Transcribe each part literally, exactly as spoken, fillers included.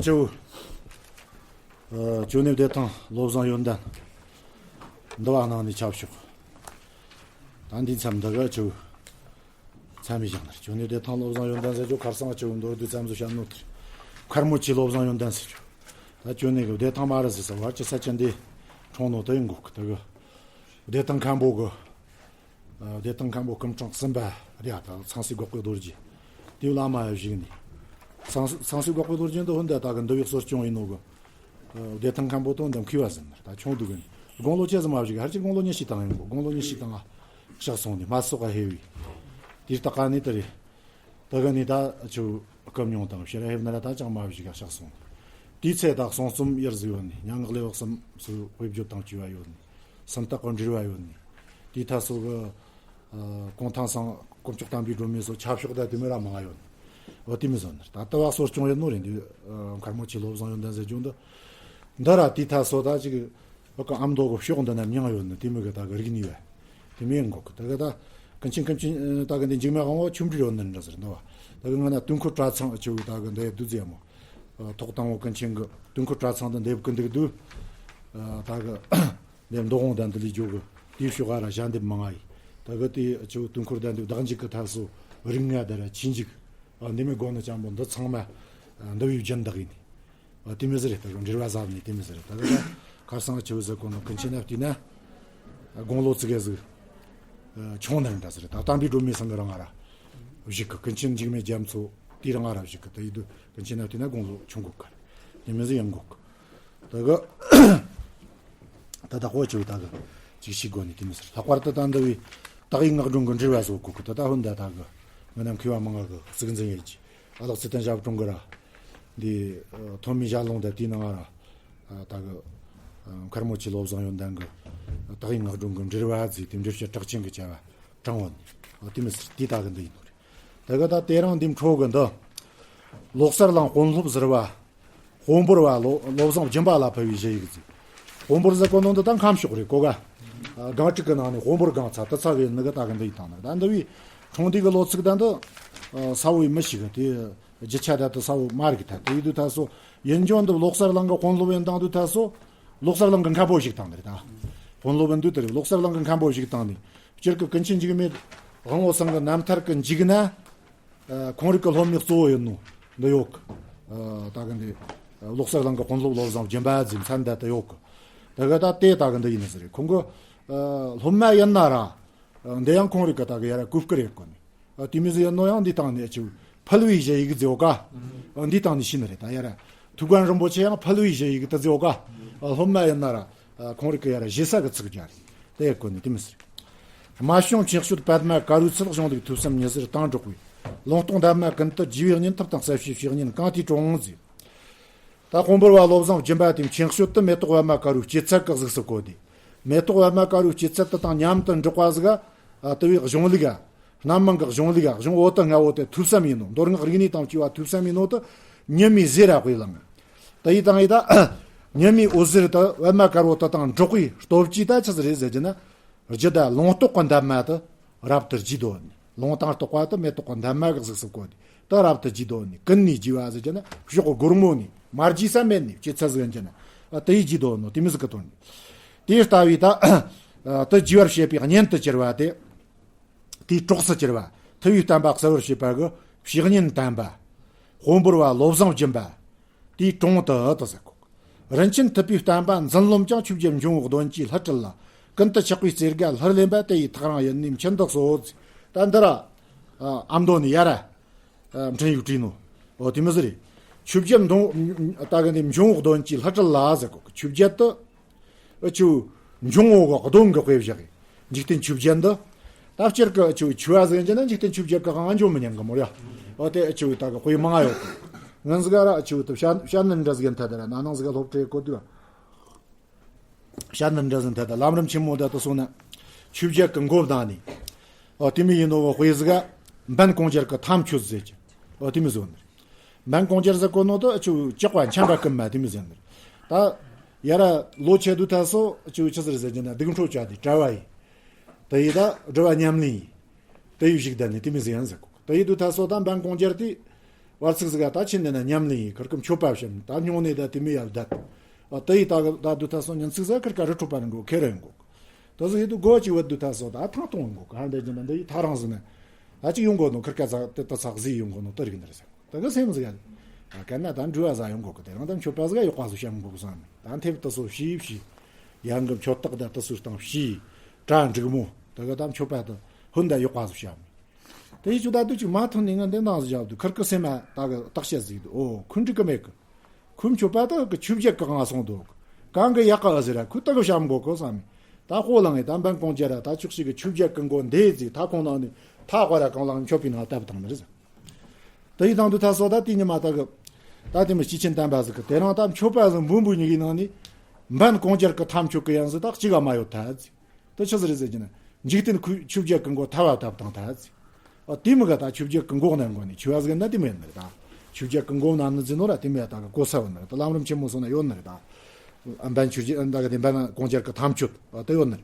ཅོ། ཨ། ཅོ་ནེ་བདེ་ཐང་བློ་བཟང་ཡོན་ཏན། འདི་བ་ནང་ནས་ཆབ་ཤོག་ད་འདི་མཚམས་འདི་ག་ཅོ། མཚམས་མི་བཞག་ནར་ཅོ་ནེ་བདེ་ཐང་བློ་བཟང་ཡོན་ཏན་ཟེར་ཅོ། ཁར་སང་ཅོ་མདོར་བསྡུས་ཙམ་ཟོ་བཤད་ནོ་དེར། མཁར་མོ་ཆེ་བློ་བཟང་ཡོན་ཏན་ཟེར་ཅོ། ད་ཅོ་ནེ་གི་བདེ་ཐང་མ་རེད་ཟེར་ས་བར་གྱི་ས་ཆ་འདི་གྲོང་ནོ་དེ་ཡིན་གོ་གི་དེ་གི། བདེ་ཐང་མཁན་པོ་གི། ཨ། བདེ་ཐང་མཁན་པོ་སྐུ་ཕྲེང་གསུམ་པ་རེད། ད་ཚངས་སྲས་འགག་པའི་རྡོ་རྗེ། དེའི་བླ་མ་ཡ་བཞུགས་ནས། ཚངས་ཚངས་སྲས་འགག་པའི་རྡོ་རྗེ་འདི་ཧོན་དེ་ད་གི་འདི་བའི་གསོ་སྐྱོང་ཡིན་ནོ་གི། ཨ། བདེ་ཐང་མཁན་པོ་དང་འདི་མཁས་པ་ཟིན་ནར་ད་ཆུང་དུ་གི་ནི། དགུང་ལོ་ཆེ་ཟིན་མ་བཞུགས་གི། ཧར་གྱི་དགུང་ལོ་ཉི་ཤུ་དང་ཡིན་གོ། དགུང་ལོ་ཉི་ཤུ་དང་ང་གཤེགས་སོང་ནས་མ་སོགས་ཀ་ཧེ་བའི། དེའི་རྟགས་ཀ་ནི་དེ་རེད། ད་གི་ནི་ད་ཆུ་སྐུ་མྱོང་དང་ཕྱིར་ཧེ་བ་ན་ར་ད་ཅང་མ་བཞུགས་ག་གཤེགས་སོང་། དེའི་ཚེ་ད་གསུང་རྩོམ་ཡར་ཟིག་ཡོད་ནི། སྙན་ངག་ལེའུ་གསུམ་སུ་དཔེ་བརྗོད་དང་བཅས་པ་ཡོད་ནི། སུམ་རྟགས་ཀྱི་འགྲེལ་བ་ཡོད་ནི། དེའི་ཐད་སོ་གི། ཨ། གུང་ཐང་སང་དཀོན་མཆོག་དམ་པའི་སྒྲོན་མེ་སོ་ཆབ་ཤོག་ད་དེ་མོ་ར་མང་ཡོད་ནི། འོ་དེ་མོ་ཟིག་ནི་ད་ལྟ་བ་གསོ་སྐྱོང་ཡོད་ནོ་རེད་འདི། ཨ། མཁར་མོ་ཆེ་བློ་བཟང་ཡོན་ཏན་ཟེར་རྒྱུ་འདི། འདི་ར་དེའི་ཐད་སོ་ད་ཅིག་བ་ཀ་ཨ་མདོ་གི་ཕྱོགས་འདི་ན་མྱང་ཡོད་ནི་དེ་མོ་གི་ད་གི་རིག་གནས་བ། དེ་མོ་ཡིན་གོ་གི། ད་གི་ད་ཀུན་མཁྱེན་ཀུན་མཁྱེན་ད་གི་འདི་འཇིགས་མེད་དབང་པོ་ཆོ་འཕྲུལ་ཡོད་ནི་འདྲ་ཟེར་འདུག་བ། ད་གི་ང་ན་དུས་འཁོར་གྲྭ་ཚང་ཆོ་ད་གི་འདི་ཡབ་དུ་ཟེ་མོ། ཐོག་དང་པོ་ཀུན་མཁྱེན་གི་དུས་འཁོར་གྲྭ་ཚང་དུ་འདེབས་གི་འདུག་དུས། ད་གི་འདེབས་མདོ་དབང་དང་འདི་ལས་འཇོག་གི་དེའི་ཕྱོགས་ཨ་ར་ཞལ་འདེབས་མང་ང་ཡིན། ད་གི་དེ་ཆོ་དུས་འཁོར་དང་འདེབས་བདག་འཇུག་གི་ཐབས་སུ་རིགས་ལྔ་ད་ར་ཆོས་འཇུག་འདི་མོ་དགོན་ནི་ཅང་པོ་འདི་ཚང་མ་འདི་བའི་སྦྱིན་བདག་ཡིན། ཨ། དེ་མོ་ཟིག་རེད། ད་གི་འགྲེལ་བ་ཟབ་ནི་དེ་མོ་ཟིག་རེད། ད་གི་ད་ཁར་སང་ཆེ་བོ་ཟིག་གོ་ནོ་ཀུན་མཁྱེན་ན་བལྟས་ན། དགུང་ལོ་ཙི་གེ་ཟིག་ཆུང་ནི་འདྲ་ཟིག་རེད། ད་དམ་པའི་སྒྲོན་མེ་ཚང་གི་རང་ང་ར་བཞུགས་གི། ཀུན་མཁྱེན་འཇིགས་མེད་རྒྱ་མཚོ་དེའི་རང་ང་ར་བཞུགས་གི། ད་ཡིད་དུ་ཀུན་མཁྱེན་ན་བལྟས་ན་དགུང་ལོ་ཆུང་གོ་གི། དེ་མོ་ཟིག་ཡིན་གོ་གི། ད་གི་ད་ད་ཧོ་ཆེ་བོ་ད་གི་ཅིག་ཤི་དགོ་ནི་དེ་མོ་ཟིག་ལྷག་པར་དུ་ད་འདི་བའི་དག་ཡིག་ངག་སྒྲོན་གི་འགྲེལ་བ་སོགས་གོ་གི། ད་ད་ཧོན་ད་ད་གི་ང་ནམ་མཁས་པ་མང་ང་གི་གཙུག་འཛིན་ཡེ་ཅི། ཨ་ལགས་ཚེ་བརྟན་ཞབས་དྲུང་གི་ར། འདི། ཨ། ཐོན་མིའི་ཞལ་ལུང་དེ་དེའི་ནང་ང་ར། ཨ། ད་གི། ཨ། མཁར་མོ་ཆེ་བློ་བཟང་ཡོན་ཏན་གི། ཨ། དག་ཡིག་ངག་སྒྲོན་གི་འགྲེལ་བ་ཟེར་དེ་འགྲེལ་བཤད་གྲགས་ཅན་གི་བྱ་བ་དྲངས་ཡོད་ནི། ཨ། དེ་མོ་ཟིག་དེ་ད་གི་འདི་ཡིན་ནོ་རེད། ད་གི་ད་དེ་རིང་འདི་འཕྲོ་གི་འདི། ལོ་གསར་གླིང་དཔོན་སློབ་ཟུར་པ། དཔོན་པོར་བ་བློ་བློ་བཟང་སྦྱིན་པ་ལ་ཕུལ་བའི་ཞུ་ཡིག་ཟེར། དཔོན་པོར་ཟེར་གོ་ནོ་འདི་ད་ཁམས་ཕྱོགས་རེད་གོ་ག། ཨ། སྒང་དྲུག་གི་ནང་ནས་དཔོན་པོར་སྒང་ཚ་དེ་ཚ་གི་ནི་གི་ད་གི་འདི་ཡིན་དང་ནི། ད་འདི་བའི་འཁྲུངས་འདས་གི་ལོ་ཚིགས་ད་འདི། ཨ། ས་བོའི་མི་ཞིག་གི་དེ། རྒྱུ་ཆ་ད་དུ་ས་བོ་མ་རིག་ཐལ། དེ་ཡིན་དུས་ད་སོ་ཡིན་རྒྱུ་འདི་ལོ་གསར་གླིང་གི་དཔོན་སློབ་ཡིན་དང་དུས་ད་སོ། ལོ་གསར་གླིང་གི་མཁན་པོ་ཞིག་དང་ནི་རེད་ད། དཔོན་སློབ་ཡིན་དུས་དེ་རེད། ལོ་གསར་གླིང་གི་མཁན་པོ་ཞིག་དང་ནི། སྤྱིར་གི་ཀུན་མཁྱེན་འཇིགས་མེད་དབང་པོ་ཚང་གི་རྣམ་ཐར་གི་མཇུག་ན། ཨ། ཁོང་རིགས་ཀྱི་སློབ་མའི་གཙོ་བོ་ཡིན་ནོ་འདི་ཡོད་གི། ཨ། ད་གི་འདི་ལོ་གསར་གླིང་གི་དཔོན་སློབ་བློ་བཟང་སྦྱིན་པ་ཟེར་མཚན་ད་ལྟ་ཡོད་གི། ད་གི་ད་དེ་ད་གི་འདི་ཡིན་ནི་ཟེར་རེད། ཁོང་གི། ཨ། སློབ་མ་ཡིན་ན་ར། ཨ། འདི་ཡང་ཁོང་རིགས་ཀྱི་ད་གི་ཡ་ར་གོ་སྐུ་རེད་གོ་ནི། ཨ། དེ་མོ་ཟིག་ཡིན་ནོ་ཡང་འདི་སྟེང་ནས་ཅིག་ཕུལ་བའི་ཞུ་ཡིག་ཟེར་ག། ཨ། འདི་སྟེང་ནས་ཤེས་ནི་རེད། ད་ཡ་ར་ཐུའུ་བཀྭན་རིན་པོ་ཆེ་ཡང་ཕུལ་བའི་ཞུ་ཡིག་ད་ཟེར་ག། ཨ། སློབ་མ་ཡིན་ན་ར། ཨ། ཁོང་རིགས་ཀྱི་ཡ་ར་ཞེ་ས་གི་ཚིག་རྒྱག་རེད། དེ་ཡ་གོ་ནི་དེ་མོ་ཟིག་རེད། རྨད་བྱུང་མཁྱེན་དཔྱོད་པདྨ་དཀར་པོའི་ཚུལ། གཞུང་ལུགས་ཐོས་བསམ་ཉི་ཟེར་དང་འགྲོགས་པའི། ལུང་རྟོགས་འདབ་མ་ཀུན་ཏུ་རྒྱས་པའི་གཉེན། ཐུབ་དང་གསལ་བྱེད་བཤེས་གཉེན་གང་དེའི་དྲུང་ཟེར། ད་དཔོན་པོར་བ་བློ་བཟང་སྦྱིན་པ་དེའི་མཁྱེན་དཔྱོད་དེ་མེ་ཏོག་པདྨ་དཀར་པོའི་སྐྱེད་ཚལ་གྱི་གཟུགས་སུ་བཀོད་དེ། མེ་ཏོག་པདྨ་དཀར་པོའི་སྐྱེད་ཚལ་དེ་དང་མཉམ་དུ་འགྲོགས་པ་ཟིག་ག། ཨ། དེ་བས་གཞུང་ལུགས་ག། སྣ་མང་གི་གཞུང་ལུགས་ག། གཞུང་བོ་དང་ལྔ་བོ་དེ་ཐོས་བསམ་ཡིན་ནོ། མདོ་སྔགས་རིག་གནས་དང་བཅས་པ་ཐོས་བསམ་ཡིན་ནོ་དེ་ཉི་མའི་ཟེར་ར་དཔེ་བླངས། དེ་ཡི་དང་ཡི་ད། ཉི་མའི་འོད་ཟེར་དེ་པདྨ་དཀར་པོ་དེ་དང་འགྲོགས་པའི་སྟོབས་ཀྱིས་ད་ཆི་ཟིག་རེད་ཟེར་རྒྱུ་ན། རྒྱུད་ད་ལུང་རྟོགས་ཀྱི་འདབ་མ་དེ་རབ་ཏུ་རྒྱས་འདོད་ནི། ལུང་དང་རྟོགས་པ་དེ་མེ་ཏོག་གི་འདབ་མ་གི་གཟུགས་སུ་བཀོད་དེ། དེ་རབ་ཏུ་རྒྱས་འདོད་ནི། ཀུན་ནས་རྒྱས་པ་ཟེར་རྒྱུ་ན་གཤོག་སྒོར་མོ་ནས་མ་རྒྱས་ས་མེད་ནི་སྐྱེད་ཚལ་ཟིག་ཡིན་རྒྱུ་ན། ཨ། དེ་ཡིས་རྒྱས་འདོད་ནོ་དེ་མོ་ཟིག་གི་དོན་ནི། དེ་ལྟ་བས་ད། ཨ། དེ་རྒྱས་པར་བྱེད་པའི་གཉེན་དུ་གྱུར་པ་དེ། དེའི་གྲོགས་སུ་གྱུར་པ། ཐུབ་པའི་བསྟན་པ་གསལ་བར་བྱེད་པ་གི་བཤེས་གཉེན་དམ་པ། དཔོན་པོར་བ་བློ་བཟང་སྦྱིན་པ། དེའི་དྲུང་དུ་དུ་ཟེར་གོ། རིན་ཆེན་ཐུབ་པའི་བསྟན་པ་འཛིན་རློམ་ཀྱང་། ཆོས་བརྒྱད་འབྱུང་པོའི་གདོན་གྱིས་སླུ་བྲལ་ལ། ཀུན་ཏུ་ཆགས་པའི་རྩེ་དགའ་ལྷུར་ལེན་པ། དེ་ཡི་ཐག་རིང་ཡིན་ནས་འཆི་འདོད་གསོ། ད་འདི་ར། ཨ། མདོ་ནས་ཡ་ར། ཨ། འཕྲིན་ཡིག་བྲིས་ནོ། འོ་དེ་མོ་ཟིག་རེད། ཆོས་བརྒྱད་འབྱུང་། ད་གི་འདི་འབྱུང་པོའི་གདོན་གྱིས་སླུ་བྲལ་ལ་ཟེར་གོ། ཆོས་བརྒྱད་དུ། ཨ། ཆོས་འབྱུང་པོ་གི་གདོན་གི་དཔེ་བཞག་གི། འཇིག་རྟེན་ཆོས་བརྒྱད་འདི། ད་སྤྱིར་གི་ཆོས་ཆོས་པ་ཟིག་ཡིན་རྒྱུ་ན་འཇིག་རྟེན་ཆོས་བརྒྱད་གི་དབང་འབྱོར་མི་ཉན་གི་མོ་ར། འོ་དེ་ཆོས་ད་གི་དཔེ་མང་ང་ཡོད་གི། ངན་ཟིག་ག་ར་ཆོས་དུ་བཤད་བཤད་ནི་འདྲ་ཟིག་ཡིན་ཐལ། ད་ར་ན་ནིང་ཟིག་ག་སློབ་གྲྭའི་གོ་དུས་བཤད་ནི་འདྲ་ཟིག་ཐལ། ད་ལམ་རིམ་ཆེན་མོ་ད་དུ་སོང་ན་ཆོས་བརྒྱད་གི་མགོ་བཏང་ནས། འོ་དེ་མོ་ཡིན་ནོ་གི་དཔེ་ཟིག་ག་འབན་གོང་རྒྱལ་གི་ཐམ་ཆོད་ཟེར་གི། འོ་དེ་མོ་ཟིག་ཡོད་ནི། འབན་གོང་རྒྱལ་ཟེར་གོ་ནོ་དེ་ཆུ་ལྕགས་པ་འཁྱམ་པ་ཀུན་མ་དེ་མོ་ཟེར་ནི། ད་ཡ་ར་ལོ་ཆེ་དུས་ཐ་སོ་ཆུ་ཆི་ཟེར་ཟེར་གྱི་ན་སྡུག་འཕྲོ་བཅའ་དེ་གྲྭ་བ་ཡིན། དེ་ཡི་ད་སྒྲུབ་པ་ཉམས་ལེན་ཡིན། དེ་ཡི་ཞིག་ད་ནི་དེ་མོ་ཟེར་ཡང་ཟེར་གོ། དེ་ཡི་དུས་ཐ་སོ་ད་འབན་གོང་རྒྱལ་དེ་ བར་ཚིགས་ཟིག་ག་ད་ཆི་ནས་ན་ཉམས་ལེན་ཡིན་ཁར་ཀི་མཆོད་པ་བཤམས་ད་སྨྱུང་གནས་ད་དེ་མི་ཡར་བསྡད། ཨ་དེ་ཡི་ད་གི་ད་དུ་ད་སོང་ཉིན་ཚིགས་ཟ་ཁར་ཀ་རི་ཁྲོད་པ་ནི་འགྲོ་ཁེ་རེ་འགོག་ད་ཟིག་ཡིད་དུ་སྒོ་ཅིག་བད་དུ་ད་སོ་ད་ཐང་གཏོང་འགོག་ག་འདྲ་ཅི་ན་འདི་ཡི་ཐ་རང་ཟིག་ནས་ད་ཅིག་ཡོང་དགོ་ནོ་ཁར་ཀ་ཟ་དེ་ད་ཚག་ཟིག་ཡོང་དགོ་ནོ་དེ་རིག་འདིར་ཟ། ད་གི་སེམས་ཟིག་ཡ། ཨ་ག་ན་ད་འགྲུལ་བ་ཟ་ཡོང་གོ་གི་དེ་རང་ད་མཆོད་པ་ཟིག་ཡོག་པ་ཟིག་བཤམས་གོ་གི་སོང་ད་མཐེབ་ཏི་སོ་བྱིས་བྱིས། ཡང་གི་མཆོད་སྟེགས་ད་ཏི་སོ་སྟེང་བྱིས། གྲ་འགྲིག་མོ་ད་གི་ད་མཆོད་པ་ད་ཧུན་ད་ཡོག་པ་ཟིག་བཤམས། དེ་ཡི་ཆུ་ད་དུ་ཅིག་མ་ཐོན་ནི་ང་འདི་ནང་ཟིག་བཞག་དུ་ཁིར་ཀི་སེམས་མ་ད་གི་བརྟག་དཔྱད་ཟིག་དུ་ཨོ་ཁུ་འགྲིག་གི་མེད་གི་ཁུ་མཆོད་པ་ད་གི་ཆུ་བརྒྱད་གི་ང་སོང་དུ་གང་གི་ཡག་གི་ཨ་ཟེར་ར་ཁུ་ད་གི་བཤམས་གོ་གི་བསམ། ད་ཧོ་ལང་ངི་ད་འབན་གོང་ཅེ་ར་ད་ཆུག་ཤིག་གི་ཆུ་བརྒྱད་གི་མགོ་འདེ་ཟིག་ད་ཁོང་ནང་ནི་ད་ཧོ་ར་གང་ལང་མཆོད་པའི་ནང་བཏབ་བཏང་ནི་རེད། དེ་ཡི་དང་དུ་ད་སོ་ད་དེ་ཉི་མ་ད་གི་ད་དེ་མི་སྤྱི་ཆེན་བསྟན་པ་ཟིག་གི་དེ་རང་ད་མཆོད་པ་ཟིག་འབུམ་བུ་ཉིད་ཀྱི་ནང་ནི་འབན་གོང་ཅར་གི་ཐམ་ཆོད་གི་ཡང་ཟིག་ད་གཅིག་ག་མ་ཡོད་ད་ཟིག་དེ་ཆི་ཟིག་རེད་ཟེར་གྱི་ན་འཇིག་རྟེན་ཁུ་ཆུ་བརྒྱད་གི་མགོ་ཐ་བ་བཏབ་བཏང་ད་ཟིག་ཨ་དེ་མི་ག་ད་ཆུ་བརྒྱད་གི་མགོ་ནས་མགོ་ནས་ཆུ་བ་ཟིག་ན་དེ་མི་ཡོད་ནི་རེད་ད། ཆུ་བརྒྱད་གི་མགོ་ན་ནི་ཟིན་ནོ་ར་དེ་མི་ཡ་ད་གི་གོ་ས་ཡོད་ནི་རེད་ད་ལམ་རིམ་ཆེན་མོ་སོང་ན་ཡོད་ནི་རེད་ད། འབན་ཆུ་བརྒྱད་ད་གི་དེ་འབན་གོང་ཅར་གི་ཐམ་ཆོད་ཨ་དེ་ཡོད་ནི་རེད།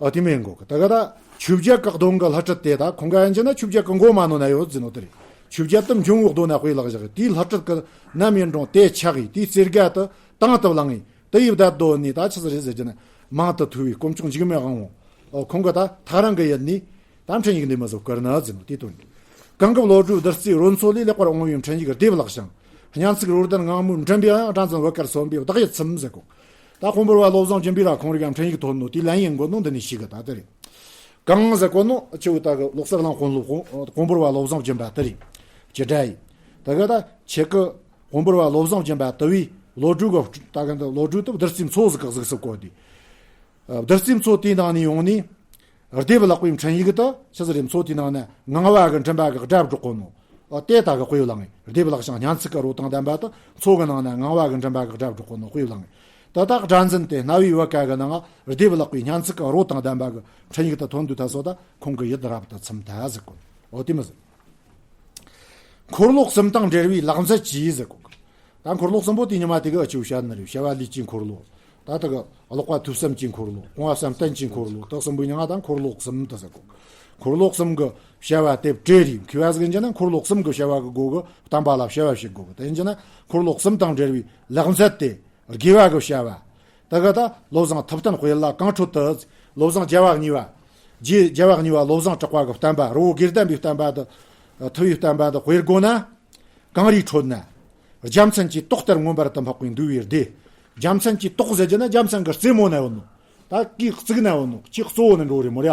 ཨ་དེ་མིན་གོ་གི་ད་ག་ད་ཆུ་བརྒྱད་གི་གདོང་གི་ལྷ་ཁྲིད་དེ་ད་ཁོང་ག་ཡན་ཅི་ན་ཆུ་བརྒྱད་གི་མགོ་མ་ནོ་ན་ཡོད་ཟིན་ནོ་དེ་རེད། ཆུ་བརྒྱད་དུ་འབྱུང་བོ་གདོང་ན་དཔེ་ལག་བཞག་དེའི་ལྷ་ཁྲིད་གི་ནམ་ཡིན་རུང་དེ་ཆག་གི་དེའི་རྩེར་ག་དུ་དང་དུ་བླང་ངེ་དེ་ཡི་བདག་དོ་ནི་ད་ཆི་ཟིག་རེད་ཟེར་གྱི་ན་མང་དུ་ཐུ་བའི་དཀོན་མཆོག་འཇིགས་མེད་དབང་བོ་ཨོ་ཁོང་གི་ད་ཐག་རང་གི་ཡིན་ནི་ད་འཕྲིན་ཡིག་འདི་མི་བཟོ་བཀར་ན་ཟིན་ནོ་དེ་དོན་གི་གང་གི་བློ་གྲོས་བདུད་རྩིའི་རོལ་མཚོ་ལས་ལེགས་པར་འོང་བའི་འཕྲིན་ཡིག་ལྡེབ་ལགས་ཤིང་སྙན་ཚིག་རོལ་ལྡན་ངང་མོའི་མགྲིན་པའང་སྒྲ་འཛིན་བུ་དཀར་སོན་པའི་བདག་ཡིད་ཚིམ་ཟེར་གོ་ད་དཔོན་པོར་བ་བློ་བཟང་སྦྱིན་པའི་ར་ཁོང་རིག་གམ་འཕྲིན་ཡིག་ཐོན་ནོ་དེ་ལན་ཡིན་དགོས་ནོ་འདི་ནས་ཤིག་གི་ད་དེ་རེད། གང་ཟེར་གོ་ནོ་ཆེ་བོ་ད་གི་ལོག་སར་གླང་དཔོན་སློབ་དཔོན་པོར་བ་བློ་བཟང་སྦྱིན་པ་དེ་རེད། ཅི་འདྲ་ཡིན། ད་གི་ད་ཆེ་གི་དཔོན་པོར་བ་བློ་བཟང་སྦྱིན་པ་དེ་བའི་བློ་གྲོས་གི་ད་གི་འདི་བློ་གྲོས་དུ་བདུད་རྩིའི་མཚོ་ཟིག་གི་གཟིགས་སུ་བཀོད་དེ། བདུད་རྩིའི་མཚོ་དེའི་ནང་ནས་ཡོང་ནས། སྡེབ་ལག་པའི་འཕྲིན་ཡིག་ཏུ་ཆི་ཟིག་རེད་མཚོ་དེའི་ནང་ན་ངང་བ་གི་མགྲིན་པ་གི་སྒྲ་སྒྲོག་གོ་ནོ། ཨོ་དེ་ད་གི་དཔེ་བླངས་ངེ་སྡེབ་ལག་ཤིང་སྙན་ཚིག་གི་རོ་དང་ལྡན་པ་དུ་མཚོ་གི་ནང་ན་ངང་བ་གི་མགྲིན་པ་གི་སྒྲ་སྒྲོག་གོ་ནོ་དཔེ་བླངས་ངེ་ད་ད་སྒྲ་འཛིན་དེ་རྣ་བའི་བུ་ག་གི་ནང་སྡེབ་ལག་པའི་སྙན་ཚིག་གི་རོ་དང་ལྡན་པ་གི་འཕྲིན་ཡིག་ཏུ་ཐོན་དུས་ད་སོ་ད་ཁོང་གི་ཡིད་རབ་ཏུ་ཚིམ་ད་ཟེར་གོ་ཨོ་དེ་མི་ཟེར། འཁོར་ལོ་གསུམ་དང་འབྲེལ་བའི་ལག་མཛད་ཀྱིས་ཟེར་གོ་ད་འཁོར་ལོ་གསུམ་པོ་དེ་ཉི་མ་དེ་གི་ཨ་ཆུ་བཤད་ནི་རེད། བྱ་བ་ལུས་ཀྱི་འཁོར་ལོ། ད་ད་གི་ཀློག་པ་ཐོས་བསམ་གྱི་འཁོར་ལོ། སྤོང་བ་བསམ་གཏན་གྱི་འཁོར་ལོ། ད་གསུམ་པོའི་མྱིང་ང་ད་འཁོར་ལོ་གསུམ་དུ་ཟེར་གོ་འཁོར་ལོ་གསུམ་གི་བྱ་བ་དེ་བྲེ་རེད། མཁས་པ་ཟིག་ཡིན་ན་འཁོར་ལོ་གསུམ་གི་བྱ་བ་གི་སྒོ་གི་བསྟན་པ་ལ་བྱ་བ་བྱེད་དགོ་གི་དེ་ཡིན་ན་འཁོར་ལོ་གསུམ་དང་འབྲེལ་བའི་ལག་མཛད་དེ་དགེ་བ་གི་བྱ་བ། ད་གི་ད་བློ་བཟང་ཐུབ་བསྟན་དཔལ་ལ་གང་འཕྲོད་དུ། བློ་བཟང་རྒྱལ་བ་གཉིས་པ། རྗེ་རྒྱལ་བ་གཉིས་པ་བློ་བཟང་གྲགས་པ་གི་བསྟན་པ་རི་བོ་དགེ་ལྡན་པའི་བསྟན་པ་དུ། ཐུབ་པའི་བསྟན་པ་དུ་དཔེ་དགོ་ན། གངས་རིའི་ཁྲོད་ན། རྒྱ་མཚན་གྱི་ཏོག་ལྟར་མངོན་པར་དུ་འཕགས་པའི་འདུལ་བའི་སྡེ། རྒྱ་མཚན་གྱི་ཏོག་ཟེར་རྒྱུ་ན་རྒྱ་མཚན་གྱི་རྩེ་མོ་ན་ཡོད་ནོ། ད་གི་གཙུག་ན་ཡོད་ནོ། གཅིག་གཙོ་བོ་ནས་འགྲོ་རེད་མོ་ར།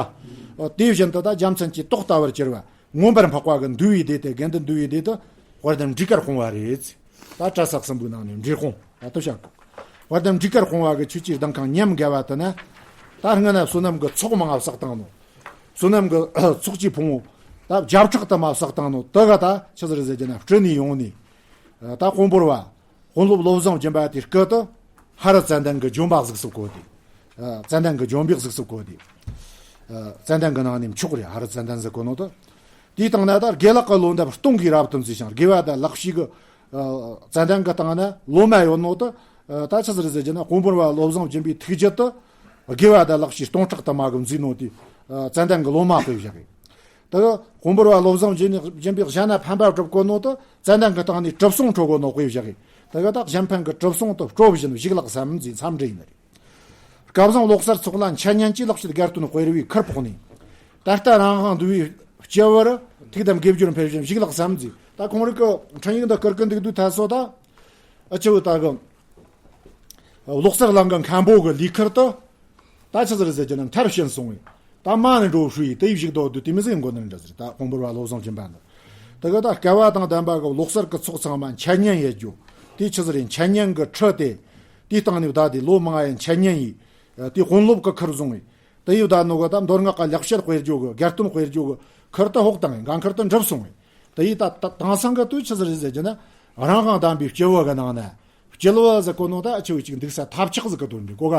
དེ་བཞིན་དུ་ད་རྒྱ་མཚན་གྱི་ཏོག་ལྟ་བུར་གྱུར་པ། མངོན་པར་འཕགས་པ་གི་འདུལ་བའི་སྡེ་དེ་དགེ་འདུན་འདུལ་བའི་སྡེ་དུ་དཔལ་ལྡན་འབྲུག་དཀར་སྤུངས་པ་རེད། ད་གྲྭ་ས་གསུམ་པོའི་ནང་ནས་འབྲི་སྤུངས་ད་ལྟ་བྱ་གོ་དཔལ་ལྡན་འབྲུག་དཀར་སྤུངས་པ་གི་ཆོས་ཀྱི་གདན་ཁང་ཉམས་དགའ་བ་དེ་ན། ད་སྔ་ན་བསོད་ནམས་གི་ཚོགས་མང་བ་བསགས་བཏང་ནོ། བསོད་ནམས་གི་ཚོགས་ཀྱི་ཕུང་བོ། ད་བརྒྱ་ཕྲག་དུ་མ་བསགས་བཏང་ནོ་དེ་ག་ད་ཆི་ཟིག་རེད་ཟེར་རྒྱུ་ན་སྤྲུལ་ནས་ཡོང་ནས། ད་དཔོན་པོར་བ། དཔོན་སློབ་བློ་བཟང་སྦྱིན་པ་དེའི་སྐུ་དུ། ཧ་རི་ཙན་དན་གྱི་ལྗོན་པ་གཟིགས་སུ་བཀོད་དེ། ཙན་དན་གྱི་ལྗོན་པ་གཟིགས་སུ་བཀོད་དེ། ཙན་དན་གྱི་ནང་ནས་མཆོག་རེད་ཧ་རི་ཙན་དན་ཟེར་གོ་ནོ་དུ། དེའི་སྟེང་ན་ད་དགེ་ལེགས་ཀྱི་ལོ་འདབ་སྟོང་གིས་རབ་ཏུ་མཛེས་ཤིང་དགེ་བ་དང་ལེགས་བཤད་ཀྱི། ཙན་དན་གྱི་སྟེང་ན་ལོ་མ་ཡོད་ནོ་དུ། ད་ཆི་ཟིག་རེད་ཟེར་རྒྱུ་ན་དཔོན་པོར་བ་བློ་བཟང་སྦྱིན་པའི་ཐུགས་རྒྱུད་དུ། དགེ་བ་དང་ལེགས་བཤད་སྟོང་ཕྲག་དུ་མ་གིས་མཛེས་ནོ་དེ། ཙན་དན་གྱི་ལོ་མ་དཔེ་བཞག་གི། དེ་ག་དཔོན་པོར་བ་བློ་བཟང་སྦྱིན་སྦྱིན་པའི་གཞན་ན་ཕན་པ་སྒྲུབ་གོ་ནོ་དུ་ཙན་དན་གྱི་སྟེང་ནས་གྲུབ་སོང་འཕྲོད་གོ་ནོ་དཔེ་བཞག་གི། དེ་ག་ད་གཞན་ཕན་གྱི་གྲུབ་སོང་དུ་སྤྲོ་བཞིན་བཞུགས་ལགས་སམ་མཛེས་མཚམས་འདྲི་ཡིན་ནི་རེད། སྐལ་བཟང་ལོ་གསར་ཚོགས་ལ་འཆད་ཉན་གྱི་ལེགས་བཤད་དགའ་སྟོན་དཔེར་བའི་ཁུར་ཕོག་ནས། ད་ལྟ་རང་དབང་འདུལ་བའི་སྤྱི་བོར་ཐུགས་དམ་དགེ་སྦྱོར་འཕེལ་བཞིན་བཞུགས་ལགས་སམ་མཛེས། ད་ཁོང་རིག་གི་འཕྲིན་ཡིག་འདི་བསྐུར་གི་འདུག་དུས་ད་སོ་ད། ཨ་ཅི་བོ་ད་གི། ལོ་གསར་གླིང་གི་མཁན་པོ་གི་ལས་ཁུར་དུ། ད་ཆི་ཟིག་རེད་ཟེར་རྒྱུ་ན་མཐར་ཕྱིན་སོང་བས། ད་མ་ནས་འགྲོ་ཧྲུ་ཡིས་དེ་ཡི་བཞུགས་དོ་དུ་དེ་མི་ཟིག་མགོ་ནས་འདྲ་ཟེར་ད་དཔོན་པོར་བ་བློ་བཟང་སྦྱིན་པ་འདི། དེ་ག་ད་སྐལ་བ་དང་ལྡན་པ་གི་ལོ་གསར་གི་ཚོགས་ཚང་མ་འཆད་ཉན་ཡེད་རྒྱུ། དེ་ཆི་ཟིག་རེད་འཆད་ཉན་གི་ཁྲི་དེ། དེའི་སྟེང་ནས་ད་དེ་ལོ་མང་ཡང་འཆད་ཉན་ཡིས། དེ་དཔོན་སློབ་གི་ཁུར་བཟུང་བས། དེ་ཡི་ད་ནོ་གི་ད་མདོ་སྔགས་ཀྱི་ལེགས་བཤད་དཔེར་བརྗོད་གི་དགའ་སྟོན་དཔེར་བརྗོད་གི་ཁུར་དུ་ཕོག་བཏང་བས་འགན་ཁུར་དུ་འགྲུབ་སོང་བས། དེ་ཡི་ད་ད་དེང་སང་གི་དུས་ཆི་ཟིག་རེད་ཟེར་རྒྱུ་ན། རང་དབང་ལྡན་པའི་སྤྱི་བོ་གི་ནང་ན། སྤྱི་བོ་ཟེར་གོ་ནོ་ད་ཨ་ཆི་བོ་ཅིག་འདུག་ས་ཐབས་ཆག་ཟིག་གི་དོན་འདི་གོ་ག་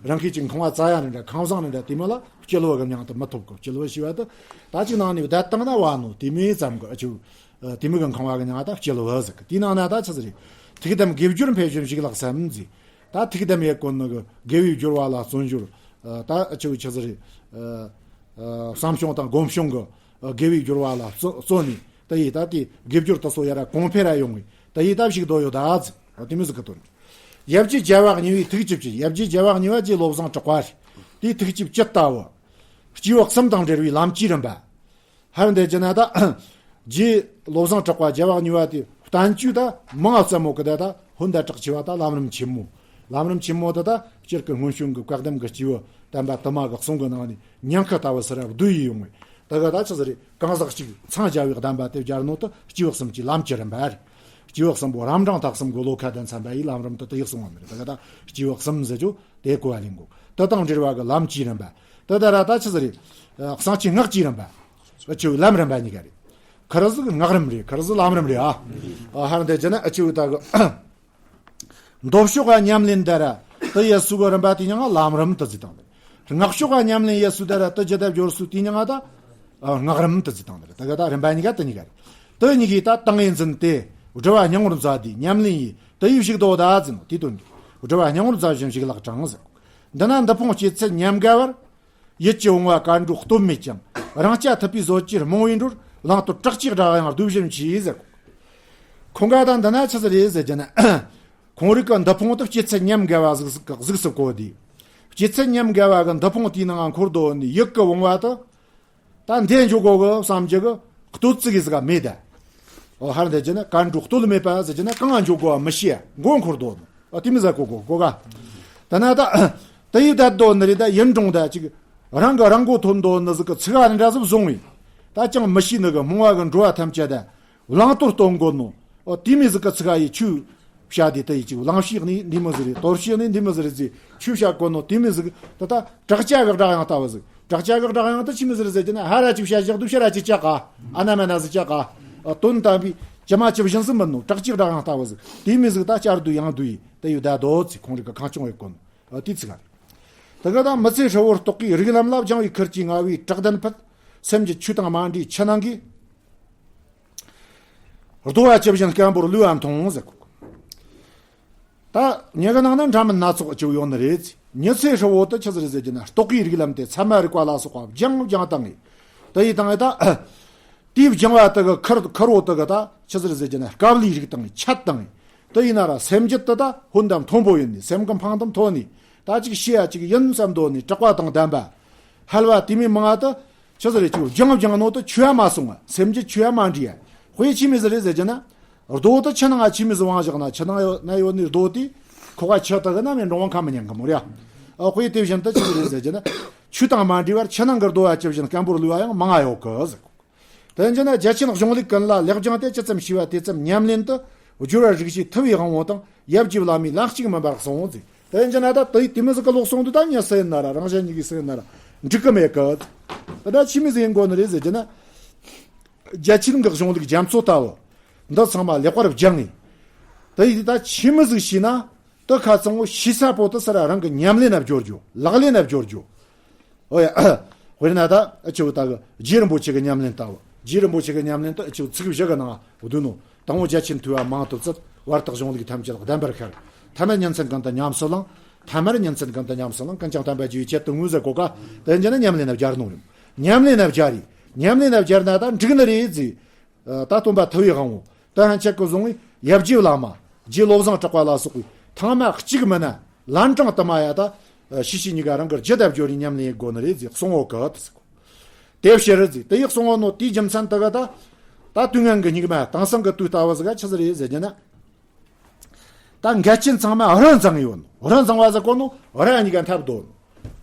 རང་གི་ཅིག་ཁང་བ་ཙ་ཡ་ནི་འདྲ་ཁང་བཟང་ནི་འདྲ་དེ་མོ་ལ་སྤྱི་བོ་གི་མྱིང་དུ་མི་ཐོབ་གི་སྤྱི་བོ་ཞེས་པ་དུ། ད་ཅིག་ནང་ནས་བསྡད་བཏང་ན་བ་ནོ་དེ་མོའི་ཙམ་གི་ཨ་ཆི་བོ། དེ་མོ་གི་ཁང་བ་གི་མྱིང་ད་སྤྱི་བོ་ཟེར་གི་དེའི་ནང་ན་ད་ཆི་ཟིག་རེད། ཐུགས་དམ་དགེ་སྦྱོར་འཕེལ་བཞིན་བཞུགས་ལགས་སམ་མཛེས། ད་ཐུགས་དམ་ཡེད་གོ་ནི་གི་དགེ་བའི་སྦྱོར་བ་ལ་བརྩོན་འགྱུར། ད་ཨ་ཆི་བོ་ཆི་ཟིག་རེད། བསམ་བྱུང་དང་སྒོམ་བྱུང་གི་དགེ་བའི་སྦྱོར་བ་ལ་བརྩོན་ནས། དེ་ཡིས་ད་དེ་དགེ་སྦྱོར་དེ་ཚོ་ཡར་གོང་འཕེལ་ར་ཡོང་བས། དེ་ཡིས་ད་བཞུགས་སྡོད་ཡོད་ད་ཟེར། འོ་དེ་མོ་ཟིག་གི་དོན་རེད། ཡབ་རྗེ་རྒྱལ་བ་གཉིས་པའི་ཐུགས་བཅུད་ཀྱི། ཡབ་རྗེ་རྒྱལ་བ་གཉིས་པ་རྗེ་བློ་བཟང་གྲགས་པ་རེད། དེའི་ཐུགས་བཅུད་ཇི་ལྟ་བུ། སྐྱེས་བུ་གསུམ་དང་འབྲེལ་བའི་ལམ་གྱི་རིམ་པ། ཧར་འདི་ཅི་ན་ད། རྗེ་བློ་བཟང་གྲགས་པ་རྒྱལ་བ་གཉིས་པ་དེ་བསྟན་བཅོས་ད་མང་ཙམ་མོ་གི་ད་ད་ཧོན་ད་གྲགས་ཆེ་བ་ད་ལམ་རིམ་ཆེན་མོ། ལམ་རིམ་ཆེན་མོ་ད་ད་སྤྱིར་གི་སྔོན་བྱོན་གི་བཀའ་གདམས་གི་སྐྱེས་བུ་དམ་པ་དུ་མ་གི་གསུང་གི་ནང་ནས་ཉེན་ཁ་ལྟ་བུ་སི་ར་བསྡུས་ཡི་ཡོང་བས། ད་ག་ད་ཆི་ཟིག་རེད། གང་ཟག་གཅིག་འཚང་རྒྱ་བའི་གདམས་པ་དེ་སྦྱར་ནོ་ད་སྐྱེས་བུ་གསུམ་གྱི་ལམ་གྱི་རིམ་པ་རེད། སྐྱེས་བུ་གསུམ་པོ་རབ་འབྲིང་ཐ་གསུམ་གི་བློ་ཁ་དང་འཚམ་པ་ཡི་ལམ་རིམ་དུ་དེ་ཡི་གསུང་བ་མི་རེད། ད་ག་ད་སྐྱེས་བུ་གསུམ་ཟེར་རྒྱུ་དེ་གོ་བ་ལེན་དགོས། དེ་དང་འབྲེལ་བ་གི་ལམ་གྱི་རིམ་པ། དེ་ད་ར་ད་ཆི་ཟིག་རེད། ཨ། གསང་ཆེན་སྔགས་ཀྱི་རིམ་པ། ཨ་ཆུ་ལམ་རིམ་པ་གཉིས་ཀ་རེད། ཁར་ཟིག་སྔགས་རིམ་རེད། ཁར་ཟིག་ལམ་རིམ་རེད་ཨ། ཨ་ཧར་འདི་ཅི་ན་ཨ་ཆུ་ད་གི་མདོ་ཕྱོགས་ཀ་ཉམས་ལེན་ད་ར་དེ་ཡེ་སུ་གི་རིམ་པ་དེ་ཉང་ལམ་རིམ་དུ་ཟིག་དང་། སྔགས་ཕྱོགས་ཀ་ཉམས་ལེན་ཡེ་སུ་ད་ར་དེ་ཇི་ལྟར་སྦྱོར་སུ་དེ་ཉང་ད་ཨ་སྔགས་རིམ་དུ་ཟིག་དང་། ད་ག་ད་རིམ་པ་གཉིས་ཀ་དེ་གཉིས་ཀ་རེད། དེ་གཉིས་ཀའི་ད་ཏིང་ངེ་འཛིན་ཏེ་སྒྲུབ་པ་སྙིང་པོར་མཛད་དེ་ཉམས་ལེན་ཡེ་དེ་ཡེ་བཞུགས་སྡོད་ད་ཟེར་ནོ་དེའི་དོན་དུ། སྒྲུབ་པ་སྙིང་པོར་མཛད་བཞིན་བཞུགས་ལག་དྲངས་ཟེར། འདི་ན་འདི་ཕུང་སྐྱེད་ཚལ་ཉམས་དགའ་བར། ཡིད་ཀྱི་བུང་བ་གར་འགྲོ་སྟོབས་མེད་ཀྱང་། རང་རྐྱ་ཐུབ་པའི་བཟོད་ཀྱིས་རྨོངས་པའི་འགྲོར། བླང་དོར་བྲག་ཅའི་སྒྲ་དབྱངས་ལྡུག་བཞིན་མཆིས་ཟེར། ཁོང་ག་ད་འདི་ན་ཆི་ཟིག་རེད་ཟེར་རྒྱུ་ན། ཁོང་རིགས་ཀྱི་འདི་ཕུང་དུ་སྐྱེད་ཚལ་ཉམས་དགའ་བ་གཟུགས་གཟུགས་སུ་བཀོད་དེ། སྐྱེད་ཚལ་ཉམས་དགའ་བ་གི་འདི་ཕུང་དེའི་ནང་འཁོར་སྡོད་ནས་ཡིད་ཀྱི་བུང་བ་དུ། ད་འདི་འཇོག་གོ་གི་བསམ་རྒྱུ་གི་ལྟོ་ཙིག་གི་ཟིག་ག་མེད་ད། འོ་ཧར་འདི་ཅི་ན་གར་འགྲོ་སྟོབས་མེད་པ་ཟེར་རྒྱུ་ན་གང་ང་འཇོག་གོ་བ་མི་ཤེས་མགོ་འཁོར་སྡོད་ནོ། འོ་དེ་མི་ཟ་གོ་གོ་གོ་ག་ད་ན་ད་དེ་ཡི་བསྡད་སྡོད་ནི་རེད། ད་ཡིན་རུང་ད་ཅིག་རང་གི་རང་མགོ་ཐོན་སྡོད་ནི་ཟིག་གི་ཚིག་ག་འདྲ་ཟིག་བཟུང་བས། ད་ཅང་མི་ཤེས་ནི་གི་རྨོངས་པ་གི་འགྲོ་བ་ཐམས་ཅད་ད། བླང་དོར་སྟོན་དགོས་ནོ། འོ་དེ་མོ་ཟིག་གི་ཚིག་ག་ཡི་ཆོས་བཤད་དེ་དེ་ཡི་ཅིག་བླང་བྱས་ནི་འདི་མོ་ཟིག་རེད། དོར་བྱས་ནི་འདི་མོ་ཟིག་རེད་ཟེར་ཆོས་བཤད་དགོས་ནོ། དེ་མོ་ཟིག་ད་ད་བྲག་ཅ་གི་སྒྲ་དབྱངས་ལྟ་བུ་ཟིག་བྲག་ཅ་གི་སྒྲ་དབྱངས་ད་ཆི་མོ་ཟིག་རེད་ཟེར་རྒྱུ་ན་ཧ་ར་ཅིག་བཤད་བཞག་དུས་ཕྱི་ར་ཅིག་བཅག་ག་ཨ་ན་མ་ན་ཟིག་བཅག་ག་ཨ་དོན་དམ་པའི་ཇི་མ་ཇི་བཞིན་ཟིག་མིན་ནོ། བྲག་ཅའི་སྒྲ་དབྱངས་ལྟ་བུ་ཟིག་དེ་མོ་ཟིག་ད་བསྐྱར་ཟློས་ཡང་ཟློས་ཡི་དེ་ཡི་བསྡད་སྡོད་ཟེར། ཁོང་རིགས་གི་ཁ་སྐྱོང་ཡེད་དགོས་ནོ། འོ་དེ་ཚིག་ག་རེད། ད་ག་ད་མི་ཚེ་ཧྲིལ་བོར་རྟོག་གེའི་རིགས་ལམ་ལ། སྦྱང་བའི་ཁུར་གྱིས་ང་བའི་བྲག་གདན་ཕུད། སེམས་ཀྱི་ཆོས་དང་མ་འདྲེས་ཆུ་ནང་གི་རྡོ་བ་ཇི་བཞིན་སྐམ་པོར་ལུས་པ་མཐོང་ཟེར། ད་མྱི་གི་ནང་ན་འདྲ་མིན་སྣ་ཚོགས་ཅིག་ཡོད་ནི་རེད། མི་ཚེ་ཧྲིལ་བོ་དུ་ཆི་ཟིག་རེད་ཟེར་རྒྱུ་ན་རྟོག་གེའི་རིགས་ལམ་དེ་ཚད་མ་རིག་པ་ལ་སོགས་པ་སྦྱང་སྦྱང་བཏང་ངེ་དེ་ཡི་བཏང་ངེ་ད། དེའི་སྦྱང་བ་དུ་གི་ཁུར་ཁུར་བོ་དུ་གི་ད་ཆི་ཟིག་རེད་ཟེར་རྒྱུ་ན་དཀའ་ལས་རིགས་བཏང་ངེ་ཆད་བཏང་ངེ་དེ་ཡིན་ན་ར་སེམས་རྒྱུད་དུ་ད་ཧོན་དམ་མཐོན་པོ་ཡིན་ནི། སེམས་ཀྱི་འཕང་དམ་མཐོ་ནི། ད་ཅིག་ཤེས་ཡ་ཅིག་ཡིན་བསམ་འདོད་ནི་དྲག་པ་དང་ལྡན་པ། ཧལ་བ་དེ་མོ་མང་ང་དུ། ཆི་ཟིག་རེད། ཅིག་སྦྱང་སྦྱང་ནོ་དུ་ཆུ་ཡ་མ་སོང་བ། སེམས་ཀྱི་ཆུ་ཡ་མ་འདྲེས་ཡ། དཔེ་ཆི་མོ་ཟིག་རེད་ཟེར་རྒྱུ་ན། རྡོ་དུ་ཆུ་ནང་ང་ཆི་མོ་ཟིག་བང་བཞག་ན་ཆུ་ནང་ཡོད་ན་ཡོད་ནི་རྡོ་དེ། ཁོ་ག་ཆུ་དུ་གི་ན་མེ་འགྲོ་བ་ཁ་མི་ཉན་གི་མོ་རེད་ཡ། ཨ་དཔེ་དེ་བཞིན་དུ་ཆི་ཟིག་རེད་ཟེར་རྒྱུ་ན། ཆུ་དང་མ་འདྲེས་པར་ཆུ་ནང་གི་རྡོ་བ་ཇི་བཞིན་སྐམ་པོར་ལུས་པ་ཡང་མང་ང་ཡོད་གི་ཟེར། དེ་ཡིན་རྒྱུ་ན་རྒྱ་ཆེན་གཞུང་ལུགས་ཀུན་ལ་ལེགས་སྦྱངས་ཏེ། ཇི་ཙམ་ཤེས་པ་དེ་ཙམ་ཉམས་ལེན་དུ། སྦྱོར་བ་རིགས་བཞིའི་ཐུབ་པའི་དབང་པོ་དང་། ཡབ་རྗེ་བླ་མའི་ལམ་གཅིག་མིན་པར་གསུངས་ཟེར། དེ་ཡིན་རྒྱུ་ན་ད་དེ་དེ་མོ་ཟིག་གི་ལོག་སོང་དུས་ད་ངས་ཟེར་ན་ར་རང་གཞན་གཉིས་ཀྱིས་ཟེར་ན་ར་འགྲིག་གི་མེད་གི། ད་ཆི་མོ་ཟིག་ཡིན་དགོས་ནི་རེད་ཟེར་རྒྱུ་ན། རྒྱ་ཆེན་གྱི་གཞུང་ལུགས་རྒྱ་མཚོ་ལྟ་བུ། འདི་ཚང་མ་ལེགས་པར་སྦྱངས་ནས། དེ་ཡིས་ད་ཆི་མོ་ཟིག་ཤེས་ན། དེ་ཁ་ཚང་བོ་ཤེས་ས་པོ་དེ་སི་ར་རང་གི་ཉམས་ལེན་ན་སྦྱོར་རྒྱུ། ལག་ལེན་ན་སྦྱོར་རྒྱུ། ཨོ་ཡ། དཔེར་ན་ད་ཨ་ཆུ་ད་གི་རྗེ་རིན་པོ་ཆེ་གི་ཉམས་ལེན་ལྟ་བུ། རྗེ་རིན་པོ་ཆེ་གི་ཉམས་ལེན་དུ་ཨ་ཆུ་ཚིག་བཞི་གི་ནང་བསྡུས་ནོ། དང་པོ་རྒྱ་ཆེན་ཐོས་པ་མང་དུ་བཙལ། བར་དུ་གཞུང་ལུགས་ཐམས་ཅད་བདེན་པར་ཤར། ཐ་མལ་ཉིན་མཚན་ཀུན་ཏུ་ཉམས་སུ་བླངས། ཐ་མལ་ཉིན་མཚན་ཀུན་ཏུ་ཉམས་སུ་བླངས། ཀུན་ཀྱང་བསྟན་པ་རྒྱས་པའི་ཆེད་དུ་ངོས་ཟེར་གོ་ག་དེ་འཇི་ན་ཉམས་ལེན་ན་སྦྱར་ནོ་རེད། ཉམས་ལེན་ན་སྦྱར་རེད། ཉམས་ལེན་ན་སྦྱར་ན་ད་འགྲིག་ནི་རེད་ཟེར། ད་སྟོན་པ་ཐུབ་པའི་དབང་པོ་དེ་ཧན་ཆད་ཀྱི་བཟུང་བའི་ཡབ་རྗེ་བླ་མ། རྗེ་བློ་བཟང་གྲགས་པ་ལ་སོགས་པའི་ཐང་མ་གཅིག་མིན་ན་ལན་གྲངས་དུ་མ་ཡ་ད། ཤི་ཤི་གཉིས་ཀ་རང་གི་རྒྱུད་ལ་སྦྱོར་ནས་ཉམས་ལེན་དགོས་ནི་རེད་ཟེར་གསུང་ངོ་གི་དེ་ཟེར་གོ། དེ་ཕྱིར་ཟེར་དེ་ཡི་གསུང་ངོ་ནོ་དེའི་རྒྱུ་མཚན་དུ་ག་ད། ད་དུས་ངན་གྱི་སྙིགས་མ་དེང་སང་གི་དུས་ལྟ་བུ་ཟིག་ག་ཆི་ཟིག་རེད་ཟེར་རྒྱུ་ན། ད་འགལ་རྐྱེན་ཚང་མ་རི་འཛིང་ཡོད་ནོ། རི་འཛིང་བ་ཟེར་གོ་ནོ་ར་གཉིས་ཀ་འཐབ་དོ་ནོ།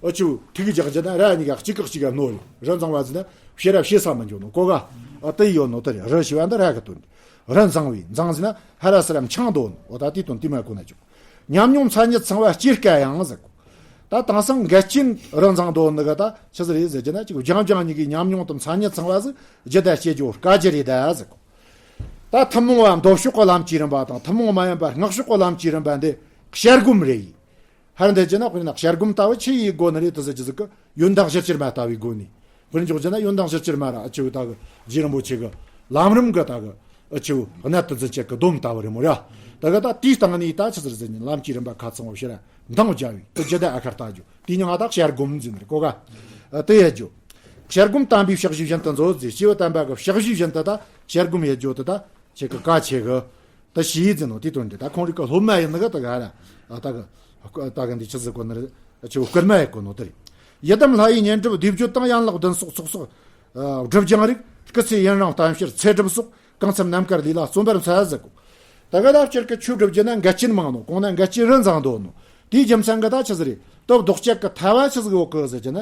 ཨ་ཆུ་ཐིག་རྒྱག་རྒྱུ་ན་ར་གཉིས་ཀ་གཅིག་གི་གཅིག་ག་གནོད་ཡོད། རི་འཛིང་བ་ཟེར་ན་ཕྱི་ར་ཕྱི་ས་མི་འཇོག་ནོ་གོ་ག་ཨ་དེ་ཡོད་ནོ་དེ་རེད། རི་ཞུ་བ་འདི་ར་གི་དོན། རི་འཛིང་བའི་འཛིང་ཟེར་ན་ཧ་ར་སི་ར་འཆང་དོ་ནོ། འོ་ད་དེ་དོན་དེ་མ་གོ་ན་ཆོག་ཉམས་མྱོང་མཚན་ཉིད་ཚང་བ་སྐྱེ་དཀའ་ཡང་ཟེར་གོ། ད་དེང་སང་འགལ་རྐྱེན་རི་འཛིང་དོ་ནི་ག་ད་ཆི་ཟིག་རེད་ཟེར་རྒྱུ་ན་ཅིག་སྦྱང་སྦྱང་གཉིས་ཀའི་ཉམས་མྱོང་དང་མཚན་ཉིད་ཚང་བ་ཟིག་རྒྱུད་ལ་སྐྱེ་རྒྱུ་དཀའ་རྒྱུ་རེད་ད་ཟེར་གོ། ད་ཐུན་མོང་བ་མདོ་ཕྱོགས་ཀྱི་ལམ་གྱི་རིམ་པ་དང་ཐུན་མོང་མ་ཡིན་པ་སྔགས་ཕྱོགས་ཀྱི་ལམ་གྱི་རིམ་པ་འདི་བཤད་སྒོམ་རེད་ཡིན། ཧར་འདི་ཅི་ན་དཔེར་ན་བཤད་སྒོམ་ལྟ་བུ་ཆི་ཡི་སྒོ་ནས་རེད་དུ་ཟེར་རྒྱུ་ཟིག་གི་ཡོན་བདག་བཞི་ཆེར་མ་ལྟ་བུའི་སྒོ་ནས། དཔེར་འཇོག་རྒྱུ་ན་ཡོན་བདག་བཞི་ཆེར་མ་ར་ཨ་ཆུ་ད་གི་རྗེ་རིན་པོ་ཆེ་གི་ལམ་རིམ་གི་ད་གི་ཨ་ཆུ་གནད་དུ་འཛིན་བྱེད་གི་སྡོམ་ལྟ་བུ་རེད་མོ་ར། ད་གི་ད་དེའི་སྟེང་ནས་ད་ཆི་ཟེར་ཟེར་ནས་ལམ་གྱི་རིམ་པ་ཁ་ཚང་བ་ཕྱིར་འདང་རྒྱག་པའི་དུ་ཇི་ལྟར་ཨ་ཁར་ལྟ་རྒྱུ་དེ་ཉང་ང་ད་བཤད་སྒོམ་འཛིན་རེད་གོ་ག་ཨ་དེ་ཡ་རྒྱུ། བཤད་སྒོམ་དམ་པའི་ཕྱག་བཞེས་བཞིན་དུ་མཛོད་ཟེར། སྐྱེས་བུ་དམ་པ་གི་ཕྱག་བཞེས་བཞིན་དུ་ད་ བཅར་སྒོམ་ཡེད་རྒྱུ་དེ་ད་ཁྱེད་ཀྱི་གལ་ཆེ་གི། ད་ཞི་ཡི་ཟེར་ནོ་དེ་དོན་དེ་ད་ཁོང་རིག་གི་སློབ་མ་ཡིན་ནི་གི་ད་ག་ར་ད་གི་ད་གི་འདི་ཆི་ཟིག་གོ་ནི་རེད། ཆི་བོ་སྐུལ་མ་ཡེད་གོ་ནོ་དེ་རེད། ཡི་དམ་ལྷ་ཡི་བསྙེན་སྒྲུབ་བཟླས་བརྗོད་དང་། ཡན་ལག་བདུན་སོགས་ཚོགས་གསོག་སྒྲུབ་སྦྱང་རིགས། སྐུ་ཚེ་ཡུན་རིང་གཏམ་བཤད་ཚེ་སྒྲུབ་སོགས། གང་འཚམ་རྣམ་དཀར་ལས་ལ་བརྩོན་པར་འཚལ་ཟེར་གོ། ད་ག་ད་སྤྱིར་གི་ཆོས་སྒྲུབ་རྒྱུ་ན་འགལ་རྐྱེན་མང་ནོ། གོང་ན་འགལ་རྐྱེན་རིན་བཟང་དོ་ནོ། དེའི་རྒྱུ་མཚན་གི་ད་ཆི་ཟིག་རེད། སྟོབས་ལྡོག་ཅེས་གི་ཐལ་བ་ཆི་ཟིག་ཡོད་གི་ཟེར་རྒྱུ་ན།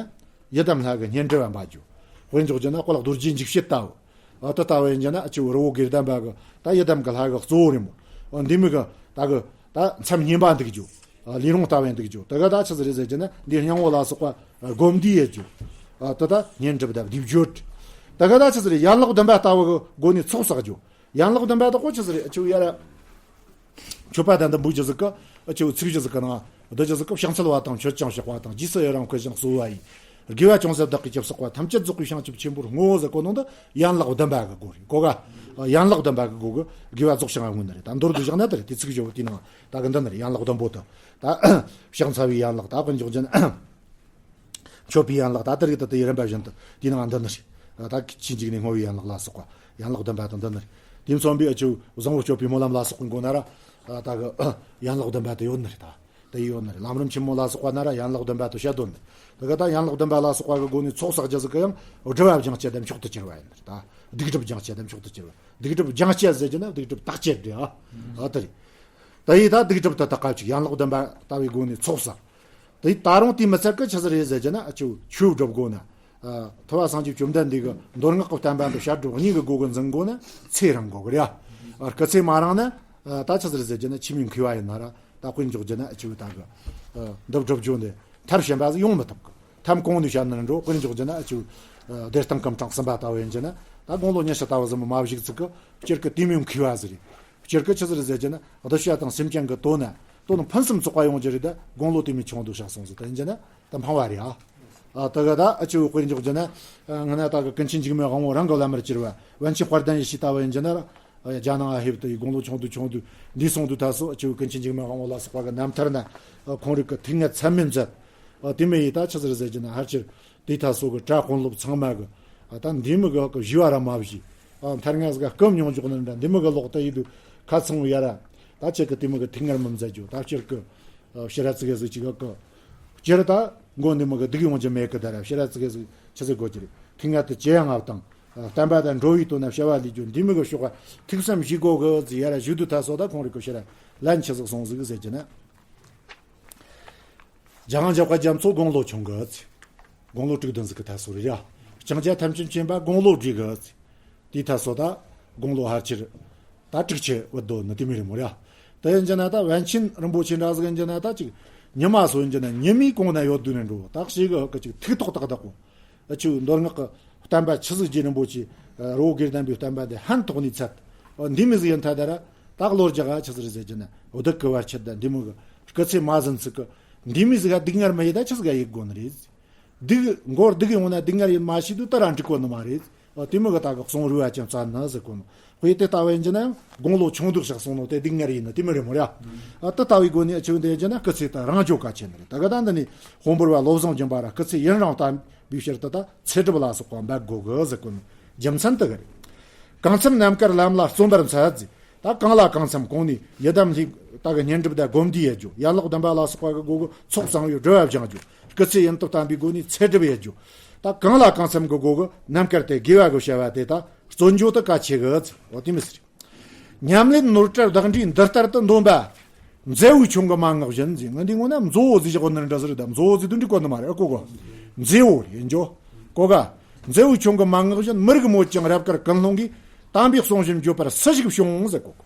ཡི་དམ་ལྷ་གི་བསྙེན་སྒྲུབ་བ་འབའ་རྒྱུ། དཔེར་འཇོག་རྒྱུ་ན་དཔལ་རྡོ་རྗེ་འཇིགས་བྱེད་ལྟ་བུ། ཨ་ད་ལྟ་བུ་ཡིན་རྒྱུ་ན་ཨ་ཆི་བོ་རི་བོ་དགེ་ལྡན་པ་གི་ད་ཡི་དམ་གི་ལྷ་གི་གཙོ་བོ་རེད་མོ། ཨ་འདི་མོ་གི་ད་གི་ད་མཚམས་བསྙེན་པ་འདུག་རྒྱུ། ཨ་ལས་རུང་ལྟ་བུ་ཡིན་འདུག་རྒྱུ། ད་ག་ད་ཆི་ཟིག་རེད་ཟེར་རྒྱུ་ན་འདི་སྙིང་པོ་ལ་སོགས་པ་སྒོམ་བཟླས་ཡེད་རྒྱུ། ཨ་ད་ད་བསྙེན་སྒྲུབ་དང་བཟླས་བརྗོད། ད་ག་ད་ཆི་ཟིག་རེད། ཡན་ལག་བདུན་པ་ལྟ་བུ་གི་སྒོ་ནས་ཚོགས་བསགས་རྒྱུ། ཡན་ལག་བདུན་པ་དག་གོ་ཆི་ཟིག་རེད། ཨ་ཆི་བོ་ཡ་ར། མཆོད་པ་དང་འདི་འབུལ་རྒྱུ་ཟིག་གི། ཨ་ཆི་བོ་ཚིག་རྒྱུ་ཟིག་གི་ནང་། བསྡུ་རྒྱུ་ཟིག་གི། ཕྱག་འཚལ་བ་དང་མཆོད་ཅིང་བཤགས་པ་དང་། རྗེས་སུ་ཡི་རང་བསྐུལ་ཞིང་གསོལ་བ་ཡི། དགེ་བ་ཅུང་ཟད་བདག་གིས་ཅི་བསགས་པ། ཐམས་ཅད་རྫོགས་པའི་བྱང་ཆུབ་ཆེན་པོར་བསྔོ་ཟེར་གོ་ནོ་འདི་ཡན་ལག་བདུན་པ་གི་སྒོ་རེད་གོ་ག། ཡན་ལག་བདུན་པ་གི་སྒོ་གི་དགེ་བ་རྫོགས་བྱང་བསྔོ་ནི་རེད། ད་མདོར་བསྡུས་བཞག་ན་དེ་རེད། དེ་ཚིག་རྒྱུ་བོ་དེའི་ནང་ད་གི་འདི་ནི་རེད། ཡན་ལག་བདུན་པོ་དེ། ད་ཕྱག་འཚལ་བའི་ཡན་ལག་ད་དཔེར་འཇོག་རྒྱུ་ན། མཆོད་པའི་ཡན་ལག་ད་ལྟ་རིགས་དེ་དེ་ཡི་རིམ་པ་བཞིན་དུ་དེའི་ནང་འདི་ནི་རེད། ད་ཆོས་འཇིག་རྟེན་བསྔོ་བའི་ཡན་ལག་ལ་སོགས་པ་ཡན་ལག་བདུན་པ་དང་འདི་ནི་རེད། དེ་མཚོན་པའི་ཨ་ཆི་བོ་བཟང་པོ་སྤྱོད་པའི་སྨོན་ལམ་ལ་སོགས་པའི་མགོ་ན་ར། ད་གི་ཡན་ལག་བདུན་པ་དེ་ཡོད་ནི་རེད། ད་དེ་ཡོད་ནི་རེད། ལམ་རིམ་ཆེན་མོ་ལ་སོགས་པ་ན་ར་ཡན་ལག་བདུན་པ་དེ་བཤད་དོན་ནི། ད་གི་ད་ཡན་ལག་བདུན་པ་ལ་སོགས་པ་གི་སྒོ་ནས་ཚོགས་བསགས་རྒྱུ་ཟིག་གི་ཡང་སྒྲུབ་པ་སྦྱང་བྱེད་དེ་མཆོག་ཏུ་གྱུར་བ་ཡིན་ནི་རེད། ད་སྡིག་སྒྲིབ་སྦྱང་བྱེད་དེ་མཆོག་ཏུ་གྱུར་བ། སྡིག་སྒྲིབ་སྦྱང་བྱེད་ཟེར་རྒྱུ་ན་སྡིག་སྒྲིབ་དག་བྱེད་རེད། ཨ་ཨ་དེ་རེད། ད་ཡི་ད་སྡིག་སྒྲིབ་དེ་དག་ག་ཅིག་ཡན་ལག་བདུན་པ་ལྟ་བུའི་སྒོ་ནས་ཚོགས་བསགས། དེ་ད་རུང་དེ་མི་ཚད་ཀི་ཆི་ཟིག་རེད་ཟེར་རྒྱུ་ན། ཨ་ཆི་བོ་ཆོས་སྒྲུབ་དགོས་ན། ཨ་ཐུབ་པ་སངས་རྒྱས་བཅོམ་ལྡན་འདས་ཀྱི་མདོ་སྔགས་ཀྱི་བསྟན་པ་འདི་བཤད་སྒྲུབ་གཉིས་ཀྱི་སྒོ་གི་འཛིན་དགོས་ན་ཚེ་རིང་དགོས་གི་རེད། ཨ་སྐུ་ཚེ་མ་རིང་ན། ཨ་ད་ཆི་ཟིག་རེད་ཟེར་རྒྱུ་ན་ཆི་མོ་མཁས་པ་ཡིན་ན་ར། ད་དཔེར་འཇོག་རྒྱུ་ན་ཨ་ཆི་བོ་ད་གི་ཨ་འདི་སྒྲུབ་རྒྱུ་འདི་མཐར་ཕྱིན་པ་ཟིག་ཡོང་མི་ཐུབ་གི། ཐམ་གོང་ནས་བཤད་ན་འགྲོ། དཔེར་འཇོག་རྒྱུ་ན་ཨ་ཆི་བོ་ཨ་བདེ་སྟོང་སྐུ་འཕྲེང་གསུམ་པ་ལྟ་བུ་ཡིན་རྒྱུ་ན། ད་དགུང་ལོ་ཉི་ཤུ་ལྟ་བུ་ཟིག་མ་བཞུགས་ཚིག་གི། སྤྱིར་གི་དེ་མོ་མཁས་པ་ཟིག་རེད། སྤྱིར་གི་ཆི་ཟིག་རེད་ཟེར་རྒྱུ་ན། གདུལ་བྱ་དང་སེམས་ཅན་གྱི་དོན་ན་དོན་ཕུན་སུམ་ཚོགས་པ་ཡོང་རྒྱུ་རེད། ད་དགུང་ལོ་དེ་མོ་ཆུང་དུ་བཞག་སོང་ཟིག་ད་ཡིན་རྒྱུ་ན་ད་ཕངས་པ་རེད། ཨ་ཨ་ད་ག་ད་ཨ་ཆི་བོ་དཔེར་འཇོག་རྒྱུ་ན། ཨ་སྔ་ན་ད་གི་ཀུན་མཁྱེན་འཇིགས་མེད་དབང་པོ་རང་གི་བླ་མར་གྱུར་བ་པཎ་ཆེན་དཔལ་ལྡན་ཡེ་ཤེས་ལྟ་བུ་ཡིན་རྒྱུ་ན། ཨ་རྒྱ་ནང་ང་ཕེབས་ཏེ་དགུང་ལོ་ཆུང་དུ་ཆུང་དུ་འདས་སོང་དུས་ད་སོ། ཨ་ཆི་བོ་ཀུན་མཁྱེན་འཇིགས་མེད་དབང་པོ་ལ་སོགས་པ་གི་རྣམ་ཐར་ན། ཨ་ཁོང་རིགས་ཀྱི་ཐུགས་ངལ་ཚད་མེད་མཛད། ཨ་དེ་མོ་ཡི་ད་ཆི་ཟིག་རེད་ཟེར་རྒྱུ་ན། ཕལ་ཆེར་དེ་ད་སོ་གི་གྲྭ་དཔོན་སློབ་ཚང་མ་གི་ཨ་ད་འདི་མོ་གི་གི་བཞུགས་པ་ར་མ་བཞུགས། ཨ་མཐར་ང་ཟིག་ག་སྐུ་མྱོང་འཇོག་ནི་འདྲ་འདི་མོ་གི་ལོག་ད་ཡི་དུས་ཁ་ཚང་བོ་ཡ་ར། ད་ཁྱེད་ཀྱི་དེ་མོ་གི་ཐུགས་ངལ་མི་མཛད་རྒྱུ། ད་སྤྱིར་གི་ཨ་ཕྱི་ར་ཙི་གེ་ཟིག་ཅིག་གི་གི་སྤྱིར་ད་མགོ་འདི་མོ་གི་སྡུག་ཡོང་རྒྱུ་མེད་གི། ད་ར་ཕྱི་ར་ཙི་གེ་ཟིག་ཆི་ཟིག་དགོས་ཀྱི་རེད། ཐུགས་ངལ་དུ་ཇེ་ཡང་ང་བཏང་། ཨ་བསྟན་པ་དང་འགྲོ་བའི་དོན་ན་བྱ་བ་ལས་རྒྱུ་འདི་མོ་གི་ཕྱོགས་ཀ་ཐུགས་བསམ་བཞེས་དགོས་གི་ཟེར་ཡ་ར་ཞུ་དུས་ད་སོ། ད་ཁོང་རིགས་གི་ཕྱི་ར་ལན་ཆི་ཟིག་སོང་ཟིག་ཟེར་རྒྱུ་ན། འཇམ་དབྱངས་འཇམ་དཔལ་རྒྱ་མཚོ་དགུང་ལོ་ཆུང་གི་ཚེ། དགུང་ལོ་དྲུག་བདུན་ཟིག་གི་ཐད་སོ་རེད་ཡ། ལྕང་སྐྱ་ཐམས་ཅད་མཁྱེན་པ་དགུང་ལོ་བགྲེས་གི་ཚེ། དེའི་ཐད་སོ་ད་དགུང་ལོ་ཕལ་ཆེར་ད་དྲུག་ཅུ་བུད་དོ་ནི་དེ་མོ་རེད་མོ་ར། དེ་ཡིན་རྒྱུ་ན་ད་པཎ་ཆེན་རིན་པོ་ཆེ་འདྲ་ཟིག་ཡིན་རྒྱུ་ན། ད་ཅིག་ཉི་མ་སོ་ཡིན་རྒྱུ་ན་ཉི་མའི་གོང་ན་ཡོད་དུས་ནས་འགྲོ། ད་ཞེ་གི་ཧ་གི་ཅིག་ཐུགས་ཐོག་ཏག་ཏག་གོ། ཨ་ཆུ་མདོ་སྔགས་ཀྱི་བསྟན་པ་ཆི་ཟིག་རྗེ་རིན་པོ་ཆེ་རི་བོ་དགེ་ལྡན་པའི་བསྟན་པ་འདི་ཕན་ཐོགས་ནས་ཚད། འདི་མོ་ཟིག་ཡིན་ཐ་ད་ར། ད་བློ་རྒྱ་ག་ཆི་ཟིག་རེད་ཟེར་རྒྱུ་ན། བདུད་ཀྱི་བར་ཆད་ད་འདི་མོ་གི་སྐུ་ཚེ་མ་ཟིན་ཚིག་གི། འདི་མོ་ཟིག་ག་སྡུག་བསྔལ་མི་ཡེད་ད་ཆི་ཟིག་ག་ཡེད་དགོས་ནི་རེད། སྡུག་མགོར་སྡུག་ཡོང་ན་སྡུག་བསྔལ་ཡིན་མ་ཤེས་དུས་ད་ར་འགྲིག་གོ་ནི་མ་རེད། ཨ་དེ་མོ་གི་ད་གི་གསུང་རུ་བ་ཅན་བཙལ་ན་ཟེར་གོ་ནོ། དཔེ་དེ་ལྟ་བུ་ཡིན་རྒྱུ་ན་ཡང་དགུང་ལོ་ཆུང་དུས་བཞག་སོང་ནོ་དེ་སྡུག་བསྔལ་ཡིན་ནི་དེ་མོ་རེད་མོ་ར། ཨ་དེ་ལྟ་བུའི་སྒོ་ནས་ཨ་ཆུ་འདི་ཡིན་རྒྱུ་ན་སྐུ་ཚེ་ད་རིང་འཇོག་གལ་ཆེ་ནི་རེད། ད་ག་ད་འདི་ནི་དཔོན་པོར་བ་བློ་བཟང་སྦྱིན་པ་ར་སྐུ་ཚེ་ཡུན་རིང་བརྟན་པའི་ཕྱིར་དུ་ད་ཚེ་སྒྲུབ་ལ་སོགས་པ་འབད་དགོས་གི་ཟེར་གོ་ནོ་རྒྱུ་མཚན་དེ་གི་རེད། གང་འཚམ་རྣམ་དཀར་ལམ་ལ་བརྩོན་པར་འཚལ་ཟེར། ད་གང་ལ་གང་འཚམ་གོང་ནས་ཡི་དམ་ལྷའི་ད་གི་བསྙེན་སྒྲུབ་དང་སྒོམ་བཟླས་ཡེད་རྒྱུ། ཡན་ལག་བདུན་པ་ལ་སོགས་པ་གི་སྒོ་གི་ཚོགས་བསགས་ཡོད་སྒྲུབ་པ་སྦྱང་རྒྱུ། སྐུ་ཚེ་ཡུན་དུ་བརྟན་པའི་སྒོ་ནས་ཚེ་སྒྲུབ་ཡེད་རྒྱུ། ད་གང་ལ་གང་འཚམ་གི་སྒོ་གི་རྣམ་དཀར་དེ་དགེ་བ་གི་བྱ་བ་དེ་ད་བརྩོན་འགྲུས་དེ་གལ་ཆེ་གི་ཟེར། འོ་དེ་མོ་ཟེར། ཉམས་ལེན་ནོར་བཀྲ་བདག་འདྲའི་འདི་ལྟར་དུ་འདོན་པ། མཛེ་བོའི་ཆུང་གི་མན་ངག་བཞིན་ཟེར། ང་འདི་ངོ་ན་མཛོ་བོ་ཟེར་བཞག་ནི་འདྲ་ཟེར། ད་མཛོ་བོ་ཟེར་དུས་འགྲིག་གོ་ནི་མ་རེད། ཨ་གོ་གོ། མཛེ་བོ་རེད་འཇོ། གོ་ག། མཛེ་བོའི་ཆུང་གི་མན་ངག་བཞིན། མི་རིག་མོད་ཀྱང་རབ་དཀར་ཀུན་སློང་གིས། དམ་པའི་གསུང་བཞིན་བརྗོད་པར་སུ་ཞིག་བྱུང་ཟེར་གོ་གོ།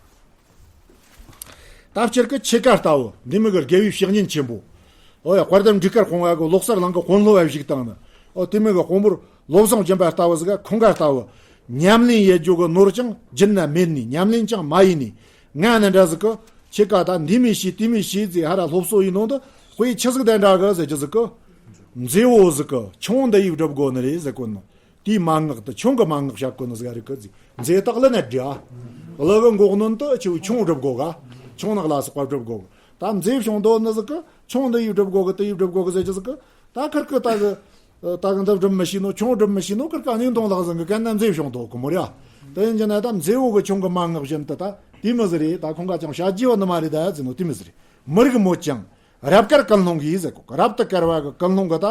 ད་སྤྱིར་གི་ཆོས་ཀ་ལྟ་བུ་འདི་མོ་གི་དགེ་བའི་བཤེས་གཉེན་ཆེན་པོ། ཨོ་ཡ། དཔལ་ལྡན་འབྲུག་དཀར་དཔུང་བ་གི་ལོ་གསར་གླིང་གི་དཔོན་སློབ་བ་ཞིག་དང་ནི། ཨོ་དེ་མོ་གི་དཔོན་པོར་བློ་བཟང་སྦྱིན་པ་ལྟ་བུ་ཟིག་ག་ཁོང་ག་ལྟ་བུ། ཉམས་ལེན་ཡེད་རྒྱུ་གི་ནོར་ཀྱང་རྒྱུད་ན་མེད་ནི། ཉམས་ལེན་ཀྱང་མ་ཡེད་ནི། ང་ནི་འདྲ་ཟིག་གི་ཆོས་ཀ་ད་འདི་མོ་བྱོས་དེ་མོ་བྱོས་ཟེར་ཧ་ར་སློབ་གསོ་ཡེད་ནོ་འདི་དཔེ་ཆི་ཟིག་དང་འདྲ་གི་ཟེར་རྒྱུ་ཟིག་གི། མཛེ་བོ་ཟིག་གི་ཆུང་འདི་ཡིས་སྒྲུབ་དགོས་ནི་རེད་ཟེར་གོ་ནོ། དེའི་མན་ངག་དེ་ཆུང་གི་མན་ངག་བཤད་གོ་ནི་ཟིག་རེད་གི་ཟིག། མཛེ་སྟག་ལ་ནི་འདྲ། ཀླུ་གི་མགོ་གནོན་དུ་ཆུ་ཆུང་སྒྲུབ་དགོ་ག། ཆུང་ནག་ལ་སོགས་པ་སྒྲུབ་དགོ་གི། ད་མཛེ་བྱུང་དོ་ནི་ཟིག་གི་ཆུང་འདི་ཡིས་སྒྲུབ་དགོ་གི་དེ་ཡིས་སྒྲུབ་དགོ་གི་ཟེར་གི་ཟིག་གི། ད་ཁིར་གི་ད་གི་ད་གི་འདི་སྒྲུབ་མི་ཤེས་ནོ། ཆུང་སྒྲུབ་མི་ཤེས་ནོ། ཁིར་གི་གནས་མཐོང་ལག་ཟིན་གི་གན་ན་མཛེ་བྱུང་དོ་གི་མོ་ར། དེ་ཡིན་གྱི་ན་ད་མཛེས་བོ་གི་ཁྱུང་གི་མ་ངག་བཞིན་དུ་ད་དེ་མི་ཟེར་རེད། ད་ཁོང་ག་ཅང་བྱ་རྒྱུ་བ་ནི་མ་རེད་ད་ཟེར་ནོ་དེ་མི་ཟེར་རེད། མི་རིགས་མོད་ཀྱང་རབ་དཀར་ཀུན་སློང་གིས་ཟེར་གོ། རབ་ཏུ་དཀར་བ་གི་ཀུན་སློང་གི་ད་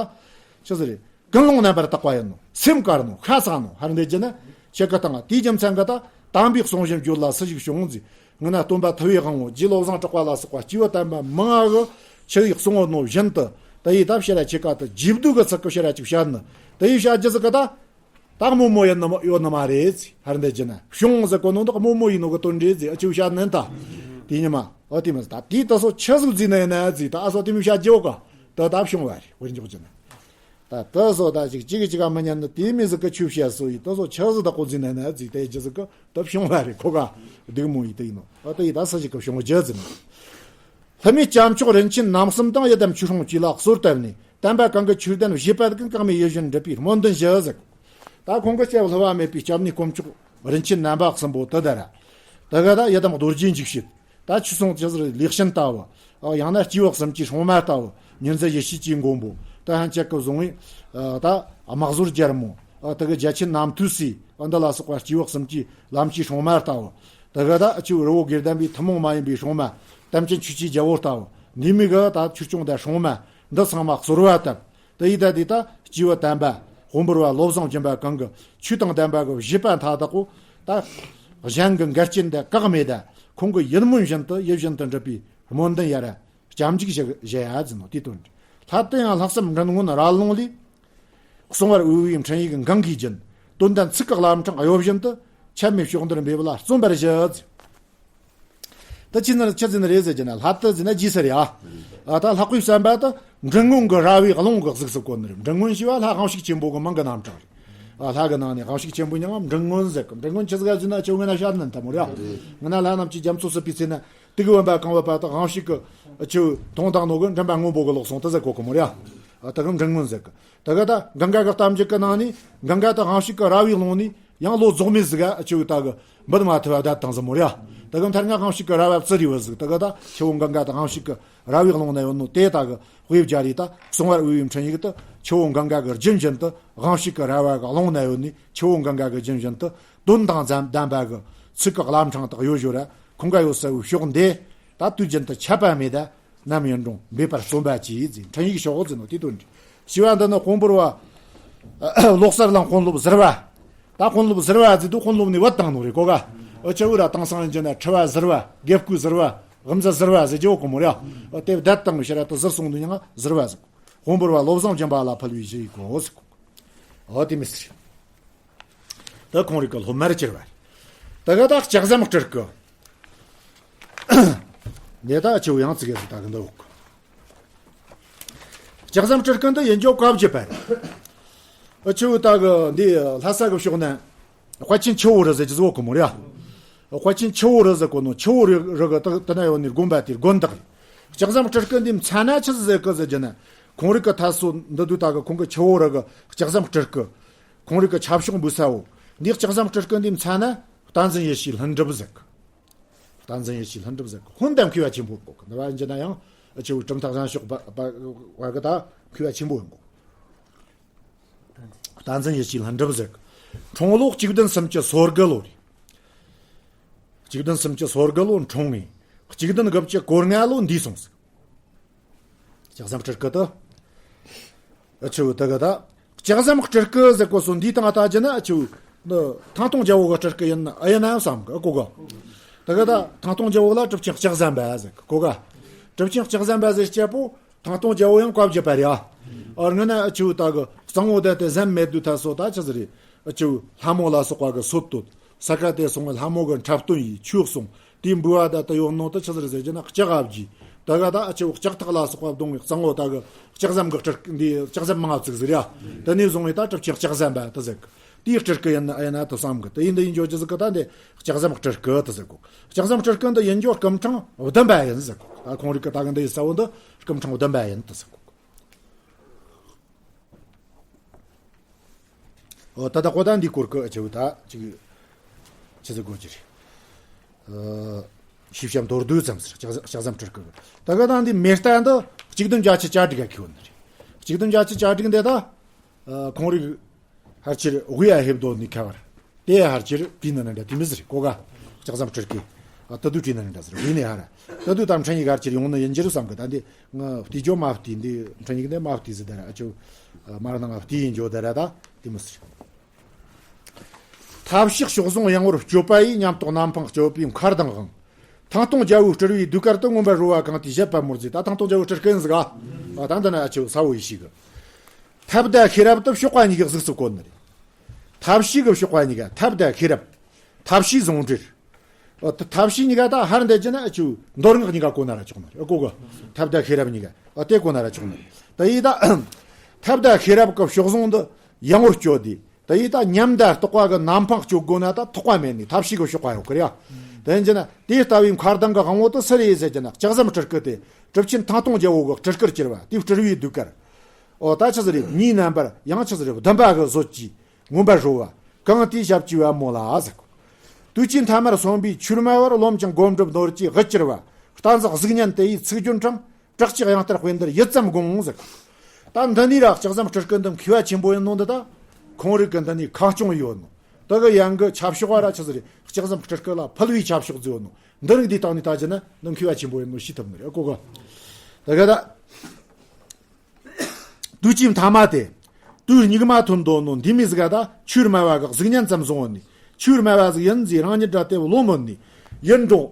ཆི་ཟེར་རེད། ཀུན་སློང་རྣམ་པར་དག་པ་ཡིན་ནོ། སེམས་དཀར་ནོ། ཤ་ཚ་ནོ། ཧར་འདེད་ཀྱི་ན་ཆེ་ཀ་དང་དེའི་རྒྱུ་མཚན་གི་ད་དམ་པའི་གསུང་བཞིན་བརྗོད་ལ་སུ་ཞིག་བྱུང་ཟེར། ངི་ན་སྟོན་པ་ཐུ་བའི་དབང་བོ་རྗེ་བློ་བཟང་གྲགས་པ་ལ་སོགས་པ་སྐྱེས་བུ་དམ་པ་མང་ང་གི་ཆི་ཡིག་གསུང་བ་ནོ་བཞིན་དུ་དེ་ཡི་ད་ཕྱིར་ར་ཆེ་ཀ་དུ་རྗེ་བསྡུས་གི་ཚིག་གི་ཕྱིར་ར་ཅིག་བཤད་ནི་དེ་ཡི་བཤད་རྒྱུ་ཟིག་གི་ད། ད་རྨོ་མོ་ཡིན་ནི་མ་ཡོད་ནི་མ་རེད། ཧར་འདི་བགྱི་ན་བྱུང་ཟེར་གོ་ནོ་འདི་རྨོ་མོ་ཡིན་ནོ་གི་དོན་རེད་ཟེར། ཨ་ཅིའུ་བཤད་ནན་ད། དེ་ཉི་མ་ཨོ་དེ་མི་ཟེར། ད་དེ་ད་སོ་ཆི་ཟིག་བརྫིས་ནི་ཡིན་ན་ཟེར། ད་ཨ་སོ་དེ་མི་བཤད་རྒྱུ་ག་ད་ད་བྱུང་བ་རེད། བར་འཇོག་བགྱི་ན་ད་ད་སོ་ད་ཅིག་ཅིག་ཅིག་ག་མི་ཉན་ནི་དེ་མི་ཟིག་གི་ཆུ་བཤད་སོ་ཡིན། ད་སོ་ཆི་ཟིག་ད་གོ་བརྫིས་ནི་ཡིན་ན་ཟེར། དེ་རྒྱུ་ཟིག་གི་ད་བྱུང་བ་རེད། ཁོ་ག་སྡིག་མོ་ཡིན་དེ་ཡིན་ནོ། ཨོ་དེ་ཡིན་ད་སུ་ཞིག་གི་བྱུང་རྒྱུ་ཟེར་ནོ། ལྷ་མོའི་སྐྱབས་མཆོག་རིན་ཆེན་རྣམ་གསུམ་དང་། ཡི་དམ་ཆོས་སྲུང་བཅས་ལ་གསོལ་བཏབ་ནས། བསྟན་པ་གང་གི་ཆོས་ལྡན་བཞེད་པ་ཀུན། གང་མོས་ཡིད་བཞིན་འགྲུབ་པའི་སྨོན་འདུན་ཞུ་ཟེར། ད་ཁོང་གི་སྐྱབས་བསླུ་བ་མེད་པའི་སྐྱབས་གནས་དཀོན་མཆོག་རིན་ཆེན་རྣམ་པ་གསུམ་པོ་དེ་ད་ར། དེ་ག་ད་ཡི་དམ་རྡོ་རྗེ་འཇིགས་བྱེད། ད་ཆོས་སྲུང་ཅི་ཟེར་ལེགས་བཤད་ལྟ་བུ། ཨ་ཡང་ན་སྐྱེས་བུ་གསུམ་གྱི་སྲུང་མ་ལྟ་བུ། ཉི་འཛིན་ཡེ་ཤེས་ཀྱི་མགོན་པོ། ད་ཧན་ཅག་གི་བཟུང་བའི་ཨ་ད་དམག་ཟོར་རྒྱལ་མོ། ཨ་དེ་གི་རྒྱལ་ཆེན་རྣམ་ཐོས་སྲས། ཨ་འདི་ལ་སོགས་པ་སྐྱེས་བུ་གསུམ་གྱི་ལམ་གྱི་སྲུང་མ་ལྟ་བུ། དེ་ག་ད་ཨ་ཆུ་རི་བོ་དགེ་ལྡན་པའི་ཐུན་མོང་མ་ཡིན་པའི་སྲུང་མ། དམ་ཅན་ཆོས་ཀྱི་རྒྱལ་པོ་ལྟ་བུ། འདི་མི་གི་ད་ཆོས་སྐྱོང་དང་སྲུང་མ་འདི་ཚང་མ་གསོལ་བ་བཏབ། དེ་ཡི་ད་དེ་ད་སྐྱེས་བུ་དམ་པ་དཔལ་འབར་བ་བློ་བཟང་སྦྱིན་པ་གང་གི་ཆོས་དང་ལྡན་པ་གི་བཞེད་པ་མཐའ་དག་པོ་ད་གཞན་གྱི་འགལ་རྐྱེན་དང་བཀག་མེད་ད་ཁོང་གི་ཡིད་སྨོན་བཞིན་དུ་ཡིད་བཞིན་དུ་འགྲུབ་པའི་སྨོན་འདུན་ཡར་སྐྱབས་འཇུག་ཞུ་ཞུ་ཡ་ཟེར་ནོ་དེ་དོན། ལྷ་དེ་ཡང་ལྷག་བསམ་མགྲིན་སྔོན་ར་ལུང་ལས། གསུང་བར་འོས་པའི་འཕྲིན་ཡིག་འགང་གིས་སྦྱིན། དོན་དམ་ཚིག་གི་བླ་བྲང་གཡོ་བཞིན་དུ། ཆད་མེད་ཕྱོགས་འདིར་འབེབས་ལ་བརྩོན་པར་ཞུ། ད་ཅི་ནི་ཅི་ཟིན་རེད་ཟེར་གྱི་ན་ལྷ་དེ་ཟིན་ན་རྗེས་སུ་རེད་ཨ། ཨ་ད་ལྷག་པའི་བསམ་པ་དེ་མགྲིན་སྔོན་གྱི་ར་བའི་ཀླུང་གི་གཟུགས་སུ་བཀོད་ནི་རེད། མགྲིན་སྔོན་ཞེས་པ་ལྷ་དབང་ཕྱུག་ཆེན་པོ་གི་མིང་གི་རྣམ་གྲངས་རེད། ཨ་ལྷ་གི་ནང་ནས་དབང་ཕྱུག་ཆེན་པོ་མིང་ང་མགྲིན་སྔོན་ཟེར་གི། མགྲིན་སྔོན་ཆི་ཟིག་ཟེར་ན་ཆུ་ངན་ན་ཤར་ནན་ད་མོ་ར། ངན་ན་ལྷ་རྣམས་ཀྱི་རྒྱ་མཚོ་སྲིད་པའི་ཚེ་ན། དེ་གི་བུམ་པ་གང་བབ་པ་དག་དབང་ཕྱུག་གི་ཆུ་དོང་དང་ནོ་གི་མགྲིན་པ་སྔོན་པོ་གི་ལོག་སོང་དེ་ཟེར་གོ་གི་མོ་ར། ཨ་དེ་གི་མགྲིན་སྔོན་ཟེར་གི། དེ་གི་ད་གངྒཱ་གི་གཏམ་རྒྱུད་གི་ནང་ནས་གངྒཱ་དང་དབང་ཕྱུག་གི་ར་བའི་ཀླུང་ནས་ཡང་ལོ་རྫོགས་མེད་ཟིག་ག་ཆུ་ད་གི་འབུད་མ་ཐུབ་བ་བསྡད་དང་ཟེར་མོ་ར། དེ་གི་མཐར་ང་དབང་ཕྱུག་གི་ར་བ་བཙིར་རི་བ་ཟིག། དེ་གི་ད་ཆུ་བོ་གངྒཱ་དང་དབང་ཕྱུག་གི་ར་བའི་ཀླུང་ན་ཡོད་ནོ་དེ་ད་གི་དཔེ་བརྒྱ་རེ་ད་གསུང་བར་འོས་པའི་འཕྲིན་ཡིག་ད་ཆུ་བོ་གངྒཱ་གི་རྒྱུན་བཞིན་དུ་དབང་ཕྱུག་གི་ར་བ་གི་ཀླུང་ན་ཡོད་ནི་ཆུ་བོ་གངྒཱ་གི་རྒྱུན་བཞིན་དུ་དོན་དང་ལྡན་པ་གི་ཚིག་གི་བླ་བྲང་དག་གཡོ་ཞོར་ར། ཁོང་ག་ཡོད་ས་བོའི་ཕྱོགས་འདི་ད་དུས་རྒྱུན་དུ་ཆད་པ་མེད་ད་ནམ་ཡིན་རུང་འབད་པར་བརྩོན་པ་གྱིས་ཟེར། འཕྲིན་ཡིག་ཤོག་ཟེར་ནོ་དེ་དོན་འདི། ཞི་བ་འདི་ནི་དཔོན་པོར་བ་ལོག་སར་ལང་དཔོན་སློབ་ཟུར་བ། ད་དཔོན་སློབ་ཟུར་བ་ཟེར་དུས་དཔོན་སློབ་ནས་བུད་བཏང་ནོ་རེད་གོ་ག། ཨོ་ཆ་བུ་ར་དེང་སང་ཡིན་གྱི་ན་ཁྲི་བ་ཟུར་བ། དགེ་བསྐོས་ཟུར་བ། དབུ་མཛད་ཟུར་བ་ཟེར་རྒྱུ་གོ་མོ་ར། ཨོ་དེ་བསྡད་བཏང་ནོ་ཕྱིར་ར་དུ་ཟུར་སོང་ནོ་ཡང་ཟུར་བ་ཟེར། དཔོན་པོར་བ་བློ་བཟང་སྦྱིན་པ་ལ་ཕུལ་བའི་ཞུ་ཡིག་གོ་ཟེར་གོ། ཨོ་དེ་མི་ཟེར། ད་ཁོང་རིགས་ཀྱི་སློབ་མར་གྱུར་བ་རེད། ད་ག་ད་ལྕགས་ཟམ་སྤྲུལ་སྐུ། ངས་ད་ཆེ་བོ་ཡང་ཙི་གེ་ཟིག་ད་གི་འདི་འོག་ལྕགས་ཟམ་སྤྲུལ་སྐུ་འདི་ཡིན་རྒྱུ་བཀའ་བརྒྱུད་པ་རེད། ཨ་ཆེ་བོ་ད་གི་འདི་ལྷ་ས་གི་ཕྱོགས་ན་དཔལ་ཆེན་ཆུ་བོ་རི་ཟེར་གྱི་ཟིག་གོ་མོ་རེད། དཔལ་ཆེན་ཆུ་བོ་རི་ཟེར་གོ་ནོ་ཆུ་བོ་རི་རི་གི་ད་ད་ན་ཡོད་ནི་དགོན་པ་དེ་དགོན་བདག་རེད། ལྕགས་ཟམ་སྤྲུལ་སྐུ་འདི་མཚན་ན་ཆི་ཟིག་ཟེར་གི་ཟེར་གྱི་ན། ཁོང་རིགས་ཀྱི་ཐད་སོ་འདི་དུས་ད་གི་ཁོང་གི་ཆུ་བོ་རི་གི་ལྕགས་ཟམ་སྤྲུལ་སྐུ། ཁོང་རིགས་ཀྱི་ཆབ་ཤོག་འབུལ་ས་བོ། འདི་ལྕགས་ཟམ་སྤྲུལ་སྐུ་འདི་མཚན་ན་བསྟན་འཛིན་ཡེ་ཤེས་ལྷུན་གྲུབ་ཟེར་གི། བསྟན་འཛིན་ཡེ་ཤེས་ལྷུན་གྲུབ་ཟེར་གི། ཧོན་དང་མཁས་པ་ཆེན་པོ་གོ་གི། འདི་བ་ཡིན་གྱི་ན་ཡང་ཨ་ཆེ་བོ་གྲུབ་མཐའ་གཞན་ཕྱོགས་པ་པ་བར་གི་ད་མཁས་པ་ཆེན་པོ་ཡིན་གོ། བསྟན་འཛིན་ཡེ་ཤེས་ལྷུན་གྲུབ་ཟེར་གི། འཁྲུངས་ལོ་གཅིག་བདུན་སུམ་ཅུ་སོ་དགུ་ལོ་རེད། གཅིག་བདུན་སུམ་ཅུ་སོ་དགུ་ལོ་འཁྲུངས་ངེ། གཅིག་བདུན་དགུ་བཅུ་གོ་ལྔ་ལོ་འདས་སོང་ཟིག། ལྕགས་ཟམ་སྤྲུལ་སྐུ་དེ། ཨ་ཆུ་དེ་གི་ད། ལྕགས་ཟམ་སྤྲུལ་སྐུ་ཟེར་གོ་སོ་འདི་དང་ཨ་ད་ཅི་ན་ཨ་ཆུ། འདི་ཐང་སྟོང་རྒྱལ་པོ་གི་སྤྲུལ་སྐུ་ཡིན་ཨ་ཡིན་ན་བསམ་གི་གོ་ག། དེ་གི་ད་ཐང་སྟོང་རྒྱལ་པོ་ལ་གྲུབ་ཆེན་ལྕགས་ཟམ་པ་ཟེར་གི་གོ་ག། གྲུབ་ཆེན་ལྕགས་ཟམ་པ་ཟེར་སྐྱེ་པོ་ཐང་སྟོང་རྒྱལ་པོ་ཡང་བཀའ་བརྒྱུད་པ་རེད་ཨ། ཨ་ངི་ན་ཨ་ཆུ་ད་གི་གཙང་བོ་དེ་དེ་ཟམ་མེད་དུས་ད་སོ་ད་ཆི་ཟིག་རེད། ཨ་ཆུ་ལྷ་མོ་ལ་སོགས་པ་གི་སོད་དོད། ས་ག་དེ་སོང་ལྷ་མོ་གི་འཁྲབ་སྟོན་ཡིས་ཆོས་གསུངས། དེའི་འབུལ་བ་ད་ལྟ་ཡོད་ནོ་ད་ཆི་ཟིག་རེད་ཟེར་གྱི་ན་ལྕགས་ཨ་བརྒྱུད། ད་ག་ད་ཨ་ཆེ་བོ་ལྕགས་ཐག་ལ་སོགས་པ་བརྡུང་བའི་གཙང་བོ་ད་གི་ལྕགས་ཟམ་གི་སྤྲུལ་འདི་ལྕགས་ཟམ་མང་ཙིག་ཟིག་རེད་ཨ། དེ་ནས་བཟུང་བའི་ད་གྲུབ་ཆེན་ལྕགས་ཟམ་པ་ད་ཟེར་གི། དེའི་སྤྲུལ་སྐུ་ཡིན་ན་ཨ་ཡིན་ན་ད་བསམ་གི། དེ་ཡིན་འདི་ཡིན་འཇོག་རྒྱུ་ཟིག་གི་ད་འདི་ལྕགས་ཟམ་སྤྲུལ་སྐུ་ད་ཟེར་གོ། ལྕགས་ཟམ་སྤྲུལ་སྐུ་འདི་ཡིན་འཇོག་སྐུ་ཕྲེང་བདུན་པ་ཡིན་ཟེར་གོ། ད་ཁོང་རིགས་གི་ད་གི་འདི་ཡི་ས་བོ་འདི་སྐུ་ཕྲེང་བདུན་པ་ཡིན་ད་ཟེར་གོ། ཨོ་ད་ལྟ་གོ་ད་འདི་སྐོར་གི་ཨ་ཆེ་བོ་ད་ཅིག་ཆི་ཟིག་གོ་ཅི་རེད། ཨ་ཤེས་བྱ་མདོར་བསྡུས་ཙམ་ཟེར། ལྕགས་ཟམ་ལྕགས་ཟམ་སྤྲུལ་སྐུ་གི། ད་ག་ད་འདི་མེ་རྟ་འདི་གཅིག་བདུན་བརྒྱད་ཅུ་གྱ་དྲུག་ག་ཁེལ་བ་ནི་རེད། གཅིག་བདུན་བརྒྱད་ཅུ་གྱ་དྲུག་འདི་ད་ཨ་ཁོང་རིགས་ཕལ་ཆེར་དབུས་ཨ་ཧེབ་རྡོ་ནས་ཁ་བར། དེ་ཧར་ཅིར་བྲིས་ན་ནི་འདྲ་དེ་མི་ཟེར་གོ་ག་ལྕགས་ཟམ་སྤྲུལ་སྐུ། ཨ་ཏི་དུ་བྲིས་ན་ནི་འདྲ་ཟེར་བྲིས་ནས་ཧར། ཏི་དུ་དང་འཕྲིན་ཡིག་ཧར་ཅིར་ཡོང་ནི་ཡིན་གྱི་རུ་བསམ་གི། ད་འདི་ང་བལྟས་རྒྱུ་མ་བལྟས། འདི་འཕྲིན་ཡིག་འདི་མ་བལྟས་ཟེར། ད་ར་ཨ་ཅོ་མར་ནང་བལྟས་ཡིན་རྒྱུ་ད་ར་ད་དེ་མི་ཟེར། ཐབས་ཤེས་གཤོག་ཟུང་ཡངས་པོར་སྤྱོད་པ་ཡིས། ཉམས་རྟོགས་ནམ་འཕང་སྤྱོད་པའི་མཁར་དང་དབང་། ཐང་སྟོང་རྒྱལ་པོའི་སྤྲུལ་བའི་ཟློས་གར་དུ། མངོན་པར་རོལ་བ་གང་དེའི་བཞད་པ་མོར་མཛེས། ད་ཐང་སྟོང་རྒྱལ་པོའི་སྤྲུལ་སྐུ་ཡིན་ཟིག་ག་ཨ་ད་འདི་ན་ཨ་ཆེ་ས་བོ་ཡེ་ཤེས་གི། ཐབས་དང་ཤེས་རབ་ཏུ་གཤོག་པ་གཉིས་ཀྱིས་གཟུགས་སུ་བཀོད་ནི་རེད། ཐབས་ཤེས་ཀྱི་གཤོག་པ་གཉིས་ཀ། ཐབས་དང་ཤེས་རབ། ཐབས་ཤེས་ཟུང་འབྲེལ། ཨོ་ད་ཐབས་ཤེས་གཉིས་ཀ་ད་ཧར་འདེད་ཀྱི་ན་ཨ་ཆུ་མདོ་སྔགས་གཉིས་ཀ་གོ་ན་ར་ཆོག་ནི་རེད། ཨོ་གོ་གི། ཐབས་དང་ཤེས་རབ་གཉིས་ཀ་ཨོ་དེ་གོ་ན་ར་ཆོག་ནི་རེད། ད་ཡིན་ད་ཐབས་དང་ཤེས་རབ་ཀྱི་གཤོག་ཟུང་འདི་ཡངས་པོར་སྤྱོད་དེ། ད་ཡིན་ད་ཉམས་དང་རྟོགས་པ་གི་ནམ་འཕང་སྤྱོད་དགོས་ན་ད་ཐོགས་པ་མེད་ནི་ཐབས་ཤེས་ཀྱི་གཤོག་པ་ཡོད་གི་རེད་ཡ། དེ་ཡིན་ཀྱི་ན་དེ་ལྟ་བུའི་མཁར་དང་གི་དབང་པོ་དེ་སུ་རེད་ཟེར་ཀྱི་ན་ལྕགས་ཟམ་སྤྲུལ་སྐུ་དེ་གྲུབ་ཆེན་ཐང་སྟོང་རྒྱལ་པོ་གི་སྤྲུལ་སྐུར་གྱུར་པ་དེའི་སྤྲུལ་བའི་ཟློས་གར། ཨོ་ད་ཆི་ཟིག་རེད། མིའི་རྣམ་པར་ཡང་ཆི་ཟིག་རེད། བདུན་པ་གི་བཟོད་ཀྱིས་མངོན་པར་རོལ་བ། གང་དེའི་ཞབས་ཀྱི་པད་མོ་ལ་ཟེར། དུས་ཀྱི་མཐའ་མར་སོན་པའི་ཆོས་སྨྲ་བར། རློམ་ཅིང་སྒོམ་སྒྲུབ་ནོར་གྱི་དབུ་གྱུར་པ། གཏན་བཞག་གཟུགས་བརྙན་དེ་ཡི་ཚིག་རྒྱུན་དྲངས། བྲག་ཅའི་དབྱངས་ལྟར་དཔེ་འདིར་ཡུད་ཙམ་དགོངས་ཟེར། ད་འདི་ནས་ར་ལྕགས་ཟམ་སྤྲུལ་སྐུ་འདི་མཁས་པ་ཆེན་པོ་ཡིན་ནོ་འདི་ད། ཁོང་རིགས་ཀྱི་འདི་ནས་ཁ་སྐྱོང་ཡོད་ནོ། དེ་གི་ཡང་གི་ཆབ་ཤོག་བ་ར་ཆི་ཟིག་རེད། ལྕགས་ཟམ་སྤྲུལ་སྐུ་ལ་ཕུལ་བའི་ཆབ་ཤོག་ཟིག་ཡོད་ནོ། འདི་རིགས་འདི་སྟེང་ནས་ད་ཅི་ན་འདི་མཁས་པ་ཆེན་པོ་ཡིན་ནོ་ཤེས་ཐུབ་ནི་རེད། ཨ་གོ་གི། དེ་གི་ད། དུས་ཀྱི་མཐའ་མ་དེ། དུས་སྙིགས་མ་ཐོན་དོ་ནོ་འདི་མི་ཟིག་ག་ད་ཆོས་སྨྲ་བ་གི་གཟུགས་བརྙན་ཙམ་བཟུང་བ་ནི། ཆོས་སྨྲ་བ་ཟིག་ཡིན་ཟེར་རང་ཉིད་ར་དེ་བློ་མོན་ནི་ཡིན་འགྲོ།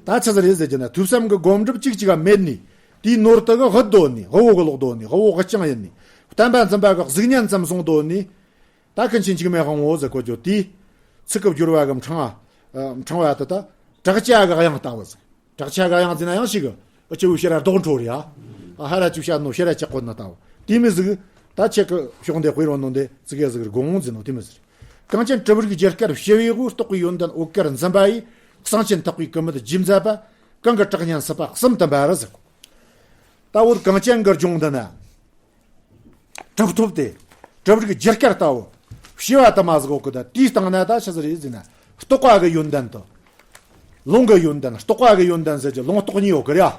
ད་ཆི་ཟིག་རེད་ཟེར་གྱི་ན་ཐོས་བསམ་གི་སྒོམ་སྒྲུབ་གཅིག་གཅིག་ག་མེད་ནི། དེའི་ནོར་དེ་གི་དབུ་དོ་ནི་དབུ་བོ་གི་ལོག་དོ་ནི་དབུ་བོ་དབུ་རྐྱང་ཡིན་ནི། བསྟན་པ་འཛིན་པ་གི་གཟུགས་བརྙན་ཙམ་བཟུང་དོ་ནི། ད་ཀུན་མཁྱེན་འཇིགས་མེད་དབང་པོ་ཟེར་གོ་རྒྱུ་དེ། ཚིག་གི་སྦྱོར་བ་གི་ཕྲེང་བ། ཕྲེང་བ་དེ་ད། བྲག་ཅ་གི་དབྱངས་ལྟ་བུ་ཟེར། བྲག་ཅ་གི་དབྱངས་ཟེར་ན་ཡང་ཞིག་གི་ཨ་ཅེ་བོ་ཤེ་ར་རྡོག་འཕྲོ་རེད་ཨ། ཨ་ཧ་ར་ཅུ་ཤ་ནོ་ཤེ་ར་ཅག་གོ་ན་ལྟ་བུ་དེ་མི་ཟིག་ད་ཁྱེད་ཀྱི་ཕྱོགས་འདི་དཔེ་རོ་ནོ་འདི་ཙི་གེ་ཟིག་དགོངས་ཟེར་ནོ་དེ་མི་ཟིག་གངས་ཅན་གྲུབ་རིགས་རྒྱལ་དཀར་བྱེ་བའི་དབུས། རྟོགས་པའི་ཡོན་ཏན་འོད་དཀར་འཛིན་པ་ཡིས། གསང་ཆེན་ཐེག་པའི་ཀུ་མུད་རྗེས་མཛད་པ། གང་གི་གྲགས་སྙན་སྲིད་པ་གསུམ་དུ་འབར་ཟེར། ད་བོད་གངས་ཅན་གྱི་ལྗོངས་འདི་ན། གྲུབ་ཐོབ་དེ། གྲུབ་རིགས་རྒྱལ་དཀར་ལྟ་བུ། བྱེ་བ་དུ་མ་ཟིག་ཡོད་གི། ད་དེའི་སྟེང་ན་ད་ཆི་ཟིག་རེད་ཟེར་ན། རྟོགས་པ་གི་ཡོན་ཏན་དང་། ལུང་གི་ཡོན་ཏན། རྟོགས་པ་གི་ཡོན་ཏན་ཟེར་གྱི་ལུང་རྟོགས་གཉིས་ཡོད་གི་རེད་ཨ།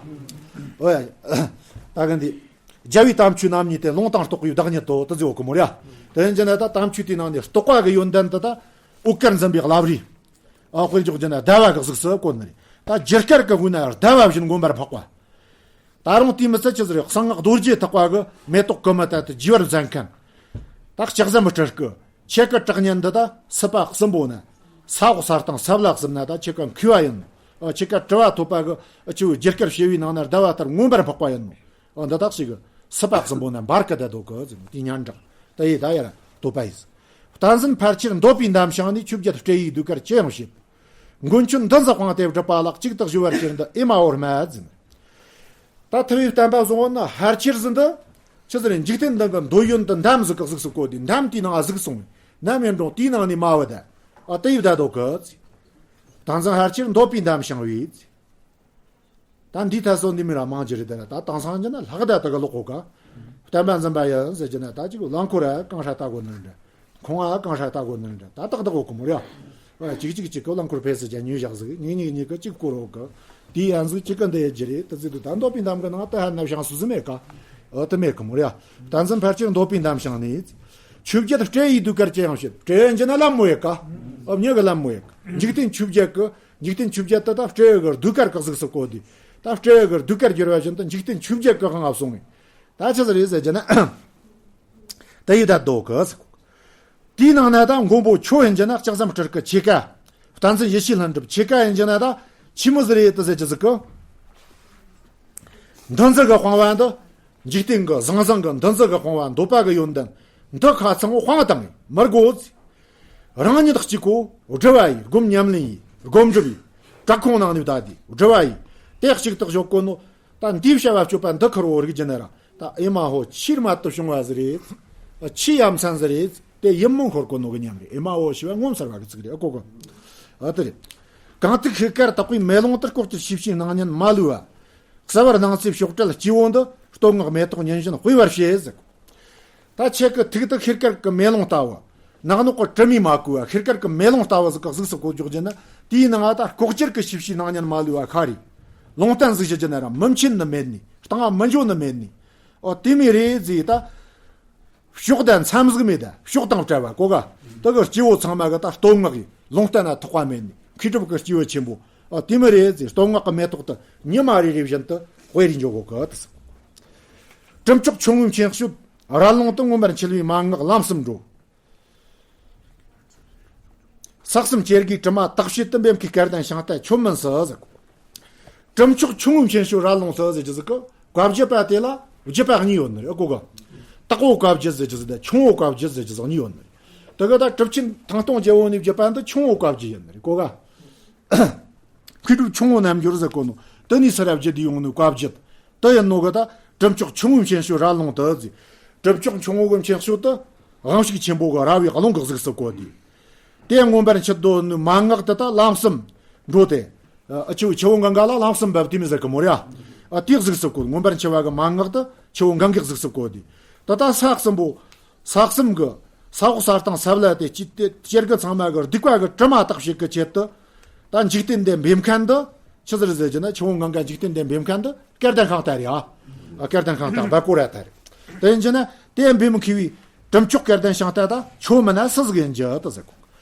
ཨོ་ཡ། ད་གི་འདི། རྒྱལ་བའི་དམ་ཆོས་རྣམ་གཉིས་ཏེ། ལུང་དང་རྟོགས་པའི་བདག་ཉིད་དོ། དེ་ཟིག་ཡོད་གི་མོ་རེད་ཨ། དེ་ཡིན་གྱི་ན་ད་དམ་ཆོས་དེའི་ནང་ནས་རྟོགས་པ་གི་ཡོན་ཏན་དེ་ད། འོད་དཀར་འཛིན་པའི་བླ་བྲེ། ཨ་དཔེ་འཇོག་རྒྱུ་ན་ཟླ་བ་གི་གཟུགས་སུ་བཀོད་ནི་རེད། ད་རྒྱལ་དཀར་གི་དབུས་ན་ཟླ་བ་བཞིན་མངོན་པར་འཕགས་པ། ད་རུང་དེའི་མི་ཚད་ཆི་ཟིག་རེད། གསང་སྔགས་རྡོ་རྗེ་ཐེག་པ་གི་མེ་ཏོག་ཀུ་མུད་དེ་དེ་རྒྱས་པར་མཛད་མཁན། ད་ལྕགས་ཟམ་སྤྲུལ་སྐུ། ཁྱེད་ཀྱི་གྲགས་སྙན་འདི་ད་སྲིད་པ་གསུམ་པོ་ན། ས་འོག་ས་སྟེང་ས་བླ་གསུམ་ན་ད་ཁྱེད་ཀྱི་མཁས་པ་ཡིན་ནོ། ཨ་ཁྱེད་ཀྱི་དྲི་བ་ཐོབ་པ་གི་ཨ་ཆུ་རྒྱལ་དཀར་བྱེ་བའི་ནང་ན་ཟླ་བ་ལྟར་མངོན་པར་འཕགས་པ་ཡིན་ནོ། ཨ་འདི་དག་ཞིག་གི་སྲིད་པ་གསུམ་པོ་ན་འབར་གི་བསྡད་འདུག་གི་ཟེར་ནོ། དེའི་སྙན་གྲགས་ད་ཡི་ད་ཡར་བསྟོད་པ་ཡིན། བསྟན་འཛིན་ཕལ་ཆེར་འདོད་པའི་འདམ་ཞིང་ནས། ཆོས་བརྒྱད་སྤྲེའུའི་ཟློས་གར་ཅི་ཡང་བྱེད། མགོན་ཁྱོད་མདུན་བཞག་དབང་དེ་སྒྲུབ་པ་ལགས། གཅིག་ཏུ་གཞོལ་བར་གྱུར་འདི་ཨེ་མ་ཧོ་སྨྲ་ཟེར། ད་ཐུབ་པའི་བསྟན་པ་བཟང་པོ་ན་ཕལ་ཆེར་ཟིན་འདི། ཆི་ཟེར་འཇིག་རྟེན་འདི་གི་འདོད་ཡོན་དུ་འདམ་ཟིག་གི་གཟུགས་སུ་བཀོད་དེ། འདམ་དེའི་ནང་ང་ཟིག་སོང་། ནམ་ཡིན་རུང་དེའི་ནང་ནས་མ་བུད་ད། ཨ་དེ་ཡི་བསྡད་འདུག་གི། བསྟན་འཛིན་ཕལ་ཆེར་འདོད་པའི་འདམ་ཞིང་བས། ད་འདིའི་ཐད་སོ་འདི་མི་ར་མང་རྒྱུ་རེད་དེ་ར། ད་དེང་སང་རྒྱུ་ན་ལྷག་ད་དེ་ག་ལོག་གོ་ག་བསྟན་པ་འཛིན་པ་ཡིན་ཟེར་རྒྱུ་ན་ད་ཅིག་རླངས་འཁོར་ར་གང་ཧྲ་ལྟ་དགོས་ནི་འདྲ། ཁོང་ཨ་གང་ཧྲ་ལྟ་དགོས་ནི་འདྲ། ད་ཏག་ཏག་འོག་གི་མོ་ར། ཨ་ཅིག་ཅིག་ཅིག་གི་རླངས་འཁོར་ཕེ་སི་ཅན་ཉོས་བཞག་ཟིག་ཉིག་ཉིག་ཉིག་གི་ཅིག་བསྐོར་འོག་གི། དེའི་ཡན་ཟིག་ཅིག་གི་འདི་ཡེ་རྒྱུ་རེད། དེ་ཟིག་དུ་ད་འདོད་པའི་འདམ་གི་ནང་ད་ཧ་ན་བྱང་སུ་ཟིག་མེད་ག་ཨ་དེ་མེད་གི་མོ་ར། བསྟན་འཛིན་ཕལ་ཆེར་འདོད་པའི་འདམ་ཞིང་ནས། ཆོས་བརྒྱད་སྤྲེའུའི་ཟློས་གར་ཅི་ཡང་བྱེད། སྤྲེའུ་ཡིན་རྒྱུ་ན་ལམ་མོ་ཡེ་ག་ཨ་མྱི་གི་ལམ་མོ་ཡེ་ག་འཇིག་རྟེན་ཆོས་བརྒྱད་གི། འཇིག་རྟེན་ཆོས་བརྒྱད་དེ་ད་སྤྲེའུ་གི་ཟློས་གར་གི་གཟུགས་སུ་བཀོད་དེ། ད་སྤྲེའུ་གི་ཟློས་གར་བསྒྱུར་བ་བཞིན་དུ་འཇིག་རྟེན་ཆོས་བརྒྱད་གི་དབང་ང་སོང་ངས། ད་ཆི་ཟིག་རེད་ཟེར་རྒྱུ་ན། དེ་ཡི་ད་འདོད་གི་ཟེར། དེའི་ནང་ན་ད་མགོན་པོ་ཁྱོད་ཡིན་རྒྱུ་ན་ལྕགས་ཟམ་སྤྲུལ་སྐུ་ཁྱེད་ཀ་བསྟན་འཛིན་ཡེ་ཤེས་ལྷུན་གྲུབ་ཁྱེད་ཀ་ཡིན་རྒྱུ་ན་ད་ཆི་མོ་ཟིག་རེད་དེ་ཟེར་རྒྱུ་ཟིག་གི། འདི་ཚོ་གི་དཔང་བ་འདི། འཇིག་རྟེན་གྱི་ཟང་ཟིང་གི་འདི་ཚོ་གི་དཔང་བ་འདོད་པ་གི་ཡོན་ཏན་འདི་ཁ་ཚང་བོ་སྤང་བཏང་ངས་མི་དགོས། རང་ཉིད་གཅིག་པོ་སྒྲུབ་པ་ཡིས་སྒོམ་ཉམས་ལེན་ཡིས་སྒོམ་སྒྲུབ་ཡིས་བྲག་ཁུང་ནང་ནས་བསྡད་དེ་སྒྲུབ་པ་ཡིས་དེ་གཅིག་ཏུ་བཞག་གོ་ནོ། ད་འདིའི་བྱ་བ་སྤྱོད་པ་འདི་ཁུར་བོ་རིག་རྒྱུ་ན་ར་ད་ཨེ་མ་ཧོ་ཆེས་རྨད་དུ་བྱུང་བ་ཟིག་རེད། ཆེས་ཡ་མཚན་ཟིག་རེད། དེ་ཡིད་སྨོན་ཤོར་གོ་ནོ་གི་ཉམས་རེད། ཨེ་མ་ཧོ་ཞེས་པ་ངོ་མཚར་བ་གི་ཚིག་རེད། ཨ་གོ་གི། ཨ་དེ་རེད། གང་ཐུག་ཤེལ་དཀར་དག་པའི་མེ་ལོང་ལྟར། ལྐོག་གྱུར་ཤེས་བྱའི་སྣང་བརྙན་མ་ལུས་པ། གསལ་བར་སྣང་ཚེ་ཕྱོགས་བྲལ་སྐྱེ་བོ་འདི། སྟོད་སྔགས་མེ་ཏོག་ཉིན་བཞིན་དཔེ་བར་བྱེད་ཟེར། ད་ཁྱེད་ཀྱི་ཐུགས་དེ་ཤེལ་དཀར་གྱི་མེ་ལོང་ལྟ་བུ། ནག་ནོག་གི་དྲི་མས་མ་གོས་པ་ཤེལ་དཀར་གྱི་མེ་ལོང་ལྟ་བུ་ཟིག་གི་གཟུགས་སུ་བཀོད་འཇོག་རྒྱུ་ན། དེའི་ནང་ང་ད་ལྐོག་གྱུར་གྱི་ཤེས་བྱའི་སྣང་བརྙན་མ་ལུས་པ་ཤར་རེ། ལུང་བསྟན་ཟིག་བྱེད་རྒྱུ་ན་ར་མི་མཁྱེན་ནི་མེད་ནི། སྟེང་ང་མི་འགྱོ་ནི་མེད་ནི། ཨོ་དེ་མོ་རེད་ཟེར་ད། ཕྱོགས་དང་མཚམས་ཟིག་མེད་ད་ཕྱོགས་དང་བྲལ་བ་གོ་ག་དེ་གི་སྐྱེ་བོ་ཚང་མ་གི་ད་བསྟོད་བསྔགས་ཀྱིས་ལུང་བསྟན་ན་ཐོགས་པ་མེད་ནི་མཁས་གྲུབ་ཀྱི་སྐྱེས་བུ་ཆེན་པོ། ཨ་དེ་མོ་རེད་ཟེར། བསྟོད་བསྔགས་ཀྱི་མེ་ཏོག་དེ་ཉི་མ་རེ་རེ་བཞིན་དུ་དཔེ་རེ་འཇོག་གོ་གི་དེ་ཟེར། གྲུབ་མཆོག་ཆུང་ངུའི་མཁྱེན་དཔྱོད་ར་ལུང་དུ། མངོན་པར་འཆི་བའི་མན་ངག་ལམ་གསུམ་འགྲོ། ས་གསུམ་སྐྱེ་རྒུའི་དྲི་མ་དག་བྱེད་དུ། འབེབས་མཁས་སྐལ་ལྡན་ཤིང་རྟ་ཁྱོད་མིན་སྲིད་ཟེར། གྲུབ་མཆོག་ཆུང་ངུའི་མཁྱེན་དཔྱོད་ར་ལུང་དུ་ཟེར་རྒྱུ་ཟིག་གི་བཀའ་བརྒྱུད་པ་དེ་ལ་བརྒྱུད་པ་གཉིས་ཡོད་ནི་རེད། ཨ་གོ་ག་དག་པོ་བཀའ་བརྒྱུད་ཟེར་རྒྱུ་ཟིག་དང་ཆུང་ངུ་བཀའ་བརྒྱུད་ཟེར་རྒྱུ་ཟིག་གཉིས་ཡོད་ནི་རེད། དེ་གི་ད་གྲུབ་ཆེན་ཐང་སྟོང་རྒྱལ་པོ་ནས་བརྒྱུད་པ་འདི་ཆུང་ངུ་བཀའ་བརྒྱུད་ཡིན་ནི་རེད། གོ་ག་མཁས་གྲུབ་ཆུང་ངུ་རྣལ་འབྱོར་ཟེར་གོ་ནོ་དེ་ནས་སུ་ར་བརྒྱུད་དེ་ཡོང་ནི་བཀའ་བརྒྱུད་དེ་ཡིན་ནོ་གི། ད་གྲུབ་མཆོག་ཆུང་ངུའི་མཁྱེན་དཔྱོད་ར་ལུང་དུ་ཟེར། གྲུབ་མཆོག་ཆུང་ངུ་གི་མཁྱེན་དཔྱོད་དེ་དབང་ཕྱུག་ཆེན་པོ་གི་ར་བའི་རླུང་གི་གཟུགས་སུ་བཀོད་དེ། དེ་མངོན་པར་འཆི་དོ་ནི་མན་ངག་དེ་ད་ལམ་གསུམ་འགྲོ་སྟེ། ཨ་ཆུ་ཆུ་བོ་གངྒཱ་ལ་ལམ་གསུམ་འབབ་དེ་མོ་ཟེར་གི་མོ་རེད། ཨ་དེའི་གཟུགས་སུ་བཀོད། མངོན་པར་འཆི་བ་གི་མན་ངག་དེ་ཆུ་བོ་གངྒཱའི་གཟུགས་སུ་བཀོད་དེ། ད་ད་ས་གསུམ་པོ། ས་གསུམ་གི་ས་འོག་ས་སྟེང་ས་བླ་དེ་སྐྱེ་དེ་སྐྱེ་རྒུ་ཚང་མ་གི་སྡིག་པ་གི་དྲི་མ་དག་བྱེད་གི་ཆེད་དུ། ད་འཇིག་རྟེན་འདི་འབེབས་མཁན་འདི་ཆི་ཟིག་རེད་ཟེར་རྒྱུ་ན། ཆུ་བོ་གངྒཱ་འཇིག་རྟེན་འདི་འབེབས་མཁན་འདི་སྐལ་ལྡན་ཤིང་རྟ་རེད། ཨ་སྐལ་ལྡན་ཤིང་རྟ་བ་ཀོ་ར་ད་རེད། དེ་ཡིན་རྒྱུ་ན་དེ་འབེབས་མཁས་པའི་གྲུབ་མཆོག་སྐལ་ལྡན་ཤིང་རྟ་ད་ཁྱོད་མིན་ན་སུ་ཟིག་ཡིན་རྒྱུ་དེ་ཟེར་གོ།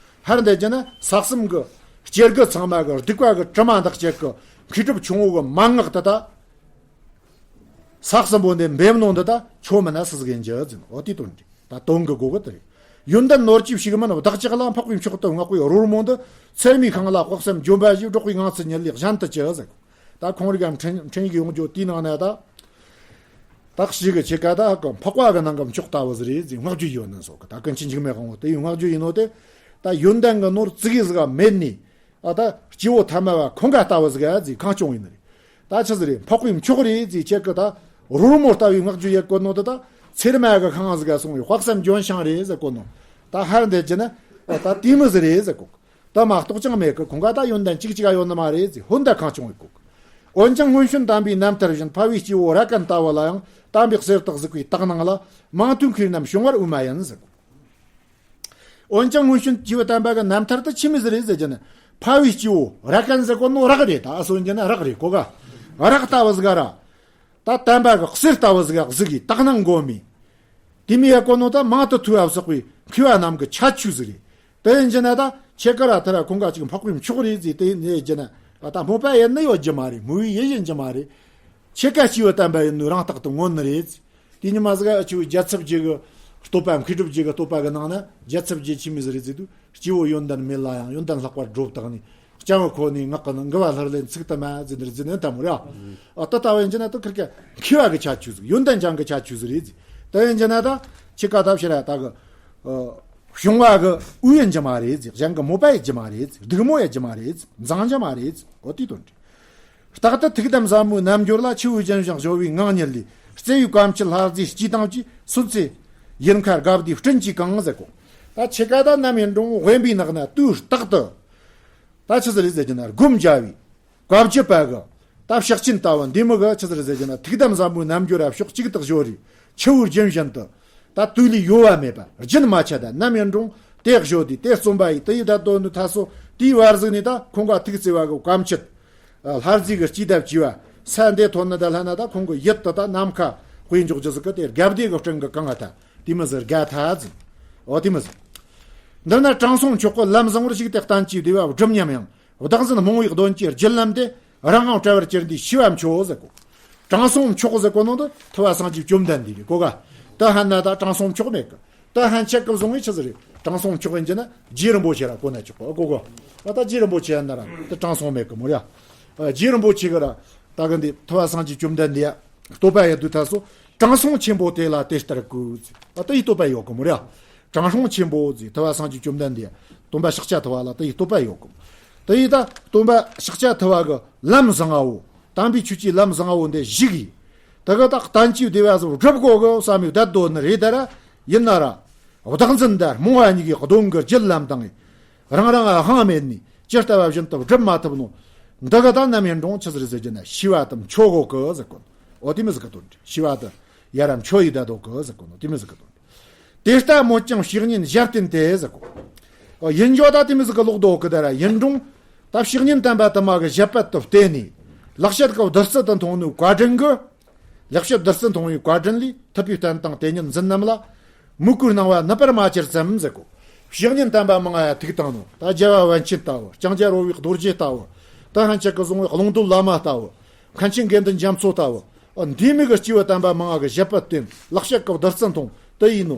ཧར་འདི་རྒྱུ་ན་ས་གསུམ་གི་སྐྱེ་རྒུ་ཚང་མ་གི་སྡིག་པ་གི་དྲི་མ་འདག་བྱེད་གི་མཁས་གྲུབ་ཆུང་ངུ་གི་མན་ངག་དེ་ད། ས་གསུམ་པོ་འདི་འབེབས་ནོ་འདི་ད་ཁྱོད་མིན་ན་སུ་ཟིག་ཡིན་རྒྱུ་ཟེར་ནོ། འོ་དེའི་དོན་རེད། ད་དོན་གི་གོ་གི་དེ་རེད། ཡོན་ཏན་ནོར་གྱིས་ཕྱུག་མིན་བདག་ཅག་ལ། འཕགས་པའི་མཆོག་ཏུ་བསྔགས་པའི་རོལ་མོ་འདི། ཚེར་མའི་ཤིང་ལ་དཔག་བསམ་ལྗོན་པ་བཞིན། སྒྲོག་པའི་ངང་ཚུལ་ཉིད་ལས་གཞན་དུ་ཅི་ཟེར་གོ། ད་ཁོང་རིགས་ཀྱང་འཕྲིན་འཕྲིན་ཡིག་ཡོང་རྒྱུ་དེའི་ནང་ན་ད། ད་ཞིག་གི་ཆེ་ཀ་ད་ཧ་གོ་འཕགས་པ་གི་ནང་གི་མཆོག་ལྟ་བུ་ཟིག་རེད་ཟེར་བསྔགས་བརྗོད་ཡོད་ནི་སོགས་གི། ད་ཀུན་མཁྱེན་འཇིགས་མེད་དབང་པོ་དེ་ཡི་བསྔགས་བརྗོད་ཡིན་ནོ་དེ། ད་ཡོན་ཏན་གི་ནོར་ཙི་གེ་ཟིག་ག་མེད་ནི། ཨ་ད་སྐྱེ་བོ་ཐ་མལ་བ་ཁོང་ག་ལྟ་བུ་ཟིག་ག་ཟེར་གང་བྱུང་ཡིན་ནི་རེད། ད་ཆི་ཟིག་རེད། འཕགས་པའི་མཆོག་རེད་ཟེར་ཁྱེད་ཀྱི་ད་རོལ་མོ་ལྟ་བུའི་བསྔགས་བརྗོད་ཡེད་གོ་ནོ་དེ་ད་ཚེར་མ་གི་ཤིང་ཟིག་ག་སོང་བའི་དཔག་བསམ་ལྗོན་ཤིང་རེད་ཟེར་གོ་ནོ། ད་ཧར་འདི་རྒྱུ་ན་ད་དེ་མོ་ཟིག་རེད་ཟེར་གོ། ད་མ་གཏོགས་ཅང་མེད་གི། ཁོང་ག་ད་ཡོན་ཏན་གཅིག་གཅིག་ག་ཡོད་ནི་མ་རེད་ཟེར། ཧོན་ད་གང་བྱུང་ཡེད་གོ། འོན་ཀྱང་སྔོན་བྱོན་དམ་པའི་རྣམ་ཐར་བཞིན། ཕ་བའི་སྐྱེ་བོ་ར་གན་ལྟ་བུ་ལ་ཡང་། དམ་པའི་གསེར་དག་གཟིགས་པའི་དག་སྣང་ལ། མང་ཐོས་མཁས་རྣམས་བྱུང་བར་འོས་མ་ཡིན་ཟེར་གོ། འོན་ཀྱང་སྔོན་བྱོན་སྐྱེས་བུ་དམ་པ་གི་རྣམ་ཐར་དེ་ཆི་མོ་ཟིག་རེད་ཟེར་རྒྱུ་ན། ཕ་བའི་སྐྱེ་བོ་ར་གན་ཟེར་གོ་ནོ་རག་རེད། ད་ཨ་སོ་རྒྱུ་ན་རག་རེད་གོ་ག། རག་ལྟ་བུ་ཟིག་ག་ར། ད་དམ་པ་གི་གསེར་ལྟ་བུ་ཟིག་ག་གཟིགས་གི་དག་སྣང་སྒོམ་མི། དེ་མོ་ཡེད་གོ་ནོ་ད་མང་དུ་ཐོས་པ་བསགས་པའི་མཁས་པ་རྣམས་ཀྱི་ཁྱད་ཆོས་ཟིག་རེད། དེ་ཡིན་རྒྱུ་ན་ད་ཁྱེད་ཀ་ར་ད་ར་ཁོང་ག་ཅིག་འཕགས་པའི་མཆོག་རེད་ཟེར། དེ་ཡིན་རྒྱུ་ན་ད་སྨོད་པ་ཡེད་ནི་ཡོད་རྒྱུ་མ་རེད། སྨོད་པ་ཡེད་ཡིན་རྒྱུ་མ་རེད། ཁྱེད་ཀ་སྐྱེས་བུ་དམ་པ་ཡིན་ནོ་རང་རྟག་ཏུ་ངོ་ནི་རེད། དེ་ཉི་མ་ཟིག་ཨ་ཆུ་རྒྱལ་ཚབ་རྗེ་གི་བསྟོད་པ། མཁས་གྲུབ་རྗེ་གི་བསྟོད་པ་གི་ནང་ན་རྒྱལ་ཚབ་རྗེ་ཆི་མོ་ཟིག་རེད་ཟེར་དུས། སྐྱེ་བོ་ཡོན་ཏན་མེད་ལ་ཡང་། ཡོན་ཏན་ལྷག་པར་སྒྲོ་བཏགས་ནས། སྤྱང་བོ་ཁོ་ནས་ངག་གི་ནང་འགུལ་བ་ལྷུར་ལེན་ཚིག་དུ་མ་ཟེར་འདིར་ཟེར་ནས་དམ་ར། ཨ་ད་ལྟ་བ་ཡིན་རྒྱུ་ན་ད་ཁིར་ཀ་མཁས་པ་གི་ཁྱད་ཆོས་ཟིག་ཡོན་ཏན་ཅན་གི་ཁྱད་ཆོས་ཟིག་རེད་ཟེར། ད་ཡིན་རྒྱུ་ན་ད་ཁྱེད་ཀ་ད་ཕྱིར་ར་ད་གི་བྱུང་བ་གི་དབུས་ཡིན་རྒྱུ་མ་རེད་ཟེར། གཞན་གི་སྨོད་པ་ཡེད་རྒྱུ་མ་རེད་ཟེར། སྡིགས་དམོད་ཡེད་རྒྱུ་མ་རེད་ཟེར། འཛིང་རྒྱུ་མ་རེད་ཟེར། འོ་དེའི་དོན་རེད། རྟག་ཏུ་ཐུགས་དམ་ཟབ་མོའི་རྣལ་འབྱོར་ལ། ཆུ་བོའི་རྒྱུན་བཞིན་སྦྱོར་བའི་ངང་ཉིད་ལས། བརྩེ་བའི་བཀའ་མཆིད་ལྷ་རྫས་སྤྱི་དང་བཅས། གསོན་ཚེ་ཡུལ་མཁར་དགའ་བདེའི་སྤྲིན་གྱིས་གང་ཟེར་གོ། ད་ཁྱེད་ཀ་ད་ནམ་ཡིན་རུང་དབེན་པའི་ནགས་ན་དུས་རྟག་ཏུ། ད་ཆི་ཟིག་རེད་ཟེར་རྒྱུ་ན་སྒོམ་རྒྱབ་པའི་བཀའ་བརྒྱུད་པ་གི་ད་ཕྱག་ཆེན་ལྟ་བུ་འདི་མོ་གི་ཆི་ཟིག་རེད་ཟེར་རྒྱུ་ན། ཐུགས་དམ་ཟབ་མོའི་རྣལ་འབྱོར་ར་ཕྱོགས་གཅིག་ཏུ་གཞོལ་རེ། ཆུ་བོའི་རྒྱུན་བཞིན་དུ་ད་དུས་ལས་ཡོལ་བ་མེད་པ་རྒྱུན་མ་ཆད་དེ་ནམ་ཡིན་རུང་དེ་གཞོལ་དུས་དེ་རྩོམ་པ་ཡི་དེ་ཡི་ད་དོན་ནི་ད་སོ། དེའི་བར་ཟིག་ནས་ད་ཁོང་ག་ཐུགས་བརྩེ་བ་གི་བཀའ་མཆིད། ལྷ་རྫས་ཀྱི་སྤྱི་དང་བཅས་པ་ས་འདི་ཐོན་ནི་ད་ལྷ་ན་ད་ཁོང་གི་ཡིད་དུ་ད་ནམ་མཁའ་དཔེ་འཇོག་རྒྱུ་ཟིག་གི་དེ་དགའ་བདེ་གི་སྤྲིན་གྱིས་གང་ང་ད་དེ་མོ་ཟིག་དགའ་ཐལ་ཟིག་འོ་དེ་མོ་ཟིག་འདི་ན་དྲང་སྲོང་མཆོག་གི་ལམ་བཟང་པོར་ཞུགས་ཏེ་བསྟན་བཅོས་བདེ་བ་བསྒྲུབ་སྙམ་ཡང་། བདག་འཛིན་རྨོངས་པའི་གདོན་གྱི་བརྒྱུད་ལམ་དེ། རང་དབང་བྲལ་བར་གྱུར་འདིའི་ཤེས་པ་མཆོག་ཟེར་གོ། དྲང་སྲོང་མཆོག་ཟེར་གོ་ནོ་འདི་ཐུབ་པ་སངས་རྒྱས་བཅོམ་ལྡན་འདས་རེད་གོ་ག། ད་ཧན་ན་ད་དྲང་སྲོང་མཆོག་མེད་གི། ད་ཧན་ཆད་སྐབས་བཟུང་བའི་ཆི་ཟིག་རེད། དྲང་སྲོང་མཆོག་ཡིན་གྱི་ན་རྗེ་རིན་པོ་ཆེ་ར་གོ་ན་ཆོག་གོ་གོ་གོ། ཨ་ད་རྗེ་རིན་པོ་ཆེ་ཡིན་ན་ར་ད་དྲང་སྲོང་མེད་གི་མོ་ར། ཨ་རྗེ་རིན་པོ་ཆེ་གི་ར་ད་གི་འདི་ཐུབ་པ་སངས་རྒྱས་བཅོམ་ལྡན་འདས་ཡ་བསྟོད་པ་ཡ་དུས་ད་སོ། དྲང་སྲོང་ཆེན་པོ་དེ་ལ་དེ་ལྟར་བསྐུལ་ཟེར། ཨ་ད་ཡི་བསྟོད་པ་ཡོད་གི་མོ་ར། དྲང་སྲོང་ཆེན་པོ་ཟེར་ཐུབ་པ་སངས་རྒྱས་བཅོམ་ལྡན་འདས་སྟོན་པ་ཤཱཀྱ་ཐུབ་པ་ལ་ད་ཡི་བསྟོད་པ་ཡོད་གི། ད་ཡི་ད་སྟོན་པ་ཤཱཀྱ་ཐུབ་པ་གི་ལམ་བཟང་བོ། དམ་པའི་ཆོས་ཀྱི་ལམ་བཟང་བོ་འདི་ཞུགས་ཡི། ད་གི་ད་བསྟན་བཅོས་བདེ་བ་སོགས་སྒྲུབ་དགོས་གི་བསམ་ཡོད་བསྡད་དོ་ནི་རེད་ད་ར། ཡིན་ན་ར། བདག་འཛིན་དང་རྨོངས་པ་གཉིས་ཀྱི་གདོན་གྱི་བརྒྱུད་ལམ་དང་། རང་རང་དབང་མེད་ནས་ཇི་ལྟ་བ་བཞིན་དུ་སྒྲུབ་མ་ཐུབ་ནོ། འདི་ག་ད་ནམ་ཡིན་རུང་ཆི་ཟིག་རེད་ཟེར་རྒྱུ་ན་ཤེས་པ་དེ་མཆོག་གོ་གི་ཟེར་གོ། འོ་དེ་མོ་ཟིག་གི་དོན་རེད། ཤེས་པ་དེ་ཡ་ར་མཆོག་ཡིན་ད་དོ་གི་ཟེར་གོ་ནོ་དེ་མོ་ཟིག་གི་དོན་རེད། དེ་ལྟ་སྨོད་ཅིང་བཤེས་གཉེན་ཞབས་བརྟན་ཏེ་ཟེར་གོ། འོ་ཡིན་རྒྱུ་ད་དེ་མོ་ཟིག་གི་ལོག་དོ་གི་ད་ར་ཡིན་རུང་། ད་བཤེས་གཉེན་དམ་པ་དུ་མ་གི་ཞབས་པད་དུ་བརྟེན་ནས། ལེགས་བཤད་ཀྱི་བདུད་རྩི་དེ་འཐུང་ནོའི་བཀའ་དྲིན་གྱིས། ལེགས་བཤད་བདུད་རྩི་འཐུང་བའི་བཀའ་དྲིན་ལས། ཐུབ་པའི་བསྟན་དང་དེ་ཉིད་འཛིན་རྣམས་ལ། མོས་གུས་གནང་བ་ནུབ་པར་མ་གྱུར་ཙམ་ཟེར་གོ། བཤེས་གཉེན་དམ་པ་མང་ང་ཡ་ཐུག་བཏང་ནོ། ད་རྒྱལ་བ་པཎ་ཆེན་ལྟ་བུ། ལྕང་སྐྱ་རོལ་བའི་རྡོ་རྗེ་ལྟ་བུ། ད་ཧན་ཆད་ཀྱི་བཟུང་བའི་ཀློང་རྡོལ་བླ་མ་ལྟ་བུ། མཁན་ཆེན་དགེ་འདུན་རྒྱ་མཚོ་ལྟ་བུ། འདི་མོ་གི་སྐྱེས་བུ་དམ་པ་མང་ང་གི་བཞེད་པ་བསྟེན། ལེགས་བཤད་ཀྱི་བདུད་རྩི་འཐུང་། དེ་ཡིན་ནོ།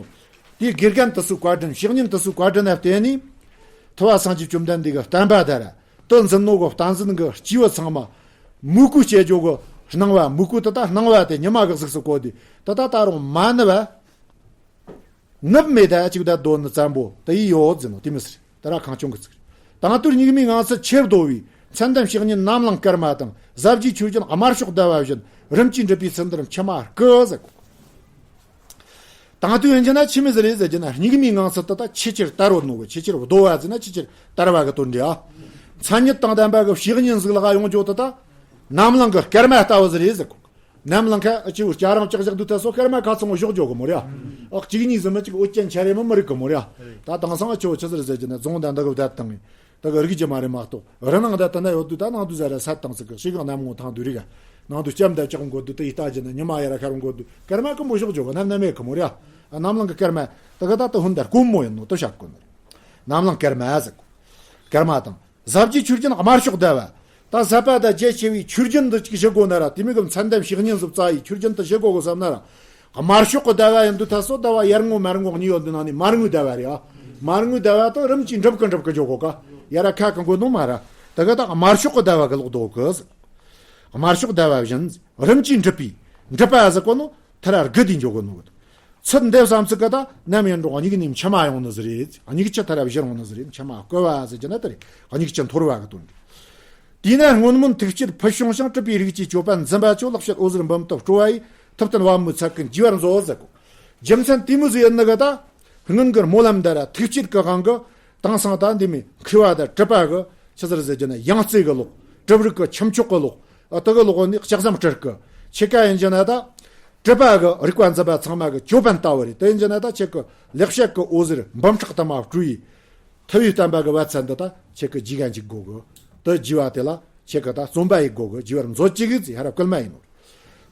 དེའི་དགེ་རྒན་དེ་ཚོའི་བཀའ་དྲིན། བཤེས་གཉེན་དེ་ཚོའི་བཀའ་དྲིན་ལ་བརྟེན་ནས། ཐུབ་པ་སངས་རྒྱས་བཅོམ་ལྡན་འདས་ཀྱི་བསྟན་པ་དར། དེ་འཛིན་ནོ་གི་བསྟན་འཛིན་གྱི་སྐྱེས་བུ་ཚང་མ་མོས་གུས་བྱེད་རྒྱུ་གི་སྣང་བ། མོས་གུས་དེ་ད་སྣང་བ་དེ་ཉི་མ་གི་གཟུགས་སུ་བཀོད་དེ། དེ་ད་ད་རུང་མ་ནུབ་པ། ནུབ་མེད་ད་ཅིག་ད་དོན་ནི་བཙན་པོ་དེ་ཡི་ཡོད་ཟེར་ནོ། དེ་མི་སྲིད། དེ་ར་གང་བྱུང་གི་ཚིག་རེད། དང་དུས་སྙིགས་མའི་ངང་ཚུལ་ཆེར་བདོ་བའི། མཚན་ལྡན་བཤེས་གཉེན་རྣམ་གླིང་སྐར་མ་དང་། ཟབ་རྒྱས་ཆོས་ཀྱི་དམར་ཕྱོགས་ཟླ་བ་བཞིན། རིམ་གྱིས་འགྲུབ་པའི་ཚུལ་འདིར་མཆི་མ་བསྐུ་ཟེར། དང་དུས་ཡིན་གྱི་ན་ཆི་མོ་ཟིག་རེད་ཟེར་གྱི་ན། སྙིགས་མའི་ངང་ཚུལ་དེ་ད་ཆེས་ཆེར་དར་བ་ནོ་གི། ཆེས་ཆེར་བདོ་བ་ཟེར་ན་ཆེས་ཆེར་དར་བ་གི་དོན་འདྲ། མཚན་ཉིད་དང་ལྡན་པ་གི་བཤེས་གཉེན་ཟིག་ལ་ཡོང་རྒྱུ་དེ་ད་རྣམ་གླིང་གི་སྐར་མ་ལྟ་བུ་ཟིག་རེད་ཟེར་གོ། རྣམ་གླིང་ཁ་ཅིག་སྐྱ་རེངས་ཅག་ཅག་འདུག་ད་སོ་སྐར་མ་ཁ་ཚང་བ་ཞོག་འཇོག་གི་མོ་ར། ཨ་གཅིག་གཉིས་ཟིག་མི་གཅིག་འོད་ཅན་ཆ་རེ་མི་མི་རིག་གི་མོ་ར། ད་དེང་སང་ཨ་ཆོ་ཆི་ཟེར་ཟེར་གྱི་ན་རྫོང་དང་འདི་གི་བསྡད་བཏང་ངས། དེ་གི་རིག་རྒྱུ་མ་རེད་མ་གཏོགས། རི་ནང་ད་དེ་ན་ཡོད་དུས་ད་ནང་དུ་ཟ་ར་ས་དང་ཟིག་གི་ཤིག་གང་གནམ་ངོ་ཐང་དུ་རིག་ག། ནང་དུ་ལྕམ་ད་ཅག་འགོ་དུས་དེ་ཡི་ལྟ་རྒྱུ་ན་ཉི་མ་ཡ་ར་ཤར་འགོ་དུས་སྐར་མ་ཀུན་པོ་ཞོག་འཇོག་གི་ནམ་ནམ་མེད་གི་མོ་ར། ཨ་རྣམ་གླིང་གི་སྐར་མ་དེ་གི་ད་དེ་ཧུན་དར་དཀོན་མོ་ཡིན་ནོ་དེ་བཤད་དགོས་ནི་རེད། རྣམ་གླིང་སྐར་མ་ཟེར་གོ། སྐར་མ་དང་། ཟབ་རྒྱས་ཆོས་ཀྱི་དམར་ཕྱོགས་ཟླ་བ། ད་ཟབ་པ་དང་རྒྱ་ཆེ་བའི་ཆོས་རྒྱུན་འདི་གཅིག་བཞི་དགོས་ན་ར། དེ་མིན་གྱི་མཚན་ལྡན་བཤེས་གཉེན་ཟིག་བཙལ་ཡི་ཆོས་རྒྱུན་དུ་བཞི་དགོས་གི་བསམ་ན་ར། དམར་ཕྱོགས་ཀྱི་ཟླ་བ་ཡིན་དུས་ད་སོ་ཟླ་བ་ཡར་ངོ་མར་ངོ་གཉིས་ཡོད་འདི་ནང་ནས་མར་ངོའི་ཟླ་བ་རེད་ཨ། མར་ངོའི་ཟླ་བ་དང་རིམ་གྱིས་འགྲུབ་གི་འགྲུབ་གི་འཇོག་གོ་ཀ། ཡ་ར་ཁ་གི་མགོ་ནོ་མ་ར། ད་ག་ད་དམར་ཕྱོགས་ཀྱི་ཟླ་བ་གི་ལོག་དོ་གི། དམར་ཕྱོགས་ཟླ་བ་བཞིན། རིམ་གྱིས་འགྲུབ་པའི། འགྲུབ་པ་ཟེར་གོ་ནོ། ཐ་ར་རྒུད་དེ་འཇོག་གི་ནོ། ཚུལ་འདེབས་སམ་ཚིག་གི་ད་ནམ་ཡིན་རུང་སྙིགས་ནས་མཆི་མ་ཡོང་ནི་ཟིག་རེད། སྙིགས་ཀྱི་ཐ་ར་བཞུར་ཡོང་ནི་ཟིག་རེད། མཆི་མ་བསྐུ་བ་ཟེར་གྱི་ན་དེ་རེད། སྙིགས་ཀྱི་འཐོར་བ་གི་དོན་རེད། དེས་ན་སྔོན་སྨོན་ཐུགས་བསྐྱེད་ཕུལ་བྱུང་ཞིང་། གྲུབ་པའི་རིགས་ཀྱི་ཅོད་པན་འཛིན་པ་ཆོ། ལེགས་བཤད་འོད་ཟེར་འབུམ་དུ་སྤྲོ་བ་ཡིས། ཐུབ་བསྟན་པད་མོའི་ཚལ་ཀུན་རྒྱས་པར་མཛོད་ཟེར་གོ། རྒྱུ་མཚན་དེ་མོ་ཟིག་ཡིན་ནི་གི་ད། སྔོན་གྱི་སྨོན་ལམ་འདི་ར་ཐུགས་བསྐྱེད་ཀྱི་དབང་གིས། དེང་སང་ད་འདི་མོ་མཁས་པ་དང་གྲུབ་པ་གི་ཆི་ཟེར་ཟེར་གྱི་ན་ཡང་རྩེ་གི་ལོག། གྲུབ་རིགས་ཀྱི་ཁྱུ་མཆོག་གི་ལོག། ཨ་དེ་གི་ལོག་ནས་ལྕགས་ཟམ་སྤྲུལ་སྐུ། ཕྱེད་ཀ་ཡིན་གྱི་ན་ད། གྲུབ་པ་གི་རིག་པ་འཛིན་པ་ཚང་མ་གི་ཅོད་པན་ལྟ་བུ་རེད། དེ་ཡིན་གྱི་ན་ད་ཁྱེད་ཀྱི་ལེགས་བཤད་ཀྱི་འོད་ཟེར་འབུམ་ཕྲག་དུ་མ་སྤྲོ་ཡི། ཐུབ་པའི་བསྟན་པ་གི་བ་ཚན་འདི་ད་ཁྱེད་ཀྱི་རྒྱུད་ག་འཇུག་དགོས་གི། དེ་རྒྱུད་པ་དེ་ལ་ཁྱེད་ཀྱི་ད་བརྩོན་པ་ཡེད་དགོས་གི། རྒྱུད་པར་མཛོད་ཅིག་གི་ཟེར་ཧ་ར་བསྐུལ་མ་ཡིན་ནོ།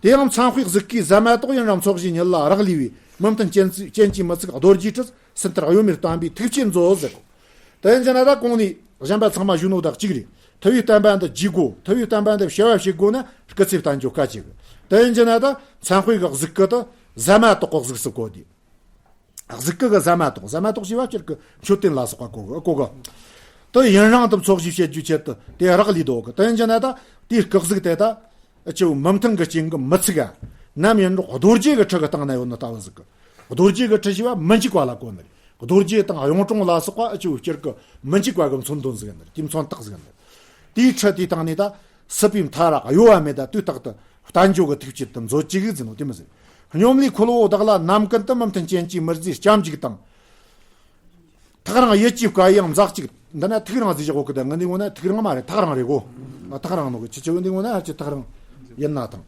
དེ་ཡང་མཚན་དཔེའི་གཟུགས་ཀྱི་ཟ་མ་ཏོག་ཡིན་རུང་འཚོ་བཞིན་ཉིད་ལ་རག་ལས་པའི། མི་མཐུན་རྐྱེན་ཚིག་རྐྱེན་གྱིས་མི་ཚུགས་རྡོ་རྗེའི་གྲུ། སུན་ཐར་གཡོ་མེད་བསྟན་པའི་ཐུགས་བསྐྱེད་མཛོད་ཟེར་གོ། དེ་ཡིན་གྱི་ན་ད་གོང་ནས་གཞན་པ་ཚང་མ་ཞུ་ནོ་དག་གཅིག་རེད། ཐུབ་པའི་བསྟན་པ་འདི་རྒྱས་དགོས། ཐུབ་པའི་བསྟན་པ་འདི་བྱ་བ་བྱེད་དགོས་ན་སྐུ་ཚེ་བརྟན་རྒྱུ་དཀའ་ཆེ་གི། དེ་ཡིན་གྱི་ན་ད་མཚན་དཔེ་གི་གཟུགས་སྐུ་དེ་ཟ་མ་ཏོག་གི་གཟུགས་སུ་བཀོད་དེ། གཟུགས་སྐུ་གི་ཟ་མ་ཏོག། ཟ་མ་ཏོག་ཞེས་པ་སྤྱིར་གི་མཆོད་རྟེན་ལ་སོགས་པ་གོ་གི་གོ་གི། དེ་ཡུན་རིང་དུ་འཚོ་བཞིན་བྱེད་རྒྱུའི་ཆེད་དུ་དེ་རག་ལས་དོ་གི། དེ་ཡིན་གྱི་ན་ད་དེའི་སྐུ་གཟུགས་དེ་ད། ཨ་ཆེའུ་མི་མཐུན་གྱི་རྐྱེན་གྱིས་མི་ཚུགས་ག། ནམ་ཡིན་རུང་རྡོ་རྗེ་གི་ཁྲི་གི་སྟེང་ན་ཡོད་ནི་ལྟ་བུ་ཟིག་གི། རྡོ་རྗེ་གི་ཁྲི་ཞེས་པ་མི་འཇིག་པ་ལ་གོ་ནི་རེད། རྡོ་རྗེ་དང་གཡུང་དྲུང་ལ་སོགས་པ་ཨ་ཆེའུ་སྤྱིར་གི་མི་འཇིག་པ་གི་མཚོན་དོན་ཟིག་ཡིན་ནི་རེད། དེའི་མཚོན་རྟགས་ཟིག་ཡིན་ནི་རེད། དེའི་ཁྲི་དེའི་སྟེང་ནས་ད་སྲིད་པའི་མཐའ་ར་གཡོ་བ་མེད་ད་དུས་རྟག་ཏུ་བསྟན་འགྱོ་གི་ཐུགས་བསྐྱེད་དུ་མཛོད་ཅིག་ཟེར་ནོ་དེ་མོ་ཟིག། སྙོམ་ལས་འཁོལ་བོ་བདག་ལ་ནམ་ཀུན་ཏུ། མི་མཐུན་རྐྱེན་གྱིས་མི་བརྫི་སྐྱབས་འཇུག་དང་། ཐག་རིང་ཡིད་ཀྱིས་བསྐོར་ཡང་མཛའ་གཅིག། འདི་ན་ཐིག་རིང་ཟེར་བཞག་གོ་གི། ད་ངའི་འདི་ངོ་ན་ཐིག་རིང་མ་རེད། ཐག་རིང་རེད་གོ། ང་ཐག་རིང་ནོ་གི། ཁྱེད་ཆོ་འདི་ངོ་ན་ཧ་ཅི་ཐག་རིང་ཡིན་ན་ཐང་།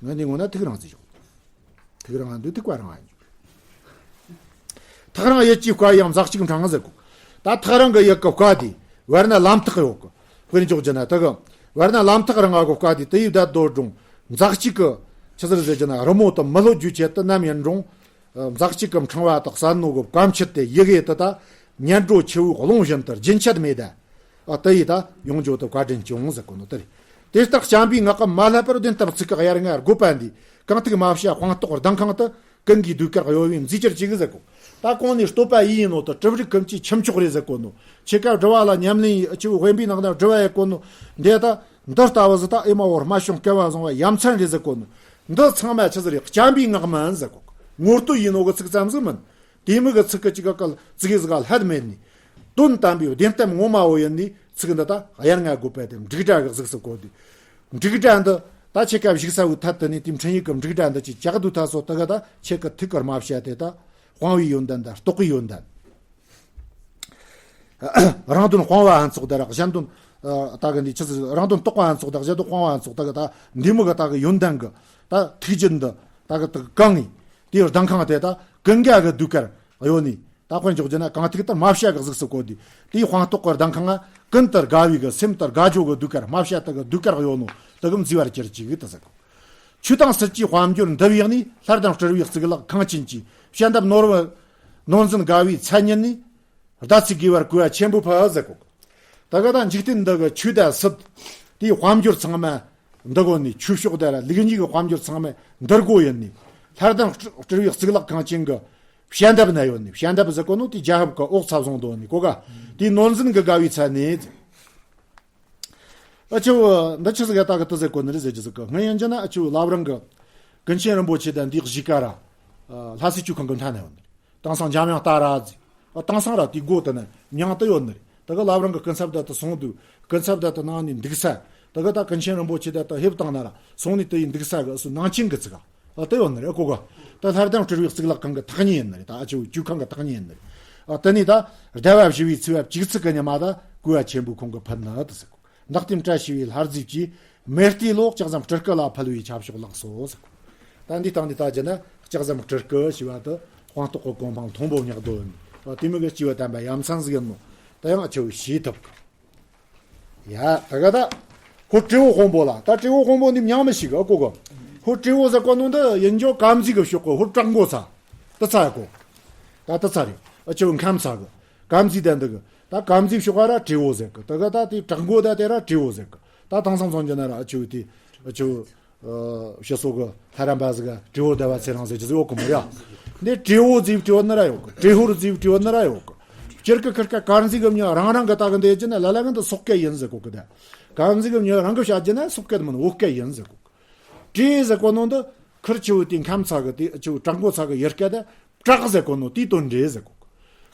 ངའི་འདི་ངོ་ན་ཐིག་རིང་ཟེར་བཞག། ཐིག་རིང་འདི་ཐིག་པ་རིང་ཡིན། ཐག་རིང་ཡིད་ཀྱིས་བསྐོར་ཡང་མཛའ་གཅིག་འཕྲང་ཟེར་གོ། ད་ཐག་རིང་གི་ཡིད་ཀྱིས་བསྐོར་དེ་བར་ན་ལམ་ཐག་ཡོད་གི། དཔེར་འཇོག་རྒྱུ་ན་དེ་གི་བར་ན་ལམ་ཐག་རིང་ང་གི་བསྐོར་དེ་དེ་ཡི་བདག་རྡོ་སྒྲོང་མཛའ་གཅིག་གི་ཆི་ཟེར་ཟེར་རྒྱུ་ན་རི་མོ་དུ་མི་ལྷོད་རྒྱུའི་ཆེད་དུ་ནམ་ཡིན་རུང་། མཛའ་གཅིག་གི་འཕྲེང་བ་དག་ཟ་ནོ་གི་བཀའ་མཆིད་དེ་ཡི་གེ་དེ་ད་ཉལ་འགྲོ་ཆུ་བོའི་རླུང་བཞིན་དུ་རྒྱུན་ཆད་མེད་ད། ཨ་དེ་ཡི་ད་ཡོང་རྒྱུ་དེ་བཀའ་དྲིན་ཅུང་ཟེར་གོ་ནོ་དེ་རེད། དེ་ལྟར་བྱམས་པའི་ངག་གིས་མ་བསླད་པར། བདེན་གཏམ་ཚིག་གི་དབྱར་རྔ་དགོད་པ་འདིས། གང་ཐུག་མ་བྱ་དཔང་རྟགས་ལྡིང་ཁང་དུ། ཀུན་གྱིས་ཟློས་གར་གཡོ་བས་མཛེས་གྱུར་ཅིག་ཟེར་གོ། ད་གོང་ནས་བསྟོད་པ་ཡིན་ཡིན་ནོ་དེ་གྲུབ་རིགས་ཀུན་གྱི་ཁྱུ་མཆོག་རེད་ཟེར་གོ་ནོ། ཁྱེད་ཀ་འགྲུལ་བ་ལ་ཉམས་ལེན་ཡི་ཆུ་བོ་དབེན་པའི་ནང་ན་འགྲུལ་བ་ཡི་གོ་ནོ། འདི་ད། འདི་ལྟ་བུ་ཟིག་ད་ཨེ་མ་འོ་རྨད་བྱུང་སྐལ་བ་བཟང་བ་ཡ་མཚན་རེད་ཟེར་གོ་ནོ། འདི་ཚང་མ་ཆི་ཟིག་རེད། བྱམས་པའི་ངག་མིན་ཟེར་གོ། ངོ་བསྟོད་ཡིན་ནོ་གི་ཚིག་ཙམ་ཟིག་མིན། དེ་མོ་གི་ཚིག་གི་ཅིག་ག་གལ་ཙིག་གེ་ཟིག་ག་ལྷད་མེད་ནི། དོན་དམ་པའི་བདེན་གཏམ་ངོ་མ་བོ་ཡིན་ནི་ཚིག་འདི་ད་དབྱར་རྔ་དགོད་པ་དེ་འབྲུག་སྒྲ་གི་གཟུགས་སུ་བཀོད་དེ། འབྲུག་སྒྲ་འདི་ད་ཁྱེད་ཀ་བཞུགས་ས་བོའི་ཐད་དུ་ནི་དེ་འཕྲིན་ཡིག་གི་འབྲུག་སྒྲ་འདི་ཅིག་ཅག་དུ་ཐ་སོ་ད་ག་ད་ཁྱེད་ཀྱི་ཐུགས་ཀར་མ་བཤད་དེ་ད་དཔང་བའི་ཡོན་ཏན་དང་རྟོགས་པའི་ཡོན་ཏན། རང་དོན་སྤང་བའང་ཚོགས་དེ་ར་གཞན་དོན། ཨ་ད་གི་འདི་ཆི་ཟིག་རང་དོན་རྟོགས་པའང་ཚོགས་དང་གཞན་དོན་སྤང་བའང་ཚོགས་ད་གི་ད་འདི་མོ་གི་ད་གི་ཡོན་ཏན་གི་ད་ཐུགས་རྒྱུད་འདི་ད་གི་ད་གི་གང་ངི་དེའི་ལྡིང་ཁང་དེ་ད་ཀུན་དགའ་གི་ཟློས་གར་གཡོ་ནི་ད་དཔེར་འཇོག་རྒྱུ་ན་གང་ཐུག་ལྟར་རྨ་བྱ་གི་གཟུགས་སུ་བཀོད་དེ་དེའི་དཔང་རྟགས་གི་ལྡིང་ཁང་ང་ཀུན་ཏུ་དགའ་བའི་གི་སེམས་ལྟར་དགའ་འཇོག་གི་ཟློས་གར་རྨ་བྱ་དག་གི་ཟློས་གར་གཡོ་ནོ་དེ་གི་མཛེས་པར་གྱུར་ཅིག་ད་ཟེར་གོ། ཆོས་དང་སྲིད་ཀྱི་དཔལ་འབྱོར་འདུ་བའི་ནི། ལྷ་དང་སྤྲུལ་བའི་གཙུག་ལག་ཁང་ཆེན་གྱི། བྱ་འདབ་ནོར་བུ་ནོར་འཛིན་དགའ་བའི་མཚན་ཉིད་ནི། ཟླ་ཚེས་དགུའི་བར་གོས་པ་ཆེན་པོ་ཕུལ་ཟེར་གོ། ད་ག་ད་འཇིག་རྟེན་འདི་གི་ཆོས་དང་སྲིད་དེའི་དཔལ་འབྱོར་ཚང་མ་འདི་གོ་ནི་ཆོས་ཕྱོགས་དེ་ལ་ལུགས་གཉིས་ཀྱི་དཔལ་འབྱོར་ཚང་མ་འདིར་གོ་ཡིན་ནི། ལྷ་ལྡན་སྤྲུལ་པའི་གཙུག་ལག་ཁང་ཆེན་གི་ཞལ་འདེབས་ན་ཡོད་ནི། ཞལ་འདེབས་ཟེར་གོ་ནོ་དེ་རྒྱལ་ཁབ་ཀྱི་འོག་ཚབ་བཟུང་དོ་ནི་གོ་ག། དེའི་ནོར་འཛིན་གྱི་དགའ་བའི་ཚལ་ནས། ཨ་ཆུ་བོ་འདི་ཆི་ཟིག་ཡ་ད་གི་དུ་ཟེར་གོ་ནི་རེད་ཟེར་གྱི་ཟིག་གི། སྔོན་ཡིན་གྱི་ན་ཨ་ཆུ་བོ་ལབ་རང་གི་ཀུན་མཁྱེན་རིན་པོ་ཆེ་དང་འདི་གཞིས་ཀ་ར་ལྷ་སའི་ཆོས་ཁང་གི་མཐའ་ན་ཡོད་ནི། དེང་སང་འཇམ་དབྱངས་ཏཱ་ར་ཟེར། ཨ་དེང་སང་ར་དེའི་སྒོ་དེ་ན་མྱང་དུ་ཡོད་ནི་རེད། ད་གི་ལབ་རང་གི་སྐུ་ཚབ་དེ་དུ་སོང་དུས་སྐུ་ཚབ་དེ་དུ་ནང་ནས་འདུག་ས། ད་གི་ད་ཀུན་མཁྱེན་རིན་པོ་ཆེ་དེ་དུ་ཕེབས་བཏང་ན་ར་སོང་ནས་དེ་ཡི་འདུག་ས་གི་སུ་ནང་ཆེན་གི་ཚིག་ག། ཨ་དེ་ཡོད་ནི་རེད་གོ་ག། ད་ལྷ་ལྡན་སྤྲུལ་པའི་གཙུག་ལག་ཁང་གི་ཐག་ཉེ་ཡིན་ནི་རེད། ད་ཨ་ཆུ་བོ་ཆོས་ཁང་གི་ཐག་ཉེ་ཡིན་ནི་རེད། ཨ་དེ་ནས་ད་ཟླ་བ་བཞི་བའི་ཚེས་པ་བཅུ་གཅིག་གི་ཉི་མ་ད་གོས་པ་ཆེན་པོའི་ཁོང་གི་ཕུལ་ནི་དུ་ཟེར་གོ། ནག་ལྟེམ་བཀྲ་ཤིས་པའི་ལྷ་རྫས་ཀྱིས། མེ་ལྟེ་ལོ་ལྕགས་ཟམ་སྤྲུལ་སྐུ་ལ་ཕུལ་བའི་ཆབ་ཤོག་ལགས་སོ་ཟེར། ད་འདི་དང་འདི་ལྟ་རྒྱུ་ན་ལྕགས་ཟམ་སྤྲུལ་སྐུ་ཞེས་པ་དེ་དཔང་རྟགས་ཀྱི་གོ་འཕང་མཐོན་པོ་བསྙེགས་དོ་ཡིན། དེ་མོ་གི་སྐྱེས་བུ་དམ་པ་ཡ་མཚན་ཟིག་ཡིན་ནོ། ད་ཡང་ཨ་ཆུ་བོ་ཤེས་ཐུབ་གི། ཡ་ད་ག་ད། ཧོ་སྤྲེའུ་དཔོན་པོ་ལ། ད་སྤྲེའུ་དཔོན་པོ་འདི་མྱང་མི་ཤེས་གི་ཨ་གོ་གི། ཧོ་སྤྲེའུ་ཟེར་གོ་ནོ་འདི་ཡིན་རྒྱུ་དཀར་མཛེས་གི་ཕྱོགས་གི་ཧོ་བྲག་མགོ་ཚ། དེ་ཚ་ཡ་གོ། ད་དེ་ཚ་རེད། ཨ་ཆུ་བོ་ཁམས་ཚ་གི། དཀར་མཛེས་དེ་འདི་གི། ད་དཀར་མཛེས་ཕྱོགས་ག་ར་སྤྲེའུ་ཟེར་གི། ད་ག་ད་དེ་བྲག་མགོ་ད་དེ་ར་སྤྲེའུ་ཟེར་གི། ད་དེང་སང་མཚོན་རྒྱུ་ན་ར་ཨ་ཆུ་བོ་དེ་ཨ་ཆུ་བོ། ཨ་ཕྱི་སོ་གི་ལྷ་རམས་པ་ཟིག་ག་སྤྲེའུ་ཟླ་བ་ཚེ་རིང་ཟེར་གྱི་ཟིག་ཡོད་གི་མོ་ར། འདི་སྤྲེའུ་ཟེར་བའི་སྤྲེའུ་ནི་ར་ཡོད་གི། སྤྲེའུ་ཧོར་ཟེར་བའི་སྤྲེའུ་ནི་ར་ཡོད་གི། སྤྱིར་གི་ཁིར་ཀ་དཀར་མཛེས་གི་མྱི་རང་རང་གི་ད་གི་འདི་ཡིན་རྒྱུ་ན་ལ་ལ་གི་འདི་སོག་སྐད་ཡིན་ཟེར་གོ་གི། ད་དཀར་མཛེས་གི་མྱི་རང་གི་བཤད་རྒྱུ་ན་སོག་སྐད་མིན་བོད་སྐད་ཡིན་ཟེར་གོ་གི། སྤྲེའུ་ཟེར་གོ་ནོ་འདི་ཁིར་ཆུ་བོ་དེ་ཁམས་ཚ་གི་དེ་ཆུ་བོ་བྲག་མགོ་ཚ་གི་ཡུལ་སྐད་དེ། བྲག་ཟེར་གོ་ནོ་དེའི་དོན་འགྲེལ་ཟེར་གོ།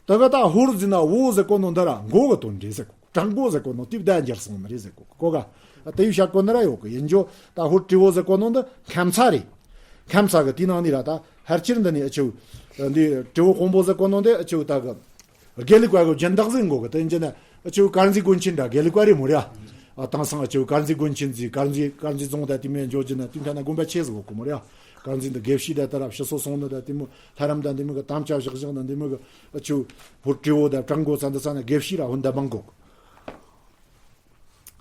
ད་ག་ད་ཧོར་ཟེར་ན་བོ་ཟེར་གོ་ནོ་འདི་ར་མགོ་གི་དོན་འགྲེལ་ཟེར་གོ། བྲག་མགོ་ཟེར་གོ་ནོ་དེ་བརྡ་འགྱུར་སོང་ནི་རེད་ཟེར་གོ་གོ་ག། ཨ་དེ་བཤད་གོ་ནི་ར་ཡོད་གི། ཡིན་རྒྱུ་ད་ཧོར་སྤྲེའུ་ཟེར་གོ་ནོ་འདི་ཁམས་ཚ་རེད། ཁམས་ཚ་གི་དེའི་ནང་ནས་ར་ད་ཕལ་ཆེར་འདི་ནི་ཨ་ཆུ་འདི་སྤྲེའུ་དཔོན་པོ་ཟེར་གོ་ནོ་འདི་ཨ་ཆུ་ད་གི་དགེ་ལུགས་པ་གི་སྦྱིན་བདག་ཟིག་ཡིན་གོ་གི། དེ་ཡིན་རྒྱུ་ན། ཨ་ཆུ་དཀར་མཛེས་དགོན་ཆེན་འདྲ་དགེ་ལུགས་པ་རེད་མོ་ར། ཨ་དེང་སང་ཨ་ཆུ་དཀར་མཛེས་དགོན་ཆེན་ཟེར། དཀར་མཛེས་དཀར་མཛེས་རྫོང་དང་དེ་མོ་འཇོག་རྒྱུ་ན་དེ་འདྲ་ན་དགོན་པ་ཆེ་ཟིག་ཡོད་གི་མོ་ར། དཀར་མཛེས་འདི་དགེ་བཤེས་དང་དེ་ར་ཕྱི་སོ་སོང་ནི་དང་དེ་མོ་ལྷ་རམས་དང་དེ་མོ་གི་དམ་བཅའ་བཞག་བཞག་ནི་དེ་མོ་གི། ཨ་ཆུ་ཧོར་སྤྲེའུ་དང་བྲག་མགོ་ཚ་འདི་ཚ་ན་དགེ་བཤེས་ར་ཧོན་དང་མང་གོ་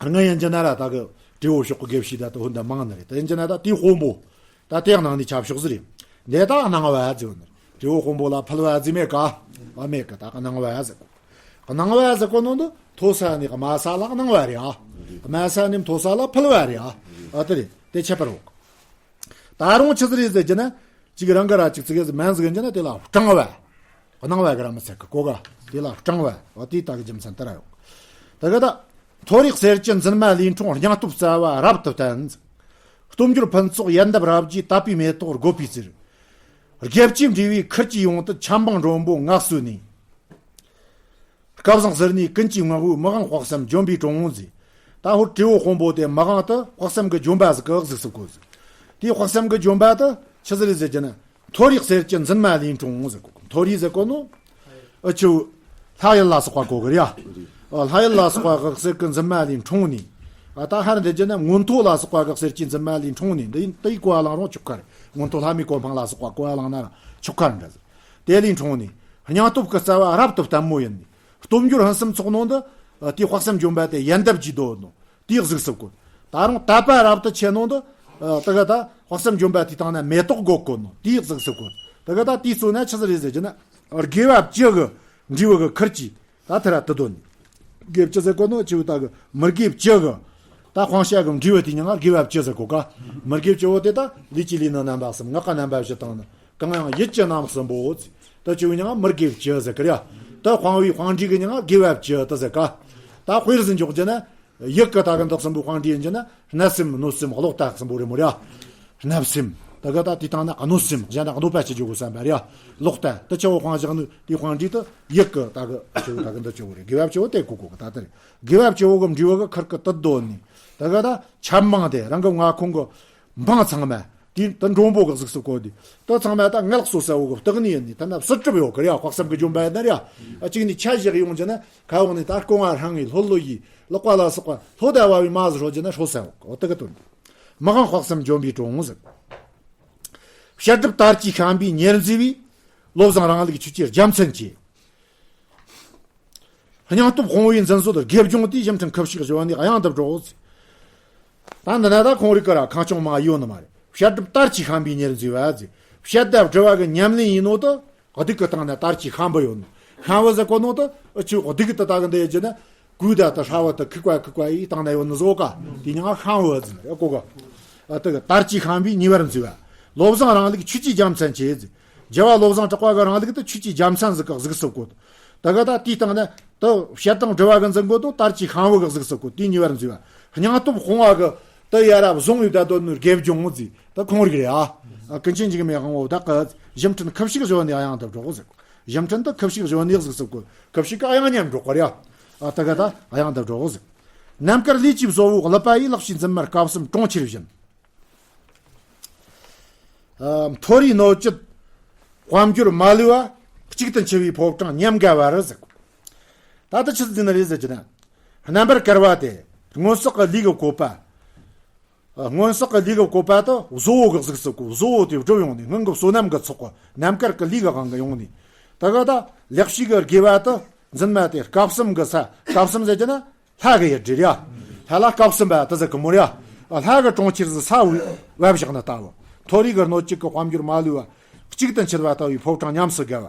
གི། སྔ་ཡན་གྱི་ན་ར་ད་གི་སྤྲེའུ་ཕྱོགས་གི་དགེ་བཤེས་ད་དུ་ཧོན་དང་མང་ནི་རེད། དེ་ཡན་གྱི་ན་ད་དེའི་དཔོན་པོ། ད་དེའི་ནང་ནས་ཆབ་ཤོག་ཟིག་རེད། འདི་ད་གནང་བ་ཟེར་ནི་རེད། སྤྲེའུ་དཔོན་པོ་ལ་ཕུལ་བ་ཟེར་མེད་ག། ཨ་མེད་གི། ད་གནང་བ་ཟེར་གོ། གནང་བ་ཟེར་གོ་ནོ་འདི་མཐོ་ས་ནས་དམའ་ས་ལ་གནང་བ་རེད་ཨ། དམའ་ས་ནས་མཐོ་ས་ལ་ཕུལ་བ་རེད་ཨ། ཨ་དེ་རེད། དེ་ཁྱད་པར་འོག་ད་རུང་ཆི་ཟིག་རེད་ཟེར་གྱི་ན། གཅིག་རང་གི་ར་གཅིག་ཙིག་གེ་ཟིག་མན་ཟིག་ཡིན་གྱི་ན་དེ་ལ་སྤྲང་བ། གནང་བ་གི་ར་མི་ཚད་གི་གོ་ག། དེ་ལ་སྤྲང་བ། འོ་དེའི་ད་གི་རྒྱུ་མཚན་དེ་ར་ཡོད། ད་གི་ད། མཐོ་རིས་གསེར་གྱི་འཛིན་མ་ལུས་འཁྲུངས། སྙིང་སྟོབས་རྩ་བ་རབ་ཏུ་བརྟན། སྟོབས་འབྱོར་ཕུན་ཚོགས་ཡལ་འདབ་རབ་རྒྱས། དད་པའི་མེ་ཏོག་དགོད་པའི་རྩེར། དགེ་བཅུའི་འབྲེལ་བའི་ཁུར་གྱིས་ཡོངས་དུ། ཆབ་འབངས་མགྲོན་པོ་ངལ་གསོས་ནས། སྐལ་བཟང་ཟུར་གནས་ཀུན་གྱིས་བསྔགས་པའི། མི་དབང་དཔག་བསམ་ལྗོན་པའི་དྲུང་ཟེར། ད་ཧོར་སྤྲེའུ་དཔོན་པོ་དེ་མི་དབང་དེ་དཔག་བསམ་གྱི་ལྗོན་པ་ཟིག་གི་གཟུགས་སུ་བཀོད་ཟིག་དེའི་དཔག་བསམ་གྱི་ལྗོན་པ་དེ་ཆི་ཟིག་རེད་ཟེར་གྱི་ན། མཐོ་རིས་གསེར་གྱི་འཛིན་མ་ལུས་འཁྲུངས་ཟེར་གོ། མཐོ་རིས་ཟེར་གོ་ནོ། ཨ་ཆུ། ལྷ་ཡུལ་ལ་སོགས་པ་གོ་གི་རེད་ཡ། ཨ་ལྷ་ཡུལ་ལ་སོགས་པ་གི་གསེར་གྱི་འཛིན་མ་ལུས་འཁྲུངས་ནས། ཨ་ད་ཧར་འདི་རྒྱུ་ན་མངོན་མཐོ་ལ་སོགས་པ་གི་གསེར་གྱི་འཛིན་མ་ལུས་འཁྲུངས་ནས། འདི་ཡིན་དེའི་གོ་བ་བླངས་རུང་ཆོག་གི་རེད། མངོན་མཐོ་ལྷ་མིའི་གོ་འཕང་ལ་སོགས་པ་གོ་བ་བླངས་ན་ར་ཆོག་གི་རེད་འདྲ་ཟེར། དེ་ལས་འཁྲུངས་ནས། སྙིང་སྟོབས་ཀྱི་རྩ་བ་རབ་ཏུ་བརྟན་མོ་ཡིན་ནས། སྟོབས་འབྱོར་ཕུན་སུམ་ཚོགས་ནོ་འདི། ཨ་དེའི་དཔག་བསམ་ལྗོན་པ་དེ་ཡལ་འདབ་ཀྱིས་བསྡུས་ནོ། དེའི་གཟུགས་སུ་བཀོད། ད་རུང་དད་པ་རབ་ཏུ་ཆེ་ནོ་འདི། ཨ་དེ་ག་ད་དཔག་བསམ་ལྗོན་པ་དེའི་སྟེང་ན་མེ་ཏོག་དགོད་གོ་ནོ། དེའི་གཟུགས་སུ་བཀོད། དེ་ག་ད་དེའི་གཙོ་ན་ཆི་ཟིག་རེད་ཟེར་གྱི་ན། དགེ་བ་བཅུ་གི་འབྲས་བུ་གི་ཁུར་གྱིས། ད་ཐེ་ར་དུ་དོན། དགེ་བཅུ་ཟེར་གོ་ནོ་ཆི་བོ་ད་གི་མི་དགེ་བཅུ་གི། ད་སྤང་བྱ་གི་འབྲས་བུ་དེ་ཉིད་ང་དགེ་བ་བཅུ་ཟེར་གོ་ག། མི་དགེ་བཅུ་བོ་དེ་ད་ལུས་ཀྱི་ལུས་ནི་རྣམ་པ་གསུམ། ངག་གི་རྣམ་པ་བཞི་དང་ནི། གང་ཡང་ཡིད་ཀྱི་རྣམ་གསུམ་པོ་ཟེར། ད་ཆི་བོ་ཉིད་ང་མི་དགེ་བཅུ་ཟེར་གི་རེད་ཡ། ད་སྤང་བའི་སྤང་འབྲས་གི་ཉིད་ང་དགེ་བ་བཅུ་དེ་ཟེར་ག། ད་དཔེར་ཟིན་འཇོག་རྒྱུ་ན། ཡིད་ཀྱི་ད་གི་འདི་གསུམ་པོའི་དཔང་འབྲས་ཡིན་རྒྱུ་ན། བརྣབ་སེམས་གནོད་སེམས་ཀློག་ལྟ་གསུམ་པོ་རེད་མོ་ར། བརྣབ་སེམས། ད་གི་ད་དེ་དང་ན་གནོད་སེམས་གཞན་དག་གནོད་པ་ཅི་འཇོག་གི་བསམ་པ་རེད། ཀློག་ལྟ་དེ་ཆེ་བོ་དཔང་བཞག་ནི་དེའི་དཔང་འབྲས་དེ་ཡིད་ཀྱི་ད་གི་ཆེ་བོ་ད་གི་འདི་ཆེ་བོ་རེད། དགེ་བ་ཆེ་བོ་དེ་གོ་གོ་གི་ད་ལྟ་རེད། དགེ་བ་ཆེ་བོ་གི་འབྲས་བུ་གི་ཁུར་གི་དུ་དོན་ནི། ད་གི་ད་ཆབ་འབངས་དེ་རང་གི་མངའ་ཁོངས་གི་འབངས་ཚང་མ། དེ་ད་མགྲོན་པོ་གི་གཟུགས་སུ་བཀོད་དེ། ད་ཚང་མ་ད་ངལ་གསོ་ས་བོ་གི་བརྟག་ནི་ཡིན་ནི། ད་ན་བསིལ་གྲིབ་ཡོད་གི་རེད་ཡ། དཔག་བསམ་གི་ལྗོན་པ་ཡིན་ན་རེད་ཡ། ཨ་གཅིག་ནི་ཆ་བཞག་ཡོང་རྒྱུ་ན། ཁ་འོག་ནས་ད་རྐང་བ་ཧྲང་ངེ་ལྷོད་ལྷོད་ཡིས་ལག་པ་ལ་སོགས་པ་ལྷོད་ད་བ་བའི་མ་ཟིག་ཧྲོ་རྒྱུ་ན་ཧྲོ་ས་འོག་འོ་དེ་གི་དོན། མི་དབང་དཔག་བསམ་ལྗོན་པའི་དྲུང་ཟེར། བཤད་སྒྲུབ་དར་གྱིས་བཤམས་པའི་ཉེར་མཛེས་པའི། བློ་བཟང་རིང་ལུགས་ཆོས་ཀྱི་རྒྱལ་མཚན་གྱི། སྙིང་སྟོབས་དཔུང་བོའི་འཛིན་སྲོལ་དགེ་སྦྱོང་དེའི་ཞིང་ཁྲིམས་ཁུ་བྱུག་བཞི་བ་ནི་གཡང་དུ་སྒྲོག་ཟེར། ད་འདི་ན་ད་ཁོང་རིགས་ཀ་ར་ཁང་ཆུང་མ་ཡོད་ནི་མ་རེད། བཤད་སྒྲུབ་དར་གྱིས་བཤམས་པའི་ཉེར་མཛེས་པ་ཟེར། བཤད་དང་སྒྲུབ་པ་གི་ཉམས་ལེན་ཡིན་ནོ་དེ། སྡིག་གི་སྟེང་ན་དར་གྱིས་བཤམས་པ་ཡོད་ནོ། ཤང་བུ་ཟེར་གོ་ནོ་དུ་ཆུ་གོ་སྡིག་དུ་ད་གི་འདི་ཡེ་ཇི་ན་གུས་ད་དུ་ཧྲ་བ་དུ་ཁུག་པ་ཁུག་པ་ཡི་སྟེང་ན་ཡོད་ནི་བཟོ་ག་དེ་ཉང་ཤང་བུ་ཟེར་ཡ་གོ་ག་ཨ་དུ་གི་དར་གྱི་ཤང་བུའི་ཉེ་བར་འཛུལ་བ། བློ་བཟང་རིང་ལུགས་ཆོས་ཀྱི་རྒྱལ་མཚན་ཆེ་ཟེར། རྒྱལ་བ་བློ་བཟང་གྲགས་པ་གི་རིང་ལུགས་དུ་ཆོས་ཀྱི་རྒྱལ་མཚན་ཟིག་ག་གཟིགས་སུ་བཀོད། ད་ག་ད་དེའི་སྟེང་ན་དུ་བཤད་དང་སྒྲུབ་པ་གི་འཛིན་གོ་དུ་དར་གྱི་ཤང་བུ་གི་གཟིགས་སུ་བཀོད་དེའི་ཉེ་བར་འཛུལ་བ། སྙིང་སྟོབས་སྤོང་བ་གི་དུ་ཡ་རབ་བཟུང་བའི་བདག་དོན་ནི་དགེ་སྦྱོང་ཟིག་དུ་ཁོང་རིག་རེད་ཨ། ཀུན་མཁྱེན་འཇིགས་མེད་དབང་བོ་བདག་གི་གཞི་འཕྲིན་ཁུ་བྱུག་བཞོན་ནས་གཡང་དུ་སྒྲོག་ཟེར། གཞི་འཕྲིན་དུ་ཁུ་བྱུག་བཞོན་ནས་གཟིགས་སུ་བཀོད། ཁུ་བྱུག་གི་གཡང་ཉམས་སྒྲོག་གི་རེད་ཨ། ད་ག་ད་གཡང་དུ་སྒྲོག་ཟེར། རྣམ་དཀར་ལས་ཀྱི་བཟོ་བོ་ཀླུ་པ་ཡིས། ལག་ཕྱིས་འཛིན་མར་སྐབས་གསུམ་གྲོང་ཁྱེར་བཞིན། ཨ། མཐོ་རིས་སྣོད་བཅུད་དཔལ་འབྱོར་མ་ལུས་པ། གཅིག་ཏུ་འཆི་བའི་ཕོ་བྲང་ཉམས་དགའ་བར་ཟེར། ད་ལྟ་ཆི་ཟིན་རེད་ཟེར་གྱི་ན། རྣམ་པར་དཀར་བ་དེ་སྔོན་བསགས་ཀྱི་ལས་ཀྱི་བཀོད་པ། ཨ། སྔོན་བསགས་ཀྱི་ལས་ཀྱི་བཀོད་པ་དུ་བཟོ་བོ་གི་གཟུགས་སུ་བཀོད། བཟོ་བོ་དེ་བསྒྲུབས་ཡོང་ནས་སྔོན་གྱི་བསོད་ནམས་ཀྱི་ཚོགས་ཀྱི་རྣམ་དཀར་གྱི་ལས་ཀྱི་དབང་གིས་ཡོང་ནས། ད་ག་ད་ལེགས་བཤད་ཀྱི་དགེ་བ་དུ་འཛིན་མ་དེ་སྐབས་གསུམ་གྱི་ས། སྐབས་གསུམ་ཟེར་གྱི་ན། ལྷ་གི་ཡུལ་རེད་ཡ། ལྷ་ལ་སྐབས་གསུམ་པ་དེ་ཟེར་གི་མོ་རེད་ཡ། ལྷ་གི་གྲོང་ཁྱེར་ཟིག་ས་བབ་བཞག་ན་ལྟ་བུ། མཐོ་རིས་ཀྱི་སྣོད་བཅུད་ཀྱི་དཔལ་འབྱོར་མ་ལུས་པ། གཅིག་ཏུ་འཆི་བ་ལྟ་བུའི་ཕོ་བྲང་ཉམས་སུ་དགའ་བ།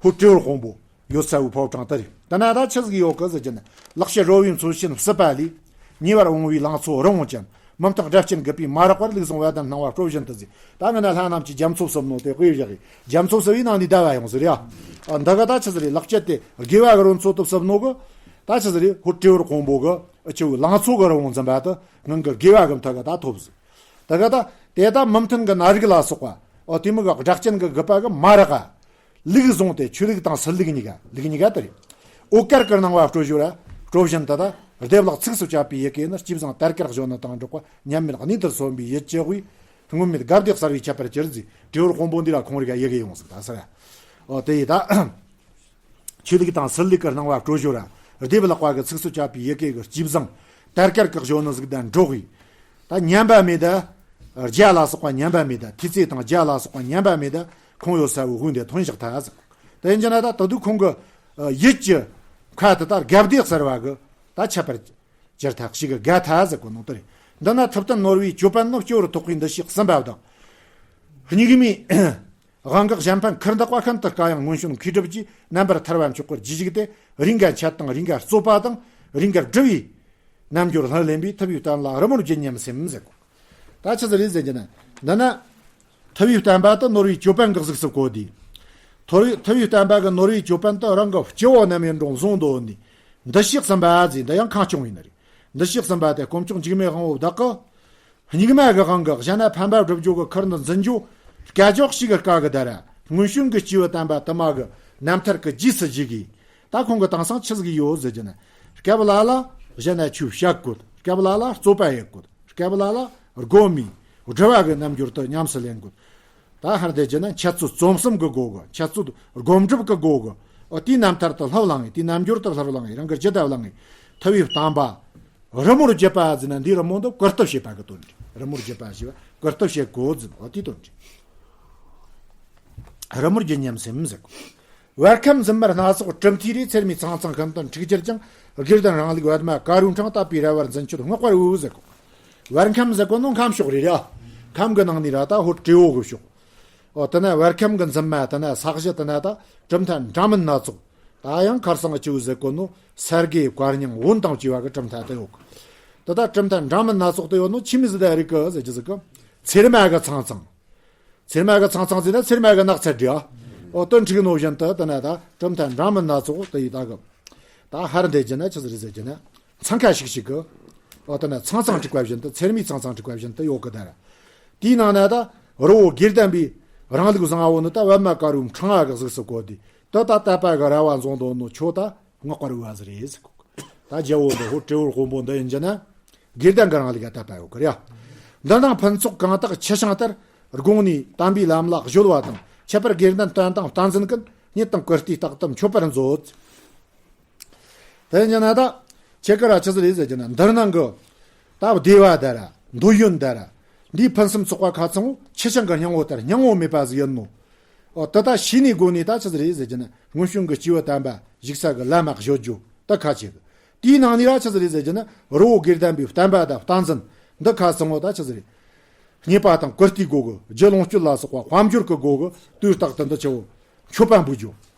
ཧུ་དྲེའུར་དཔོན་པོ་ཡོད་ས་བུའི་ཕོ་བྲང་དེ་རེད། དེ་ན་ད་ཆི་ཟིག་ཡོད་གི་ཟེར་གྱི་ན། ལག་ཕྱིས་རོལ་བའི་མཚོན་བྱེད་སྲིད་པ་ལས། ཉེ་བར་འོང་བའི་ལང་ཚོ་རི་བོང་ཅན། མི་མཐུན་སྒྲ་གཅན་རྒུད་པའི་མ་རེག་པར། ལུགས་བཟང་བ་དན་སྣང་བ་སྤྲོ་བཞིན་དུ་ཟེར། ད་ང་ན་ལྷ་རྣམས་ཀྱི་རྒྱ་མཚོ་བསུབས་ནོ་དེ་དཔེ་བཞག་གི། རྒྱ་མཚོ་བསུབས་པའི་ནང་ནས་བདའ་བ་ཡོང་ཟེར་ཡ། ཨ། འདི་ག་ད་ཆི་ཟིག་རེད། ལག་ཕྱིས་དེ་དགེ་བ་གི་རོལ་མཚོ་དུ་བསུབས་ནོ་གི། ད་ཆི་ཟིག་རེད། ཧུ་དྲེའུར་དཔོན་པོ་གི་ཨ་ཆི་བུ་ལང་ཚོ་གི་རི་བོང་འཛིན་པ་དུ་ངང་གི་དགེ་བ་གི་མཐའ་གི་ད་ཐོབ་ཟིག། ད་ག་ད་དེ་ད་མི་མཐུན་གི་ནད་རིགས་ལ་སོགས་པ། ཨོ་དེ་མི་གི་སྒྲ་གཅན་གི་རྒུད་པ་གི་མ་རེག་ག། ལུགས་བཟང་དེ་ཆོས་ལུགས་དང་སྲིད་ལུགས་གཉིས་ཀ། ལུགས་གཉིས་ཀ་དེ་རེད། འོད་དཀར་གྱི་སྣང་བ་སྤྲོ་བཞིན་ར། སྤྲོ་བཞིན་དུ་ད་སྡེབ་ལེགས་ཚིགས་སུ་བཅད་པའི་ཡི་གེ་ནི། སྐྱེས་བཟང་དར་དཀར་གཞོན་ནུ་དང་འགྲོགས་པ། མཉམ་མེད་གནས་དུ་སོན་པའི་ཡིད་ཀྱི་དབུས། སྔོན་མེད་དགའ་བདེ་གསལ་བའི་ཁྱད་པར་གྱུར་ཟེར། དྲེའུར་དཔོན་པོ་འདི་ར་ཁོང་རིག་ག་ཡི་གེ་ཡོང་ཟིག་ད་ཟེར་ཡ། ཨོ་དེ་ཡི་ད། ཆོས་ལུགས་དང་སྲིད་ལུགས་ཀྱི་སྣང་བ་སྤྲོ་ཞོར་ར། སྡེབ་ལེགས་པ་གི་ཚིགས་སུ་བཅད་པའི་ཡི་གེ་གི་སྐྱེས་བཟང་དར་དཀར་གྱི་གཞོན་ནུ་ཟིག་དང་འགྲོགས་ཡི། ད་ཉན་པ་མེད་ད། རྒྱ་ལ་སོགས་པ་ཉན་པ་མེད་ད། ཐུས་ཚེ་དང་རྒྱ་ལ་སོགས་པ་ཉན་པ་མེད་ད། ཁོང་ཡོད་ས་བོའི་དབུས་འདི་ཐོན་བཞག་ཐལ་ཟེར། དེ་ཡིན་གྱི་ན་ད་ད་དུང་ཁོང་གི་ཡིད་ཀྱི་ཁ་དེ་ད་དགའ་བདེ་གསལ་བ་གི་ད་ཁྱད་པར་གྱུར་ཐལ། ཞིག་གི་དགའ་ཐལ་ཟེར་གོ་ནོ་དེ་རེད། འདི་ན་ཐུབ་བསྟན་ནོར་བུའི་ཅོད་པན་ནི། སྤྱི་བོར་ཐོགས་པའི་འདུ་ཤེས་གསུམ་པ་དང་། སྙིགས་མའི་དབང་གི་གཞན་ཕན་ཁུར་འདེགས་པ། ཤིན་ཏུ་དཀའ་ཡང་མངོན་སུམ་མཁས་གྲུབ་ཀྱིས། རྣམ་པར་ཐར་བ་མཆོག་གི་རྗེས་ཞུགས་ཏེ། རེས་འགའ་འཆད་དང་རེས་འགའ་རྩོད་པ་དང་། རེས་འགའ་བསྒྲུབས་པའི་རྣལ་འབྱོར་ལྷུར་ལེན་པའི། ཐུབ་པའི་བསྟན་ལ་རི་མོར་བརྒྱུད་སྙམ་སེམས་ཟེར་གོ། ད་ཆི་ཟིག་རེད་ཟེར་གྱི་ན། འདི་ན་ཐུབ་པའི་བསྟན་པ་དེ་ནོར་བུའི་ཅོད་པན་གྱི་གཟུགས་སུ་བཀོད་དེ། ཐོ་རི་ཐུབ་པའི་བསྟན་པ་གི་ནོར་བུའི་ཅོད་པན་དེ་རང་གི་སྤྱི་བོ་ནམ་ཡིན་རུང་བཟུང་དོ་ནི། འདུ་ཤེས་གསུམ་པ་ཟེར། འདི་ཡང་ཁ་སྐྱོང་བའི་ནི་རེད། འདུ་ཤེས་གསུམ་པ་དེ་དཀོན་མཆོག་འཇིགས་མེད་དབང་བོ་བདག་གི། སྙིགས་མ་གི་དབང་གིས་གཞན་ན་ཕན་པ་བསྒྲུབ་རྒྱུ་གི་ཁུར་འདི་འཛིན་རྒྱུ། སྐད་ཅོག་ཞིག་གི་དཀའ་གི་ད་ར། སྔོན་བྱོན་གྱི་སྐྱེས་བུ་དམ་པ་དུ་མ་གི་རྣམ་ཐར་གྱི་རྗེས་སུ་བརྗེ་གི། ད་ཁོང་གི་དེང་སང་ཆི་ཟིག་ཡོད་ཟེར་གྱི་ན། སྐབས་ལ་ལ་གཞན་ན་ཆོས་བཤད་དགོས། སྐབས་ལ་ལ་རྩོད་པ་ཡེད་དགོས། སྐབས་ལ་ལ་སྒོམ་མི་སྒྲུབ་པ་གི་རྣལ་འབྱོར་དུ་ཉམས་སུ་ལེན་དགོས། ད་ཧར་དེ་གྱི་ན་འཆད་རྩོད་རྩོམ་གསུམ་གི་སྒོ་གི། འཆད་རྩོད་སྒོམ་སྒྲུབ་གི་སྒོ་གི། ཨོ་དེའི་རྣམ་ཐར་དུ་ལྷུར་བླངས་ཡི། དེའི་རྣལ་འབྱོར་དུ་ལྷུར་བླངས་ཡི། རང་གི་རྒྱུད་དུ་བླངས་ཡི། ཐུབ་པའི་བསྟན་པ་རི་མོར་བརྒྱུད་པ་ཟེར་ན། འདིའི་རི་མོ་འདི་བཀུར་སྟི་བྱེད་པ་གི་དོན་རེད། རི་མོར་བརྒྱུད་པ་ཞེས་པ་བཀུར་སྟི་བྱེད་དགོས་ཟེར། ཨོ་དེའི་དོན་རེད། རི་མོར་བརྒྱུད་སྙམ་སེམས་ཟེར་གོ། བར་ཁམས་འཛིན་མར་སྣ་ཚོགས་གྲུབ་མཐའི་རིས། ཚེར་མའི་ཚང་ཚང་ཤིན་ཏུ་འཁྲིགས་གྱུར་ཀྱང་། དགེ་ལྡན་རང་ལུགས་པདྨ་དཀར་པོའི་འཕྲང་། དད་པས་ར་བར་འཛིན་སྤྱོད་བསྔགས་པར་འོས་ཟེར་གོ། བར་ཁམས་ཟེར་གོ་ནོ་ཁམས་ཕྱོགས་རེད་ར། ཁམས་གི་ནང་ནས་ར་ད་ཧོ་སྤྲེའུ་གི་ཕྱོགས། ཨོ་དེ་ན་བར་ཁམས་གི་འཛིན་མ་དེ་ན་ས་གཞི་དེ་ན་ད་གྲུབ་མཐའ་འདྲ་མིན་སྣ་ཚོགས། ད་ཡང་ཁར་སང་སྤྱི་བོ་ཟེར་གོ་ནོ་སེར་གེ་བཀར་རྙིང་བོན་དང་བཅས་པ་གི་གྲུབ་མཐའ་དེ་ཡོད་གི། དེ་ད་གྲུབ་མཐའ་འདྲ་མིན་སྣ་ཚོགས་དེ་ཡོད་ནོ་ཆི་མོ་ཟིག་ད་རིག་གི་ཟེར་གྱི་ཟིག་གི། ཚེར་མ་གི་ཚང་ཚང་། ཚེར་མ་གི་ཚང་ཚང་ཟེར་ན་ཚེར་མ་གི་ནགས་ཚལ་འདྲ། ཨོ་དོན་འགྲིག་ནོ་བཞིན་དུ་དེ་ན་ད་གྲུབ་མཐའ་འདྲ་མིན་སྣ་ཚོགས་དེ་ཡི་ད་གི། ད་ཧར་འདི་གྱི་ན་ཆི་ཟིག་རེད་ཟེར་གྱི་ན། འཚང་ཁ་ཤིག་ཤིག་གི། ཨོ་དེ་ན་ཚང་ཚང་འགྲིག་པ་བཞིན་དུ། ཚེར་མའི་ཚང་ཚང་འགྲིག་པ་བཞིན་དུ་ཡོད་གི་ད་ར། དེའི་ནང་ན་ད་རི་བོ་དགེ་ལྡན་པའི་རང་ལུགས་བཟང་བོ་ནི་ད་པདྨ་དཀར་པོའི་འཕྲང་ང་གི་གཟུགས་སུ་བཀོད་དེ། དེ་ད་དད་པ་གི་ར་བ་འཛིན་དོ་ནོ་ཁྱོད་ད་བསྔགས་པར་འོས་པ་ཟིག་རེད་ཟེར་གོ། ད་རྒྱལ་བོ་འདི་ཧོ་སྤྲེའུ་དཔོན་པོ་འདི་ཡིན་གྱི་ན། དགེ་ལྡན་གྱི་རང་ལུགས་ལ་དད་པ་ཡོད་གི་རེད། འདི་ནང་ཕུན་ཚོགས་གང་དག་ཆུ་ཤིང་ལྟར། དགོངས་ནས་དམ་པའི་ལམ་ལ་གཞོལ་བ་དང་། ཁྱད་པར་དགེ་ལྡན་བསྟན་དང་བསྟན་འཛིན་ཀུན། བསྙད་དང་བཀུར་སྟིའི་རྟགས་དུ་མཆོད་པར་མཛོད། དེ་ཡིན་གྱི་ན་ད་ཁྱེད་ཀྱི་ར་ཆི་ཟིག་རེད་ཟེར་གྱི་ན། འདིར་ནང་གི་ད་བདེ་བ་ད་ར་འདོད་ཡོན་ད་ར། འདིའི་ཕུན་སུམ་ཚོགས་པ་ཁ་ཚང་བོ་ཆུ་ཤིང་གི་སྙིང་པོ་ལྟར་སྙིང་པོ་མེད་པ་ཟིག་ཡིན་ནོ། ཨོ་དེ་ད་ཤེས་ནས་དགོས་ནས་ད་ཆི་ཟིག་རེད་ཟེར་གྱི་ན། སྔོན་བྱོན་གྱི་སྐྱེས་བུ་དམ་པ་བཞུགས་ས་གི་ལམ་མ་གཞོལ་རྒྱུ་ད་ཁ་ཆེ་གི། དེའི་ནང་ནས་ར་ཆི་ཟིག་རེད་ཟེར་གྱི་ན། རི་བོ་དགེ་ལྡན་པའི་བསྟན་པ་དང་བསྟན་འཛིན་འདི་ཁ་ཚང་བོ་ད་ཆི་ཟིག་རེད། བསྙད་པ་དང་བཀུར་སྟིའི་སྒོ་གི། རྒྱུ་ལོངས་སྤྱོད་ལ་སོགས་པ་དཔལ་འབྱོར་གྱི་སྒོ་གི་དུས་རྟག་ཏུ་འདི་ཆེ་བོ་མཆོད་པ་འབུལ་རྒྱུ།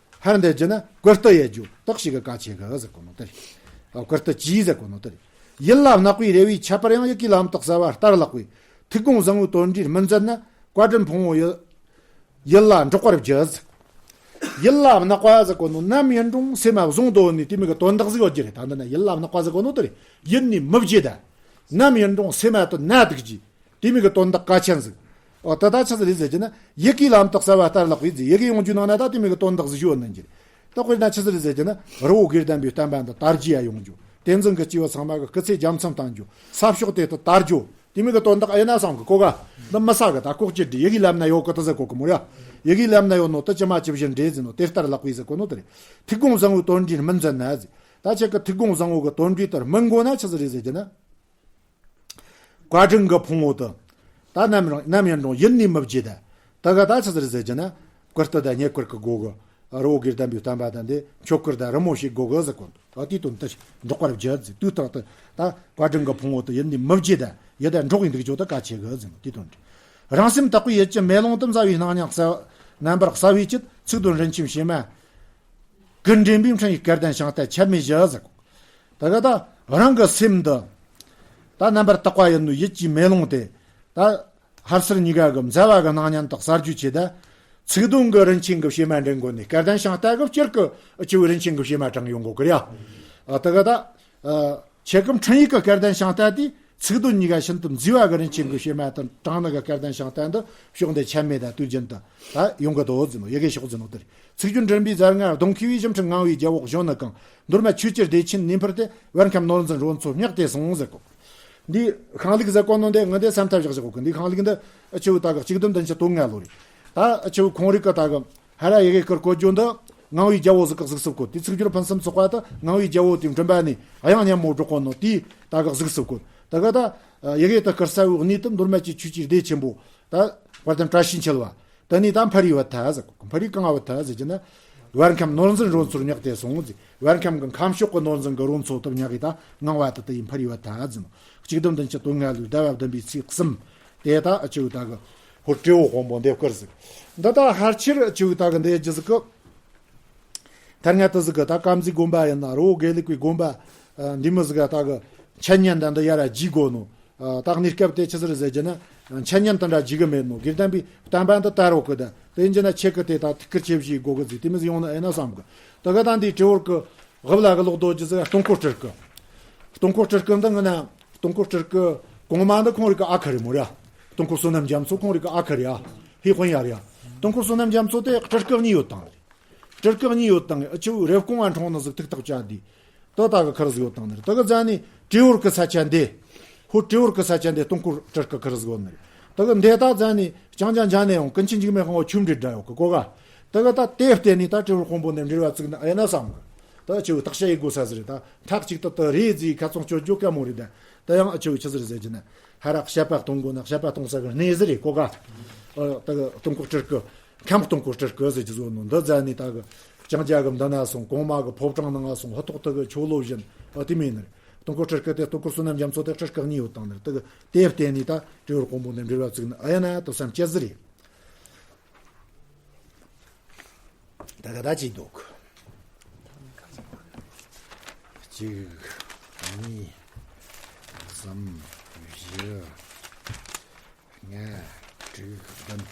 ཕར་འདེད་རྒྱུ་ན་བཀུར་སྟི་ཡེད་རྒྱུ་དག་ཞིག་གི་གལ་ཆེ་གི་ཟེར་གོ་ནོ་དེ་རེད། བཀུར་སྟི་གྱིས་ཟེར་གོ་ནོ་དེ་རེད། ཡིད་ལ་བརྣག་པའི་རེ་བས་ཁྱད་པར་ཡང་། ཡི་གེའི་ལམ་དུ་གསལ་བ་ལྟར་ལགས་པས། ཐུགས་དགོངས་བཟང་བོའི་དོན་འབྲས་སྨིན་མཛད་ན། བཀའ་དྲིན་ཕུང་བོ་ཡི་ཡིད་ལ་འགྲོགས་པར་བགྱི་ཟེར། ཡིད་ལ་བརྣག་པ་ཟེར་གོ་ནོ་ནམ་ཡིན་རུང་སེམས་མ་བཟུང་དོ་ནི་དེ་མོ་གི་དོན་དག་ཟིག་ཡོད་རྒྱུ་རེད། ད་འདི་ན་ཡིད་ལ་བརྣག་པ་ཟེར་གོ་ནོ་དེ་རེད། ཡིད་ནི་མི་བགྱིད་ད། ནམ་ཡིན་རུང་སེམས་མ་དུ་ན་དུག་གྱིས། དེ་མོ་གི་དོན་དག་གལ་ཆེན་ཟིག། ཨོ་ད་ད་ཆི་ཟིག་རེད་ཟེར་རྒྱུ་ན། ཡི་གེའི་ལམ་དུ་གསལ་བ་ལྟར་ལགས་པས་ཟེར། ཡི་གེ་ཡོང་རྒྱུ་ནང་ན་ད་དེ་མོ་གི་དོན་དག་ཟིག་ཡོད་ནི་རྒྱུ། ད་དཔེར་ན་ཆི་ཟིག་རེད་ཟེར་རྒྱུ་ན། རི་བོ་དགེ་ལྡན་པའི་བསྟན་པ་འདི་དར་རྒྱས་ཡོང་རྒྱུ། བསྟན་འཛིན་གྱི་སྐྱེས་བུ་ཚང་མ་གི་སྐུ་ཚེ་རྒྱ་མཚམས་བཏང་རྒྱུ། ས་ཕྱོགས་དེ་དུ་དར་རྒྱུ། དེ་མོ་གི་དོན་དག་ཡིན་ན་བསམ་གི་གོ་ག། འདི་མི་ས་གི་ད་ལྐོག་གྱུར་འདྲི། ཡི་གེའི་ལམ་ན་ཡོད་གི་ད་ཟེར་གོ་གི་མོ་ཡ། ཡི་གེའི་ལམ་ན་ཡོད་ནོ་ད་ཇི་མ་ཇི་བཞིན་འགྲེལ་ཟེར་ནོ་དེ་ལྟར་ལགས་པས་ཟེར་གོ་ནོ་དེ་རེད། ཐུགས་དགོངས་བཟང་བོའི་དོན་འབྲས་སྨིན་མཛད་ན་ཟེར། ད་ཁྱེད་ཀྱི་ཐུགས་དགོངས་བཟང་བོ་གི་དོན་འབྲས་ལྟར་སྨིན་དགོས་ན་ཆི་ཟིག་རེད་ཟེར་རྒྱུ་ན། བཀའ་དྲིན་གྱི་ཕུང་བོ་དུ། ད་ནམ་རུང་ནམ་ཡིན་རུང་ཡིད་ནི་མི་བགྱིད་ད། ད་ག་ད་ཆི་ཟིག་རེད་ཟེར་རྒྱུ་ན། བཀུར་སྟི་ད་རྙེད་བཀུར་གི་སྒོ་གི། རི་བོ་དགེ་ལྡན་པའི་བསྟན་པ་དང་དེ་མཆོད་བཀུར་ད་རི་མོ་ཞིག་སྒོ་གི་ཟེར་གོ་ནོ། ཨ་དེའི་དོན་དུ་འགྲོགས་པར་བགྱི་ཟེར། དུས་རྟག་ཏུ་ད་བཀའ་དྲིན་གྱི་ཕུང་བོ་དུ་ཡིད་ནི་མི་བགྱིད་ད། ཡིད་ད་འགྲོགས་ཡིན་འདུག་ཅོ་ད་གལ་ཆེ་གི་ཟེར་ནོ་དེའི་དོན་དུ། རང་སེམས་དག་པའི་ཡིད་ཀྱི་མེ་ལོང་དུ། མཛའ་བའི་སྣང་བརྙན་གསལ་རྣམ་པར་གསལ་བའི་ཆེད། ཚིག་དོན་རིན་ཆེན་བྱེ་མ་ཀུན་འདྲེན་པའི། འཕྲིན་ཡིག་སྐལ་ལྡན་ཤིང་རྟ་ཆད་མེད་བཞི་ཟེར་གོ། ད་ག་ད་རང་གི་སེམས་འདི་ད་རྣམ་པར་དག་པ་ཡིན་ནོ་ཡིད་ཀྱི་མེ་ལོང་དེ། ད་ཧར་སེར་གཉིས་ཀ་གི་མཛའ་བ་གི་སྣང་བརྙན་དག་གསལ་རྒྱུའི་ཆེད་དུ། ཚིག་དོན་གྱི་རིན་ཆེན་གྱི་བྱེ་མ་འདྲེན་དགོས་ནས། སྐལ་ལྡན་ཤིང་རྟ་གི་སྤྱིར་གྱི་ཆེ་བའི་རིན་ཆེན་གྱི་བྱེ་མ་དྲངས་ཡོང་དགོས་ཀི་རེད་ཡ། ཨ་ད་ག་ད་ཨ་ཁྱེད་ཀྱི་འཕྲིན་ཡིག་གི་སྐལ་ལྡན་ཤིང་རྟ་དེ་ཚིག་དོན་གཉིས་ཀ་ཤིན་ཏུ་མཛེས་པ་གི་རིན་ཆེན་གྱི་བྱེ་མ་དང་དྲངས་ནི་གི་སྐལ་ལྡན་ཤིང་རྟ་འདི་ཕྱོགས་འདི་ཆད་མེད་དང་དུས་རྒྱུན་དུ་ད་ཡོང་གི་འདུག་ཟེར་ནོ། ཡི་གེ་ཕྱོགས་ཟེར་ནོ་དེ་རེད། ཚིག་སྦྱོར་འདྲེན་པའི་རྫ་རྔ་གདོང་ཁེ་བའི། ཞིམ་ཕྲུག་ངང་བའི་རྒྱལ་པོ་གཞོན་ནུ་གང་། མདོར་ན་ཆོས་ཀྱི་བདེ་ཆེན་གནས་འཕུར་ཏེ། བར་ཁམས་ནོར་འཛིན་རོལ་མཚོ་བསྙེགས་ཏེ་སོང་ཟེར་གོ། འདི་ཤིང་ལེགས་ཟེར་གོ་ནོ་འདི་ངས་འདི་སེམས་ཐག་བཞག་བཞག་གོ་གི། འདི་ཤིང་ལེགས་འདི་ཨ་ཆེ་བོ་ད་གི་གཅིག་བདུན་བདུན་ཅུ་དོན་ལྔ་ལོ་རེད། ད་ཨ་ཆེ་བོ་ཁོང་རིགས་གི་ད་གི་ཧ་ར་ཡི་གེ་ཀར་གོ་རྒྱུ་འདི་ངང་བའི་རྒྱལ་པོ་ཟིག་གི་གཟིགས་སུ་བཀོད། དེ་ཚིག་སྦྱོར་ཕུན་སུམ་ཚོགས་པ་དུ་ངང་བའི་རྒྱལ་པོ་དེའི་མགྲིན་པ་ནས་དབྱངས་སྙན་མོ་སྒྲོག་གོ་ནོ་དེའི་ད་གི་གཟིགས་སུ་བཀོད། ད་གི་ད་ཡི་གེ་དུ་ཀར་གསལ་བོའི་གནས་དུ་མདོར་ན་ཅིག་ཆོས་ཀྱི་བདེ་ཆེན་པོ་ད་དཔལ་ལྡན་བཀྲ་ཤིས་འཁྱིལ་བ། དེ་ནས་ད་འཕུར་བའི་བུ་ཐ་ཟེར། འཕུར་བའི་གང་བུ་ཐ་ཟེར་གྱི་ན། བར་ཁམས་ནོར་འཛིན་རོལ་མཚོར་བསྙེགས་ཏེ་སོང་ཟེར། བར་ཁམས་ཀྱི་ཁམས་ཕྱོགས་ཀྱི་ནོར་འཛིན་གྱི་རོལ་མཚོ་དུ་བསྙེགས་ཡི་ད་ངང་བ་དུ་དུ་ཡི་འཕུར་བའི་བུ་ཐ་ཟེར་ནོ། གཅིག་བདུན་བདུན་ཅུ་དོན་ལྔ་ལོའི་ཟླ་བ་བདུན་པའི་ཚེས་གསུམ། དེ་ད་ཨ་ཆེ་བོ་ད་གི་ཧོར་ཏྲེ་བོ་དཔོན་པོ་འདེབས་སྐུལ་ཟིག། འདི་ད་ཧར་ཆེར་ཨ་ཆེ་བོ་ད་གི་འདེབས་རྒྱུ་ཟིག་གི། ཐར་ང་དུ་ཟིག་གི་ད་ཀམ་ཟིག་དགོན་པ་ཡིན་ན་རི་བོ་དགེ་ལུགས་པའི་དགོན་པ་འདི་མི་ཟིག་ག་ད་གི་འཆད་ཉན་ད་འདི་ཡ་ར་བགྱིས་དགོ་ནོ། ད་གནས་སྐབས་དེ་ཆི་ཟིག་རེད་ཟེར་རྒྱུ་ན། འཆད་ཉན་དེ་འདྲ་བགྱིས་གི་མེད་ནོ། དགེ་ལྡན་པའི་བསྟན་པ་འདི་དར་རོ་གི་ད། དེ་ཡིན་རྒྱུ་ན་ཁྱེད་ཀྱི་དེ་ད་ཐུགས་ཁུར་ཆེ་བཞེས་དགོ་གི་ཟིག། དེ་མི་ཟིག་ཡོང་ན་ཨེ་ན་བསམ་གི། ད་ག་ད་འདི་ཏྲེ་བོར་གི་དབུ་ལ་གི་ལོག་རྡོ་རྒྱུ་ཟིག་སྟོང་འཁོར་སྤྲུལ་སྐུ། སྟོང་འཁོར་སྤྲུལ་སྐུ་འདི་ངི་ན་སྟོང་འཁོར་སྤྲུལ་སྐུ་གོང་མ་འདི་ཁོང་རིགས་ཀྱི་ཨ་ཁུ་རེད་མོ་ར། སྟོང་འཁོར་བསོད་ནམས་རྒྱ་མཚོ་ཁོང་རིགས་ཀྱི་ཨ་ཁུ་རེད་ཨ། ཧི་དཔོན་ཡ་རེད་ཨ། སྟོང་འཁོར་བསོད་ནམས་རྒྱ་མཚོ་དེ་སྤྲུལ་སྐུ་གཉིས་ཡོད་དང་རེད། སྤྲུལ་སྐུ་གཉིས་ཡོད་དང་ཨ་ཆུ་རེབ་གོང་ཨ་འཁྲུངས་ནི་ཟིག་ཐུག་ཐག་བཅད་དེ། ད་ད་གི་ཁུར་ཟིག་ཡོད་དང་ནི། ད་གི་ཛ་ནི་ཏྲེ་བོར་གི་ས་ཆ་འདི། ཧོ་ཏྲེ་བོར་གི་ས་ཆ་འདི་སྟོང་འཁོར་སྤྲུལ་སྐུ་ཁུར་ཟིག་ཡོད་ནི། ད་གི་འདི་ད་ཛ་ནི་ཅང་ཅང་ཅང་ནས་ཡང་ཀུན་མཁྱེན་འཇིགས་མེད་དབང་བོ་ཆུ་འདྲེ་འདྲ་ཡོད་གི་གོ་ག། ད་གི་ད་དེ་བརྟེན་ནི་ད་ཏྲེ་བོར་དཔོན་པོ་ནས་འབྲེལ་བ་བཙུགས་ན་ཨེ་ན་བསམ་གི། ད་ཆུ་བོ་བརྟག་དཔྱད་ཡེ་དགོས་ས་ཟིག་རེད། ད་མཐའ་གཅིག་ཏུ་ད་རེད་ཟིག་ཁ་ཚོན་གཅོད་རྒྱུ་དཀའ་མོ་རེད་ད། ད་ཡང་ཨ་ཆུ་བོ་ཆི་ཟིག་རེད་ཟེར་རྒྱུ་ན། ཧ་ར་བཤད་པ་གཏོང་དགོས་ན་བཤད་པ་གཏོང་ས་གི་གནས་ཟིག་རེད་གོ་ག། ཨ་ད་གི་སྟོང་འཁོར་སྤྲུལ་སྐུ། ཁམས་སྟོང་འཁོར་སྤྲུལ་སྐུ་ཟེར་གྱི་བཟོ་ནོ་འདི་ཛ་ནི་ད་གི་ལྕང་རྒྱ་གི་མདུན་ན་སོང་། གོང་མ་གི་ཕོ་བྲང་ནང་ང་སོང་། ཧུ་ཐོག་ཐུ་གི་ཆོ་ལོ་བཞིན་ཨ་དེ་མིན་ནི། སྟོང་འཁོར་སྤྲུལ་སྐུ་དེ་སྟོང་འཁོར་བསོད་ནམས་རྒྱ་མཚོ་དེ་སྤྲུལ་སྐུ་གཉིས་ཡོད་དང་ནི། ད་གི་དེ་བརྟེན་ནི་ད་ཏྲེ་བོར་དཔོན་པོ་ནས་འབྲེལ་བ་བཙུགས་ན་ཨ་ཡ་ན་ད་བསམ་སྐྱེ་ཟིག་རེད། ད་ག་ད་ཅིག་འདུག། གཅིག་གཉིས། གསུམ། བཞི། ལྔ། དྲུག་བདུན།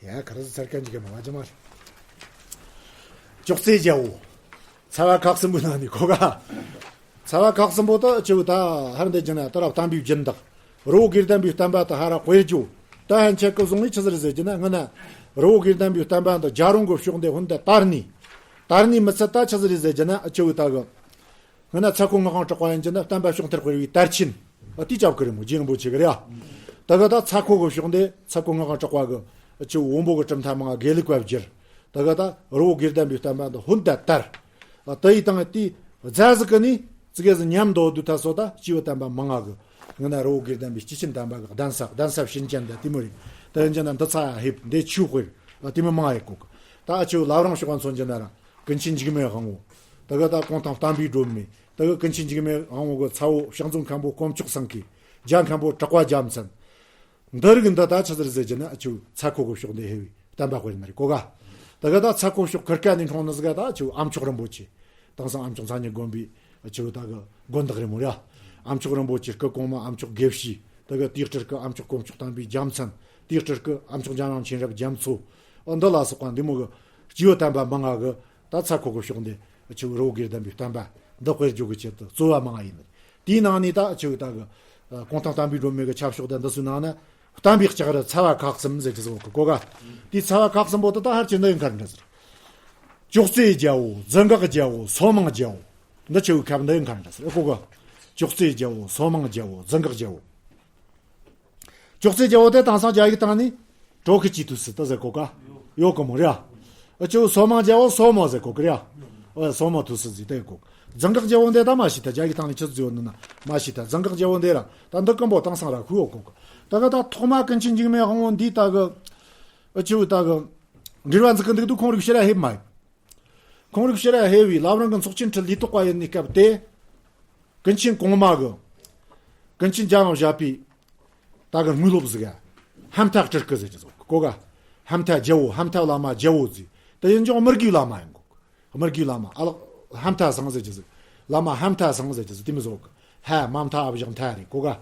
ཡ་ག་རེ་ཟེར་ཚར་མཁན་ཅིག་གི་མ་བ་ཅི་མ་རེད། ཅོག་ཙེ་རྒྱལ་བོ། ཚ་བ་ཁག་གསུམ་པོའི་ནང་ནས་གོ་ག། ཚ་བ་ཁག་གསུམ་པོ་ད་ཆུ་བོ་ད་ཧར་འདི་རྒྱུ་ན་ད་ར་བསྟན་པའི་སྦྱིན་བདག། རི་བོ་དགེ་ལྡན་པའི་བསྟན་པ་ད་ཧ་ར་དཔེར་བརྗོད། ད་ཧན་ཆད་ཀི་བཟུང་ངི་ཆི་ཟིག་རེད་ཟེར་རྒྱུ་ན་ངི་ན། རི་བོ་དགེ་ལྡན་པའི་བསྟན་པ་འདི་རྒྱལ་རོང་གི་ཕྱོགས་འདི་ཧུན་ད་དར་ནི། དར་ནི་མི་ཚད་ད་ཆི་ཟིག་རེད་ཟེར་རྒྱུ་ན་ཆུ་བོ་ད་གི། ངི་ན་ཚ་ཁོ་ངག་དབང་གྲགས་པ་ཡིན་རྒྱུ་ན་བསྟན་པ་ཕྱོགས་མཐར་སྤེལ་བའི་དར་ཆེན། ཨ་དེ་ཅབ་ཀི་རེད་མོ་རྗེ་རིན་པོ་ཆེ་གི་རེད་ཨ། ད་གི་ད་ཚ་ཁོ་གི་ཕྱོགས་འདི་ཚ་ཁོ་ངག་དབང་གྲགས་པ་གི་ཆུ་བོ་བོན་པོ་གི་གྲུབ་མཐའ་མང་དགེ་ལུགས་པ་བསྒྱུར། ད་གི་ད་རི་བོ་དགེ་ལྡན་པའི་བསྟན་པ་འདི་ཧུན་ད་དར། ཨ་ད་ཡི་དང་དེ་རྫ་ཟིག་གི་ནི་ཙི་གེ་ཟིག་ཉམས་འདོད་དུ་ད་སོ་ད་སྐྱེས་བུ་དམ་པ་མང་ང་གི། ངི་ན་རི་བོ་དགེ་ལྡན་པའི་སྐྱེས་ཆེན་དམ་པ་གི་གདན་ས་གདན་ས་བྱིན་ཅན་ད་དེ་མོ་རེད། ད་ཡིན་རྒྱུ་ན་འདི་ཚ་ཧེབ་འདི་ཆུ་དཔེར་ཨ་དེ་མོ་མང་ཡེ་གོ་གི། ད་ཨ་ཆུ་བོ་ལབ་རང་ཕྱོགས་ཚོན་རྒྱུ་ན་ར། ཀུན་མཁྱེན་འཇིགས་མེད་དབང་བོ། ད་གི་ད་གོང་ཐང་བསྟན་པའི་སྒྲོན་མེ། ད་གི་ཀུན་མཁྱེན་འཇིགས་མེད་དབང་བོ་གི་ཚ་བོ་ཕྱག་མཛོད་མཁན་པོ་དཀོན་མཆོག་སེང་གེ། རྒྱ་མཁན་པོ་གྲགས་པ་རྒྱལ་མཚན། འདི་རིགས་འདི་ད་ཆི་ཟིག་རེད་ཟེར་རྒྱུ་ན་ཨ་ཆུ་ཚ་ཁོ་གི་ཕྱོགས་འདི་ཧེ་བའི་བསྟན་པ་དཔེར་ན་རེད་གོ་ག། ད་ག་ད་ཚ་ཁོ་ཕྱོགས་ཁུར་ཀ་ནས་འཁྲུངས་ནི་ཟིག་ག་ད་ཆུ་ཨ་མཆོག་རིན་པོ་ཆེ། དེང་སང་ཨ་མཆོག་མཚན་ཉིད་དགོན་པའི་ཆུ་ད་གི་དགོན་བདག་རེད་མོ་ར། ཨ་མཆོག་རིན་པོ་ཆེ་སྐུ་གོང་མ་ཨ་མཆོག་དགེ་བཤེས། ད་གི་དེའི་སྤྲུལ་སྐུ་ཨ་མཆོག་དཀོན་མཆོག་བསྟན་པའི་རྒྱལ་མཚན། དེའི་སྤྲུལ་སྐུ་ཨ་མཆོག་འཇམ་དབྱངས་མཁྱེན་རབ་རྒྱ་མཚོ། འོ་འདི་ལ་སོགས་པ་འདི་མོ་གི་སྐྱེས་བུ་དམ་པ་མང་ང་གི་ད་ཚ་ཁོ་གི་ཕྱོགས་འདི་ཆུ་རི་བོ་དགེ་ལྡན་པའི་བསྟན་པ་འདི་དཔེར་བརྗོད་གི་ཆེད་དུ་གཙོ་བོ་མང་ང་ཡིན། དེའི་ནང་ནས་ད་ཆུ་ད་གི་གུང་ཐང་བསྟན་པའི་སྒྲོན་མེ་གི་ཆབ་ཕྱོགས་དང་འདི་ཚོའི་ནང་ན། བསྟན་པའི་ལྕགས་རི་ཚ་བ་ཁག་གསུམ་ཟེར་གྱི་ཟིག་གོ་ག། དེའི་ཚ་བ་ཁག་གསུམ་པོ་དེ་ད་ཧར་གྱི་འདི་ཡི་མཁར་འདྲ་ཟེར། ཅོག་ཙེ་རྒྱལ་པོ། རྫུ་འགག་རྒྱལ་པོ། སོ་མང་རྒྱལ་པོ། འདི་ཆུ་བོའི་ཁབ་འདི་ཡི་མཁར་འདྲ་ཟེར་གོ་ག། ཅོག་ཙེ་རྒྱལ་པོ། སོ་མང་རྒྱལ་པོ། རྫུ་འགག་རྒྱལ་པོ། ཅོག་ཙེ་རྒྱལ་པོ་དེ་དེང་སང་རྒྱ་ཡིག་སྟེང་ནས་ཀྲོ་ཁི་ཅི་ཐུ་སི་ད་ཟེར་གོ་ག། ཡོད་གི་མོ་ར། ཨ་ཆུ་སོ་མང་རྒྱལ་པོ་སོ་མོ་ཟེར་གོ་གི་ར། ཨ་སོ་མོ་ཐུ་སི་ཟེར་དེ་གོ། རྫུ་འགག་རྒྱལ་པོ་འདི་ད་མ་ཤི་ད། རྒྱ་ཡིག་སྟེང་ནས་ཆི་ཟེར་ཡོད་ནི་ན་མ་ཤི་ད། རྫུ་འགག་རྒྱལ་པོ་འདི་ར་ད་འདི་ཀུན་པོ་དེང་སང་ར་ཤུ་ཡོད་གོ་གི། ད་ག་ད་ཐོག་མ་ཀུན་མཁྱེན་འཇིགས་མེད་དབང་པོ་འདི་ད་གི། ཨ་ཆུ་ད་གི་འབྲེལ་བ་འཛུགས་གི་འདུག་དུས་ཁོང་རིགས་ཕྱིར་ར་ཕེབས་མ་ཡིན། ཁོང་རིགས་ཕྱིར་ར་ཕེབས་བས་བླ་བྲང་གི་ཚོགས་ཆེན་ཁྲི་ལི་ཐོག་པ་ཡིན་ནི་སྐབས་དེ། ཀུན་མཁྱེན་གོང་མ་གི། ཀུན་མཁྱེན་འཇམ་དབྱངས་བཞད་པའི། ད་གི་དངོས་སློབ་ཟིག་ག། ཧམ་ཐ་སྤྲུལ་སྐུ་ཟེར་གྱི་ཟིག་གོ་ག། ཧམ་ཐ་རྒྱལ་པོ། ཧམ་ཐ་བླ་མ་རྒྱལ་པོ་ཟིག་དེ་ཡིན་ཀྱང་དམུ་དགེའི་བླ་མ་ཡིན་གོ། དམུ་དགེའི་བླ་མ་ཨ་ལགས་ཧམ་ཐ་སང་ཟེར་གྱི་ཟིག་བླ་མ་ཧམ་ཐ་སང་ཟེར་གྱི་ཟིག་དེ་མི་ཟིག་ག། ཧ་མ་མཐའ་ཨ་བཞག་མཐའ་རེད་གོ་ག།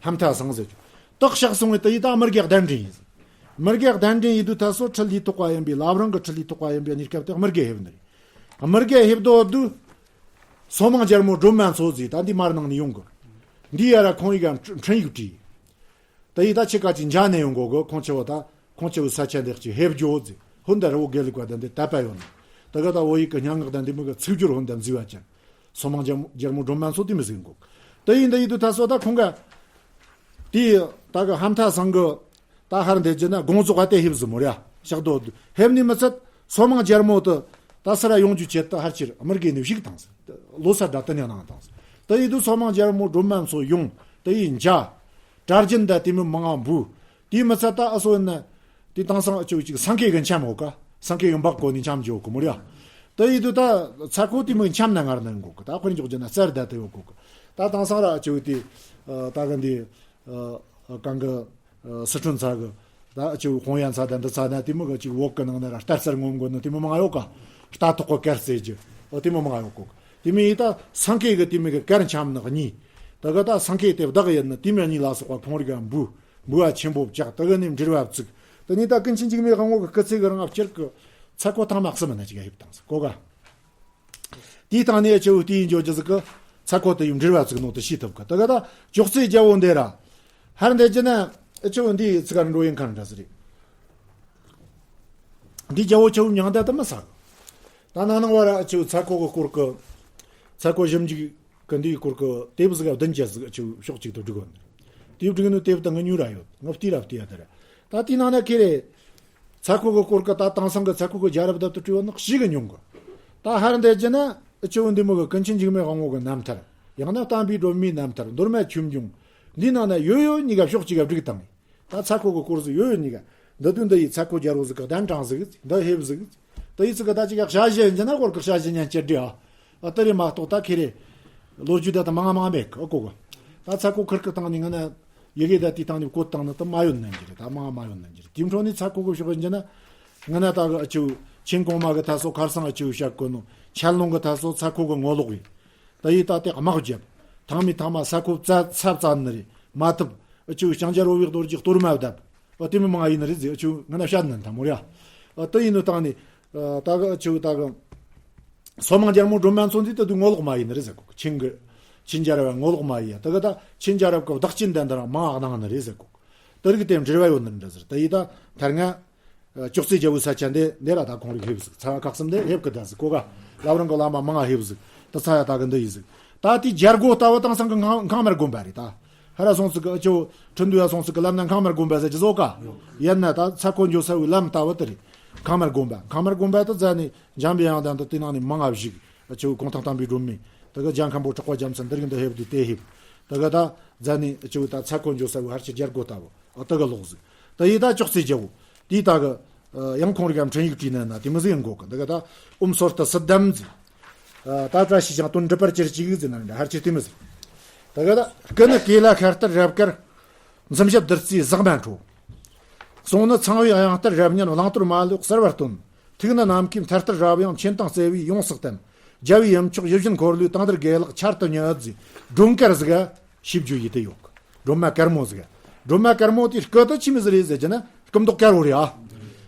ཧམ་ཐ་སང་ཟེར་གྱི། སྟག་ཤག་སོང་བས་དེ་ཡི་ད་དམུ་དགེ་གདན་འདྲེན་ཡིན་ཟིག་དམུ་དགེ་གདན་འདྲེན་ཡིན་དུས་ད་སོ་ཁྲི་ལི་ཐོག་པ་ཡིན་པའི་བླ་བྲང་གི་ཁྲི་ལི་ཐོག་པ་ཡིན་པའི་གནས་སྐབས་དེ་དམུ་དགེ་ཕེབས་ནི་རེད། དམུ་དགེ་ཕེབས་དོ་དུས། སོ་མང་རྒྱལ་མོ་སྒྲོལ་མ་མཚོ་ཟེར་ད་འདི་མར་ནང་ནས་ཡོང་གི། འདི་ཡ་ར་ཁོང་ཡི་ག་འཕྲིན་ཡིག་བྲིས། ད་ཡི་ད་ཆི་ཀ་ཅིག་འཇའ་ནས་ཡོང་གོ་གི། ཁོང་ཆེ་བོ་ད་ཁོང་ཆེ་བོ་ས་ཆ་འདི་ཅིག་ཕེབས་རྒྱུ་ཟེར། ཧོན་ད་རི་བོ་དགེ་ལུགས་པ་ད་འདི་དད་པ་ཡོད་ནི། ད་ག་ད་བོད་ཡིག་གི་སྙན་ངག་ད་འདི་མོ་གི་ཚིག་སྦྱོར་ཧོན་ད་མཛེས་པ་ཅན། སོ་མང་རྒྱལ་རྒྱལ་མོ་སྒྲོལ་མ་མཚོ་དེ་མི་ཟིག་གོ། ད་ཡི་ད་ཡི་དུ་ད་སོ་ད་ཁོང་ག། དེ་ད་གི་ཧམ་ཐ་སང་གི། ད་ཧར་འདི་རྒྱུ་ན་དགོངས་རྫོགས་པ་དེ་ཕེབས་ཟིག་མོ་ར་ཤག་དོ་ཕེབས་ནི་མི་ཚད། སོ་མང་རྒྱལ་མོ་དུ་ད་སི་ར་ཡོང་རྒྱུ་ཆེད་དུ་ཧར་ཕྱིར་དམུ་དགེ་ནས་བཞུགས་བཏང་ཟིག་ལོ་སར་ད་དུ་ནས་གནང་བཏང་ཟིག་ད་ཡི་དུ་སོ་མང་རྒྱལ་མོ་སྒྲོལ་མ་མཚོ་ཡོང་། ད་ཡི་འཇའ། གྲྭ་རྒྱུན་ད་དེ་མི་མང་ང་འབུ། དེ་མི་ཚད་ད་ཨ་སོ་ཡིན་ན། དེ་དེང་སང་ཨ་ཅོ་ཅིག་སེང་གེ་གི་འཆམ་འོ་ཀ། སེང་གེ་གི་འབག་གོ་ནི་འཆམ་འཇོག་གི་མོ་ར། ད་ཡི་དུ་ད་ཚ་ཁོ་དེ་མི་འཆམ་ན་ངར་ན་འགོ་གི། ད་དཔེར་འཇོག་རྒྱུ་ན་རྩར་ད་དེ་ཡོད་གོ་གི། ད་དེང་སང་ར་ཨ་ཅོ་དེ། ད་གི་འདི། གང་གི། སི་ཁྲོན་ཚ་གི། ད་ཨ་ཅོ་ཧོང་ཡན་ཚ་ད་འདི་ཚ་ན་དེ་མི་གི་ཅིག་འོག་གི་ནང་ན་ར་རྟ་རྩར་ངོམ་གོ་ནི་དེ་མི་མང་ཡོད་ཀ། རྟ་ཐོག་གི་གར་རྩེ་རྒྱུ། འོ་དེ་མི་མང་ཡོད་གོ་གི། དེ་མི་ཡི་ད་སེང་གེ་གི་དེ་མི་གི་གར་འཆམ་ནི་གཉིས། ད་གི་ད་སེང་གེ་དེ་བདག་ཡིན་ནི་དེ་མི་གཉིས་ལ་སོགས་པ་ཁོང་རིག་ག་འབུ། འབུལ་བ་ཆེན་པོ་བཅག་ད་གི་ནས་འབྲེལ་བ་བཙུགས། དེ་ནས་ད་ཀུན་མཁྱེན་འཇིགས་མེད་དབང་པོ་གི་སྐུ་ཚེ་གི་རིང་ལ་སྤྱིར་གི་ཚ་ཁོ་ཐང་མ་གསུམ་མི་ན་ཅིག་ཡ་ཡིབ་བཏང་ཟིག་གོ་ག། དེའི་སྟེང་ནས་ཨ་ཅོ་དེའི་འཇོ་རྒྱུ་ཟིག་གི། ཚ་ཁོ་དེ་ཡིས་འབྲེལ་བ་བཙུགས་ནོ་དེ་ཤེས་ཐུབ་གི། ད་ག་ད་ཅོག་ཙེ་རྒྱལ་པོ་འདི་ར། ཧར་འདི་རྒྱུ་ན་ཨ་ཅོ་འདི་ཚིག་ག་འགྲོ་ཡིན་ཁང་འདྲ་ཟིག་རེད། འདི་རྒྱལ་པོ་ཆེ་བོ་མྱང་འདས་དུ་མི་ས་གི། ད་ནང་ནང་བ་ར་ཨ་ཅོ་ཚ་ཁོ་གི་སྐོར་གི། ཚ་ཁོ་ཞིབ་འཇུག་གི་འདིའི་སྐོར་གི་དེབ་ཟིག་ག་བདུན་བརྒྱ་ཟིག་ཨ་ཅོ་ཕྱོགས་གཅིག་ཏུ་བསྒྲིགས་ཡོད། དེབ་བསྒྲིགས་ནོ་དེབ་ད་ང་ཉོས་ར་ཡོད། ང་བལྟས་ར་བལྟས་ཡ་དེ་ར། ད་དེའི་ནང་ན་ཁེ་རེ། ཚ་ཁོ་གི་སྐོར་གི་ད་དེང་སང་གི་ཚ་ཁོ་གི་རྒྱལ་རབས་དེབ་ཏུ་བྲིས་ཡོད་ནི་ཞེ་གི་ཉུང་གི། ད་ཧར་འདི་རྒྱུ་ན་ཨ་ཅོ་འདི་མོ་གི་ཀུན་མཁྱེན་འཇིགས་མེད་དབང་པོ་གི་རྣམ་ཐར། ཡང་ན་བསྟན་པའི་སྒྲོན་མེའི་རྣམ་ཐར། མདོ་སྨད་ཆོས་འབྱུང་། འདིའི་ནང་ན་ཡོད་ཡོད་གཉིས་ཀ་ཕྱོགས་གཅིག་ག་བསྒྲིགས་བཏང་། ད་ཚ་ཁོ་གི་སྐོར་ཟིག་ཡོད་ཡོད་གཉིས་ཀ། འདི་དུས་འདི་ཡི་ཚ་ཁོ་རྒྱལ་པོ་ཟིག་གི་གདན་དྲངས་ཟིག་འདི་ཕེབས་ཟིག་ད་ཡི་ཚིག་གི་ད་ཅིག་ག་ཞ་ཞི་ཡིན་རྒྱུ་ན་སྐོར་གི་ཞ་ཞི་ཉན་སྤྱི་བྲིས་ཨ། ཨ་དེ་རེད་མ་གཏོགས་ད་ཁེ་རེ། ལོ་རྒྱུས་ད་ད་མང་ང་མང་ང་མེད་གི་ཨ་གོ་གི། ད་ཚ་ཁོ་ཁུར་གི་སྟེང་ནས་ང་ན། ཡི་གེ་ད་དེའི་སྟེང་ནས་བཀོད་བཏང་ནི་ད་མ་ཡོད་ནན་གྱི་རེད། ད་མང་ང་མ་ཡོད་ནན་གྱི་རེད། དེའི་འཕྲོ་ནས་ཚ་ཁོ་གི་ཕྱོགས་ཡིན་རྒྱུ་ན། ང་ན་ད་གི་ཨ་ཅོ། ཆེན་གོང་མ་གི་ད་སོ་ཁར་སང་ཨ་ཅོ་བཤད་གོ་ནོ། ཆན་ལུང་གི་ད་སོ་ཚ་ཁོ་གི་ངོ་ལོག་ཡིན། ད་ཡི་ད་དེ་དམག་རྒྱབ། ཐང་མི་ཐང་མ་ས་ཁོ་བཙལ་ཚབ་བཙལ་ནི་རེད་མ་ཐུབ། ཨ་ཅོ་ལྕང་སྐྱ་རོ་བའི་རྡོ་རྗེ་གཏོར་མ་བརྡབ། ཨ་དེ་མི་མང་ཡིན་ནི་རེད་ཟེར་ཨ་ཅོ་ང་ན་བཤད་ནན་ཐང་མོ་ར། ཨ་དེ་ཡིན་ནོ་སྟེང་ནས། ཨ་ད་གི་ཨ་ཅོ་ད་གི། སོ་མང་རྒྱལ་མོ་སྒྲོལ་མ་མཚོ་འདི་ད་དུང་ངོ་ལོག་མ་ཡིན་ནི་རེད་ཟེར་གོ་ཆིན་གི། ཆིན་རྒྱལ་རབས་ངོ་ལོག་མ་ཡིན་ཡ། ད་གི་ད་ཆིན་རྒྱལ་རབས་གི་བདག་ཆིན་དན་དར་མང་ཨ་གནང་ནི་རེད་ཟེར་གོ་དེ་རིགས་དེ་འབྲེལ་བ་ཡོད་ནི་འདྲ་ཟེར། ད་ཡི་ད་ཐར་ང་། ཅོག་ཙེ་རྒྱལ་པོའི་ས་ཆ་འདི་འདི་ར་ད་ཁོང་རིགས་ཕེབས་ཟིག་ཚ་བ་ཁག་གསུམ་འདི་ཕེབས་གི་ད་ཟིག་གོ་ག། བླ་བྲང་གི་བླ་མ་མང་ང་ཕེབས་ཟིག་ད་ཚ་ཡ་ད་གི་འདི་ཡི་ཟིག་ད་དེ་རྒྱལ་སྒོ་ལྟ་བུ་དེང་སང་གི་ངང་ངང་མར་དགོན་པ་རེད་ད། ཧ་ར་སོང་ཟིག་གི་ཨ་ཅོ་ཁྲི་འདུ་ཡ་སོང་ཟིག་གི་ལམ་ན་ངང་མར་དགོན་པ་ཟེར་གྱི་བཟོ་ག། ཡིན་ན་ད་ཚ་ཁོ་འགྱོ་ས་བའི་ལམ་ལྟ་བུ་དེ་རེད། ངང་མར་དགོན་པ། ངང་མར་དགོན་པ་དུ་རྫ་ནས་འཇམ་པའི་དབྱངས་དང་དུ་དེ་ནང་ནས་མང་ང་བཞུགས། ཨ་ཅོ་གུང་ཐང་བསྟན་པའི་སྒྲོན་མེ། དེ་གི་ལྗང་མཁན་པོ་གྲགས་པ་རྒྱལ་མཚན་འདིར་གི་འདི་ཕེབས་དུས་དེ་ཕེབས། དེ་གི་ད་རྫ་ནས་ཨ་ཅོ་ད་ཚ་ཁོ་འགྱོ་ས་བའི་ཧར་ཆེ་རྒྱལ་སྒོ་ལྟ་བུ། ཨ་དེ་གི་ལོག་ཟིག་ད་ཡི་ད་ཅོག་ཙེ་རྒྱལ་པོ། དེའི་ད་གི། ཡང་ཁོང་རིག་གམ་འཕྲིན་ཡིག་བྲིས་ནས་ན་དེ་མི་ཟིག་ཡང་གོ་གི། འདི་གི་ད་ཨོཾ་སོར་ཏུ་སིདྡྷཾ་ཟེར། ད་བཀྲ་ཤིས་ཤིང་དོན་འགྲུབ་པར་གྱུར་ཅིག་ཟེར་ན་འདྲ་ཧར་ཆེ་དེ་མི་ཟིག་ད་གི་ད་སྐུ་ནི་གོས་ལ་ཤར་ལྟར་རབ་དཀར། འཛུམ་ཞབས་བདུད་རྩིའི་ཟེགས་མ་འཕྲོ། གསུང་ནི་ཚངས་པའི་དབྱངས་ལྟར་རབ་སྙན། བླང་དོར་མ་ལུས་གསལ་བར་སྟོན། ཐུགས་ནི་ནམ་མཁའི་མཐའ་ལྟར་རབ་ཡངས། མཆན་དང་བརྩེ་བས་ཡོངས་སུ་བསྟེན། རྒྱལ་བའི་ཡུམ་མཆོག་ཡིད་བཞིན་འཁོར་ལོའི། དང་འདིར་དགེ་ལེགས་ཆར་དུ་ཉིལ་ཟེར། སྒྲོལ་དཀར་ཟིག་ག་ཞིབ་བརྗོད་ཡེ་དེ་ཡོད། སྒྲོལ་མ་དཀར་མོ་ཟིག་ག་སྒྲོལ་མ་དཀར་མོ་དེ་སྐུ་དུ་ཆི་མོ་ཟིག་རེད་ཟེར་གྱི་ན་སྐུ་མདོག་དཀར་བོ་རེད་ཨ།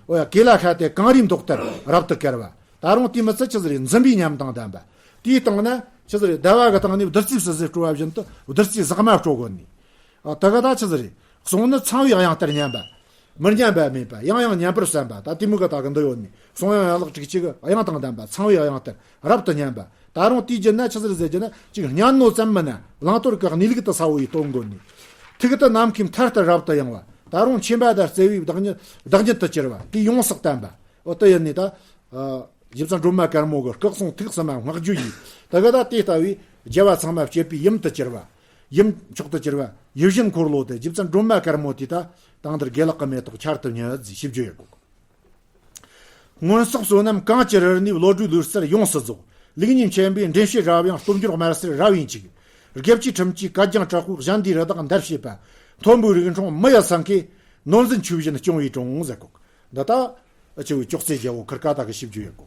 འོ་ཡ། གོས་ལ་ཤ་དེ་གངས་རིའི་མདོག་ལྟར་རབ་ཏུ་དཀར་བ། ད་རུང་དེ་མི་ཚད་ཆི་ཟིག་རེད། འཛུམ་པའི་ཉམས་དང་ལྡན་པ། དེའི་སྟེང་ན་ཆི་ཟིག་རེད། ཟླ་བ་གི་སྟེང་ནས་བདུད་རྩིའི་བསིལ་ཟེར་སྤྲོ་བ་བཞིན་དུ་བདུད་རྩིའི་ཟེགས་མ་སྤྲོ་གོ་ནི། ཨ། དེ་ག་ད་ཆི་ཟིག་རེད། གསུང་ནི་ཚངས་པའི་དབྱངས་ལྟར་སྙན་པ། མི་སྙན་པ་མེད་པ། ཡང་ཡང་སྙན་པར་གསན་པ། ད་དེ་མོ་གི་ད་གི་འདི་ཡོད་ནི། གསུང་དབྱངས་ཡན་ལག་དྲུག་ཅུ་གི་དབྱངས་དང་ལྡན་པ། ཚངས་པའི་དབྱངས་ལྟར་རབ་ཏུ་སྙན་པ། ད་རུང་དེའི་རྒྱུད་ན་ཆི་ཟིག་རེད་ཟེར་རྒྱུ་ན། ཅིག་སྙན་ནོ་ཙམ་མིན་ན་བླང་དོར་གྱི་གནས་ལུགས་དེ་གསལ་བོ་ཡེ་སྟོན་གོ་ནི། ཐུགས་དེ་ནམ་མཁའི་མཐའ་ལྟར་རབ་ཏུ་ཡངས་པ། ད་རུང་མཆིན་པ་དང་བརྩེ་བའི་བདག་ཉིད་བདག་ཉིད་དུ་གྱུར་པ། དེ་ཡོངས་སུ་བསྟན་པ། འོ་དེ་ཡིན་ནི་ད། ཨ། རྗེ་བཙུན་སྒྲོལ་མ་དཀར་མོ་གི་སྐུ་གསུང་ཐུགས་སུ་མ་བསྔགས་བརྗོད་ཡིན། དེ་ག་ད་དེ་ལྟ་བུའི་རྒྱལ་བ་ཚང་མ་སྤྱད་པའི་ཡུམ་དུ་གྱུར་པ། ཡུམ་མཆོག་ཏུ་གྱུར་པ་ཡིད་བཞིན་འཁོར་ལོ་དེ། རྗེ་བཙུན་སྒྲོལ་མ་དཀར་མོ་དེ་ད་དང་འདིར་དགེ་ལེགས་ཀྱི་མེ་ཏོག་ཆར་དུ་ཉིལ་ཟེར་ཞིབ་བརྗོད་ཡེ་གོ། སྔོན་བསགས་བསོད་ནམས་གང་ཅི་རིགས་ནས། བློ་གྲོས་ལུས་རྩལ་ཡོངས་སུ་རྫོགས། ལུགས་གཉིས་མཁྱེན་པའི་འདྲེན་བྱེད་རབ་ཡངས། སྟོབས་འབྱོར་དམར་སེར་རབ་ཡིན་གཅིག། དགེ་བཅུའི་ཁྲིམས་ཀྱིས་གད་རྒྱངས་དྲག་པོས། གཞན་སྡེའི་རི་དྭགས་འདར་བྱེད་པ། མཐོན་པོའི་རིགས་འཁྲུངས་མི་ཡི་སེང་གེ། ནོར་འཛིན་ཆོས་བཞིན་སྐྱོང་བའི་དྲུང་ཟེར་གོ། འདི་ལྟ། ཨ། ཆེ་བའི་ཅོག་ཙེ་རྒྱལ་པོ་ཁིར་ཀ་ད་གི་ཞིབ་བརྗོད་ཡེ་གོ།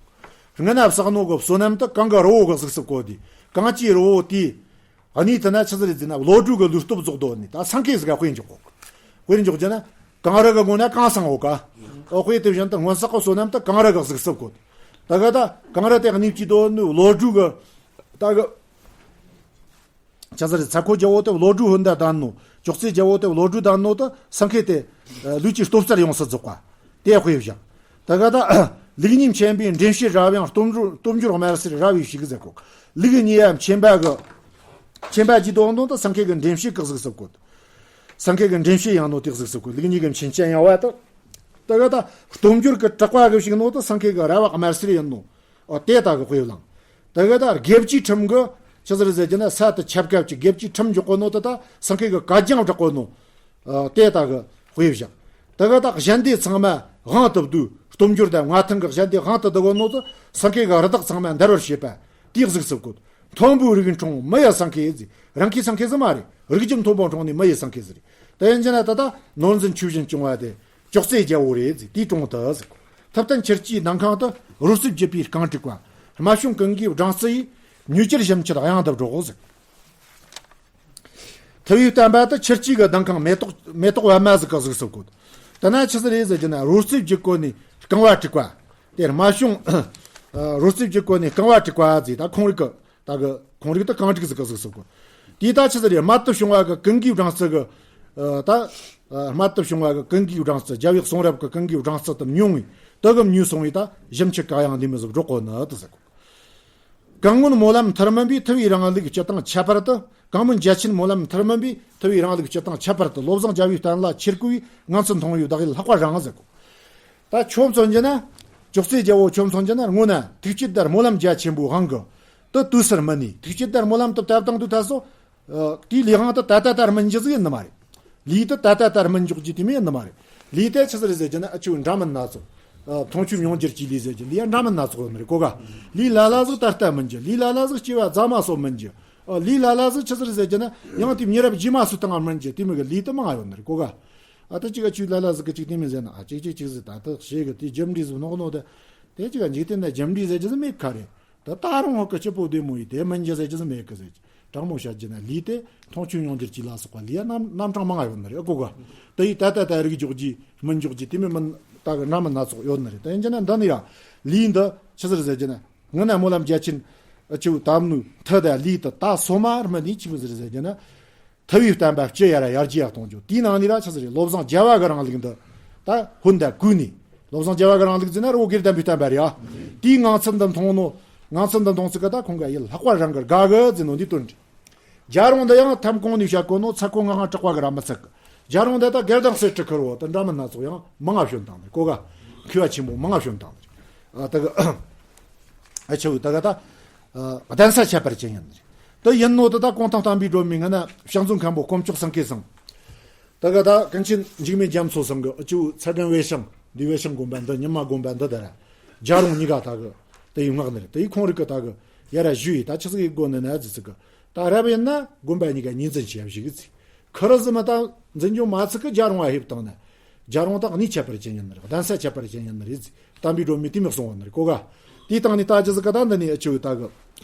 སྔོན་ན་བསགས་ནོ་གི་བསོད་ནམས་དེ་གང་གི་རི་བོ་གི་གཟུགས་སུ་བཀོད་དེ། གང་ཅིའི་རི་བོ་དེ། ཨ་ནི་དེ་ན་ཆི་ཟིག་རེད་ཟེར་ན། བློ་གྲོས་གི་ལུས་སྟོབས་རྫོགས་དོ་ནི་ད་སེང་གེ་ཟིག་ག་དཔེ་འཇོག་གོ། དཔེ་འཇོག་རྒྱུ་ན། གངས་རི་གི་ངོས་ན་གངས་སེང་ཡོད་ཀ། ཨོ། དཔེ་དེ་བཞིན་དུ་སྔོན་བསགས་གི་བསོད་ནམས་དེ་གངས་རི་གི་གཟུགས་སུ་བཀོད། ད་ག་ད་གངས་རི་དེ་གནས་ཀྱི་དོ་ནི་བློ་གྲོས་གི། ད་གི། ཆི་ཟིག་རེད། ཚ་ཁོ་རྒྱལ་པོ་དེ་བློ་གྲོས་ཧོན་ད་ལྡན་ནོ། ཅོག་ཙེ་རྒྱལ་པོ་དེ་བློ་གྲོས་ལྡན་ནོ་དེ་སེང་གེ་དེ། ཨ། ལུས་ཀྱི་སྟོབས་རྩལ་ཡོངས་སུ་རྫོགས་པ། དེ་དཔེ་བཞག། ད་ག་ད། ལུགས་གཉིས་མཁྱེན་པའི་འདྲེན་བྱེད་རབ་ཡངས། སྟོབས་འབྱོར། སྟོབས་འབྱོར་དམར་སེར་རབ་ཡིན་གཅིག་ཟེར་གོ། ལུགས་གཉིས་ཡ་མཁྱེན་པ་གི། མཁྱེན་པ་ཇི་ལྟ་བུ་དང་དེ་སེང་གེ་གི་འདྲེན་བྱེད་གི་གཟུགས་སུ་བཀོད། སེང་གེ་གི་འདྲེན་བྱེད་ཡང་ནོ་དེ་གཟུགས་སུ་བཀོད། ལུགས་གཉིས་ཀྱི་མཁྱེན་ཅན་ཡང་བ་དེ། ད་ག་ད་སྟོབས་འབྱོར་གྱི་དྲེགས་པ་གི་ཞིག་ནོ་དེ་སེང་གེ་གི་རལ་པ་དམར་སེར་ཡིན་ནོ། ཨོ། དེ་ལྟ་གི་དཔེ་བླངས། ད་ག་ད་དགེ་བཅུའི་ཁྲིམས་གི་ཆི་ཟིག་རེད་ཟེར་རྒྱུ་ན། ས་དེ་ཆབ་ཁབ་ཀྱི་དགེ་བཅུའི་ཁྲིམས་འཇོག་གོ་ནོ་དེ་ད་སེང་གེ་གི་གད་རྒྱངས་བསྒྲག་གོ་ནོ། ཨོ། དེ་ལྟ་གི་དཔེ་བཞག། ད་ག་ད་གཞན་སྡེ་ཚང་མ་དབང་དུ་བསྡུས། སྟོབས་འབྱོར་དང་མངའ་ཐང་གི་གཞན་སྡེ་དབང་དུ་བསྡུ་གོ་ནོ་དེ་སེང་གེ་གི་རི་དྭགས་ཚང་མ་འདར་བར་བྱེད་པ། དེའི་གཟུགས་སུ་བཀོད། མཐོན་པོའི་རིགས་འཁྲུངས་མི་ཡི་སེང་གེ་ཟེར། རང་གི་སེང་གེ་ཟིག་མ་རེད། རིགས་རྒྱུད་མཐོན་པོ་འཁྲུངས་ནི་མི་ཡི་སེང་གེ་ཟིག་རེད། དེ་ཡིན་རྒྱུ་ན་ད་ལྟ་ནོར་འཛིན་ཆོས་བཞིན་སྐྱོང་བ་དེ། ཅོག་ཙེ་རྒྱལ་པོ་རེད་ཟེར། དེའི་དྲུང་དུ་ཟེར། ཐུབ་བསྟན་ཆུ་སྐྱེས་ལྡིང་ཁང་དུ། རོལ་རྩེད་བགྱིས་པའི་རྐང་དྲུག་པ། རྨད་བྱུང་ཀུན་དགའི་སྦྲང་རྩི་ཡིས། མྱུར་གྱུར་ཞིང་ཆེར་དབྱངས་འདི་སྒྲོག་ཟེར། ཐུབ་པའི་བསྟན་པ་དེ་ཆུ་སྐྱེས་ཀྱི་ལྡིང་ཁང་། མེ་ཏོག་མེ་ཏོག་པད་མ་ཟིག་གི་གཟུགས་སུ་བཀོད། དེ་ན་ཆི་ཟིག་རེད་ཟེར་རྒྱུ་ན། རོལ་རྩེད་བགྱིས་གོ་ནི་རྐང་པ་དྲུག་པ། དེ་རྨད་བྱུང་། རོལ་རྩེད་བགྱིས་གོ་ནི་རྐང་པ་དྲུག་པ་ཟེར། ད་ཁོང་རིགས་ཀྱི། ད་གི་ཁོང་རིགས་དེ་རྐང་དྲུག་ཟིག་གི་གཟུགས་སུ་བཀོད། དེ་ད་ཆི་ཟིག་རེད། རྨད་དུ་བྱུང་བ་གི་ཀུན་དགའི་སྦྲང་རྩི་གི། ཨ། ད། ཨ། རྨད་དུ་བྱུང་བ་གི་ཀུན་དགའི་སྦྲང་རྩི། རྒྱལ་བའི་གསུང་རབ་ཀྱི་ཀུན་དགའི་སྦྲང་རྩི་དེ་མྱོང་བས། དེ་གི་མྱོས་སོང་བས་ད་ཞིམ་ཆུ་གི་དབྱངས་ལས་མི་ཟིག་སྒྲོག་གོ་ནི་དེ་ཟེར་གོ། གང་སྔོན་སྨོན་ལམ་མཐར་སྨིན་པའི། ཐུབ་པའི་རིང་ལུགས་སྤྱི་དང་ཁྱད་པར་དུ། གང་སྨོན་རྒྱ་ཆེན་སྨོན་ལམ་མཐར་སྨིན་པའི། ཐུབ་པའི་རིང་ལུགས་སྤྱི་དང་ཁྱད་པར་དུ། བློ་བཟང་རྒྱལ་པོའི་བསྟན་ལ་ཆེར་བསྐུལ་བས། ངང་ཚུལ་མཐོང་བའི་བདག་ཡིད་ལྷག་པར་རངས་ཟེར་གོ། ད་ཆོ་མཚོན་རྒྱུ་ན། ཅོག་ཙེ་རྒྱལ་པོ་ཆོ་མཚོན་རྒྱུ་ན། སྔོན་ན་ཐུགས་བསྐྱེད་དང་སྨོན་ལམ་རྒྱ་ཆེན་པོའི་དབང་གིས་དེ་དུས་སུ་སྨིན་ནས། ཐུགས་བསྐྱེད་དང་སྨོན་ལམ་དེ་བཏབ་བཏང་དུས་ད་སོ། ཨ། དེའི་ལས་དབང་དེ་ད་ལྟ་ལྟར་སྨིན་རྒྱུ་ཟིག་ཡིན་ནི་མ་རེད། ལས་དེ་ད་ལྟ་ལྟར་སྨིན་འཇོག་རྒྱུ་དེ་མོ་ཡིན་ནི་མ་རེད། ལས་དེ་ཆི་ཟིག་རེད་ཟེར་རྒྱུ་ན། ཨ། ཆེ་བའི་འདྲ་མིན་སྣ་ཚོགས། ཨ། མཐོང་ཆོས་མྱོང་འགྱུར་གྱི་ལས་ཟེར་རྒྱུ་ལས་འདྲ་མིན་སྣ་ཚོགས་ཡོད་ནི་རེད་གོ་ག། ལས་ལ་ལ་ཟིག་ད་ལྟ་སྨིན་རྒྱུ། ལས་ལ་ལ་ཟིག་སྐྱེ་བ་རྫ་མ་སོགས་སྨིན་རྒྱུ། ཨ། ལས་ལ་ལ་ཟིག་ཆི་ཟིག་རེད་ཟེར་རྒྱུ་ན། ཡང་དེ་མི་རབས་རྗེས་མ་སུ་དང་སྨིན་རྒྱུ། དེ་མོ་གི་ལས་དེ་མང་ང་ཡོད་ནི་རེད་གོ་ག། ཨ། ད་ཅིག་ཨ། ཆེ་བའི་ལ་ལ་ཟིག་གི་ཅིག་དེ་མོ་ཟེར་ན། ཨ། ཅིག་ཅིག་ཅིག་ཟིག་ད་ལྟ་ཞེ་གི་དེ་རྒྱུ་འབྲས་ཟིག་ནོག་ནོག་དེ། དེ་ཅིག་ཨ། འཇིག་རྟེན་ན་རྒྱུ་འབྲས་ཟེར་རྒྱུ་ཟིག་མེད་ཁ་རེད། ད་ད་རུང་ཧོ་གི་སྐྱིད་པོ་བདེ་མོ་ཡིས་དེ་སྨིན་རྒྱུ་ཟེར་རྒྱུ་ཟིག་མེད་གི་ཟེར། དྲང་མོ་བཤད་རྒྱུ་ན་ལས་དེ་མཐོང་ཆོས་མྱོང་འགྱུར་གྱི་ལ་སོགས་པ་ལས་ཡ་རྣམ་རྣམ་གྲངས་མང་ང་ཡོད་ནི་རེད། ཨ། གོ་ག། དེ་ཡིས་ད་ལྟ་ལྟར་རིག་འཇོག་རྒྱུ། སྨིན་འཇོག་རྒྱུ་དེ་མོ་མིན། ད་གི་འདྲ་མིན་སྣ་ཚོགས་ཡོད་ནི་རེད། དེ་ཡིན་རྒྱུ་ན་འདི་ནི་ཡ། ལས་འདི་ཆི་ཟིག་རེད་ཟེར་རྒྱུ་ན། སྔོན་ན་སྨོན་ལམ་རྒྱ་ཆེན། ཨ། ཆེ་བའི་དམ་ནུས་མཐུ་དང་ལས་དེ་ད་སོ་མ་སྨིན་ནས་ཆི་མོ་ཟིག་རེད་ཟེར་རྒྱུ་ན། ཐུབ་པའི་བསྟན་པ་སྤྱི་ཡར་ཡར་རྒྱས་གཏོང་རྒྱུ། དེའི་ནང་ནས་ར་ཆི་ཟིག་རེད། བློ་བཟང་རྒྱལ་བ་གི་རིང་ལུགས་འདི་ད་ཧོན་ད་བསྐུལ་ནས། བློ་བཟང་རྒྱལ་བ་གི་རིང་ལུགས་ཟེར་ན་རི་བོ་དགེ་ལྡན་པའི་བསྟན་པ་རེད་ཨ། དེའི་ངང་ཚུལ་འདི་མཐོང་ནོ། ངང་ཚུལ་འདི་མཐོང་ཚུལ་གི་ད་ཁོང་གི་ཡིད་ལྷག་པར་རངས་གི་དགའ་གི་ཟེར་ནོ་འདི་དོན་རེད། རྒྱལ་རོང་འདི་ཡང་ཐམ་གོང་ནས་བཤད་གོ་ནོ། ཚ་ཁོ་ང་ང་དྲག་པ་གི་ར་མི་ཚིག་གི། རྒྱལ་རོང་འདི་ད་དགེ་ལྡན་གསེར་ཁྲི་ཁུར་བོ་དེ་འདྲ་མིན་སྣ་ཚོགས་ཡང་མང་ང་བྱོན་བཏང་ནས་གོ་ག། མཁས་པ་ཆེན་པོ་མང་ང་བྱོན་བཏང་ནས། ཨ། ད་གི། ཨ། ཆེ་བའི་ད་ག་ད། ཨ། གདན་ས་ཁྱད་པར་ཅན་ཡིན་ནི་རེད། དེ་ཡིན་ནོ་དེ་ད་གུང་ཐང་བསྟན་པའི་སྒྲོན་མེ། སྔོན་ན་ཕྱག་མཛོད་མཁན་པོ་དཀོན་མཆོག་སེང་གེ་ཚང་། ད་ག་ད་ཀུན་མཁྱེན་འཇིགས་མེད་རྒྱ་མཚོ་ཚང་གི་ཨ་ཆེ་བའི་ཚད་ལྡན་དབུས་ཞང་འདི། དབུས་ཞང་དགོན་པ་འདི། ཉི་མ་དགོན་པ་འདི་དེ་ར། རྒྱལ་རོང་གཉིས་ཀ་ད་གི་དེ་ཡི་སྔགས་ནི་རེད། དེ་ཡི་ཁོང་རིགས་ཀྱི་ད་གི་ཡ་ར་ཞུས་ཡི། ད་ཆི་ཟིག་ཡི་དགོས་ནི་ན་ཟི་ཚིག་གི། ད་རབ་ཡིན་ན་དགོན་པ་གཉིས་ཀ་གཉིས་འཛིན་བྱས་ཞིག་གི་ཚིག། ཁུ་རུ་ཟི་མི་ད་འཛིན་སྐྱོང་མ་ཚིག་གི་རྒྱལ་རོང་བ་ཧེབ་བཏང་ན། རྒྱལ་རོང་དག་གནས་ཁྱད་པར་ཅན་ཡིན་ནི་རེད། གདན་ས་ཁྱད་པར་ཅན་ཡིན་ནི་རེད། དམ་པའི་སྒྲོན་མེ་དེ་མི་གསུང་བ་ནི་རེད་གོ་ག། དེའི་སྟེང་ནས་ལྟ་རྒྱུ་ཟིག་ག་ད་འདི་ནས་ཨ་ཆུ་ད་གི།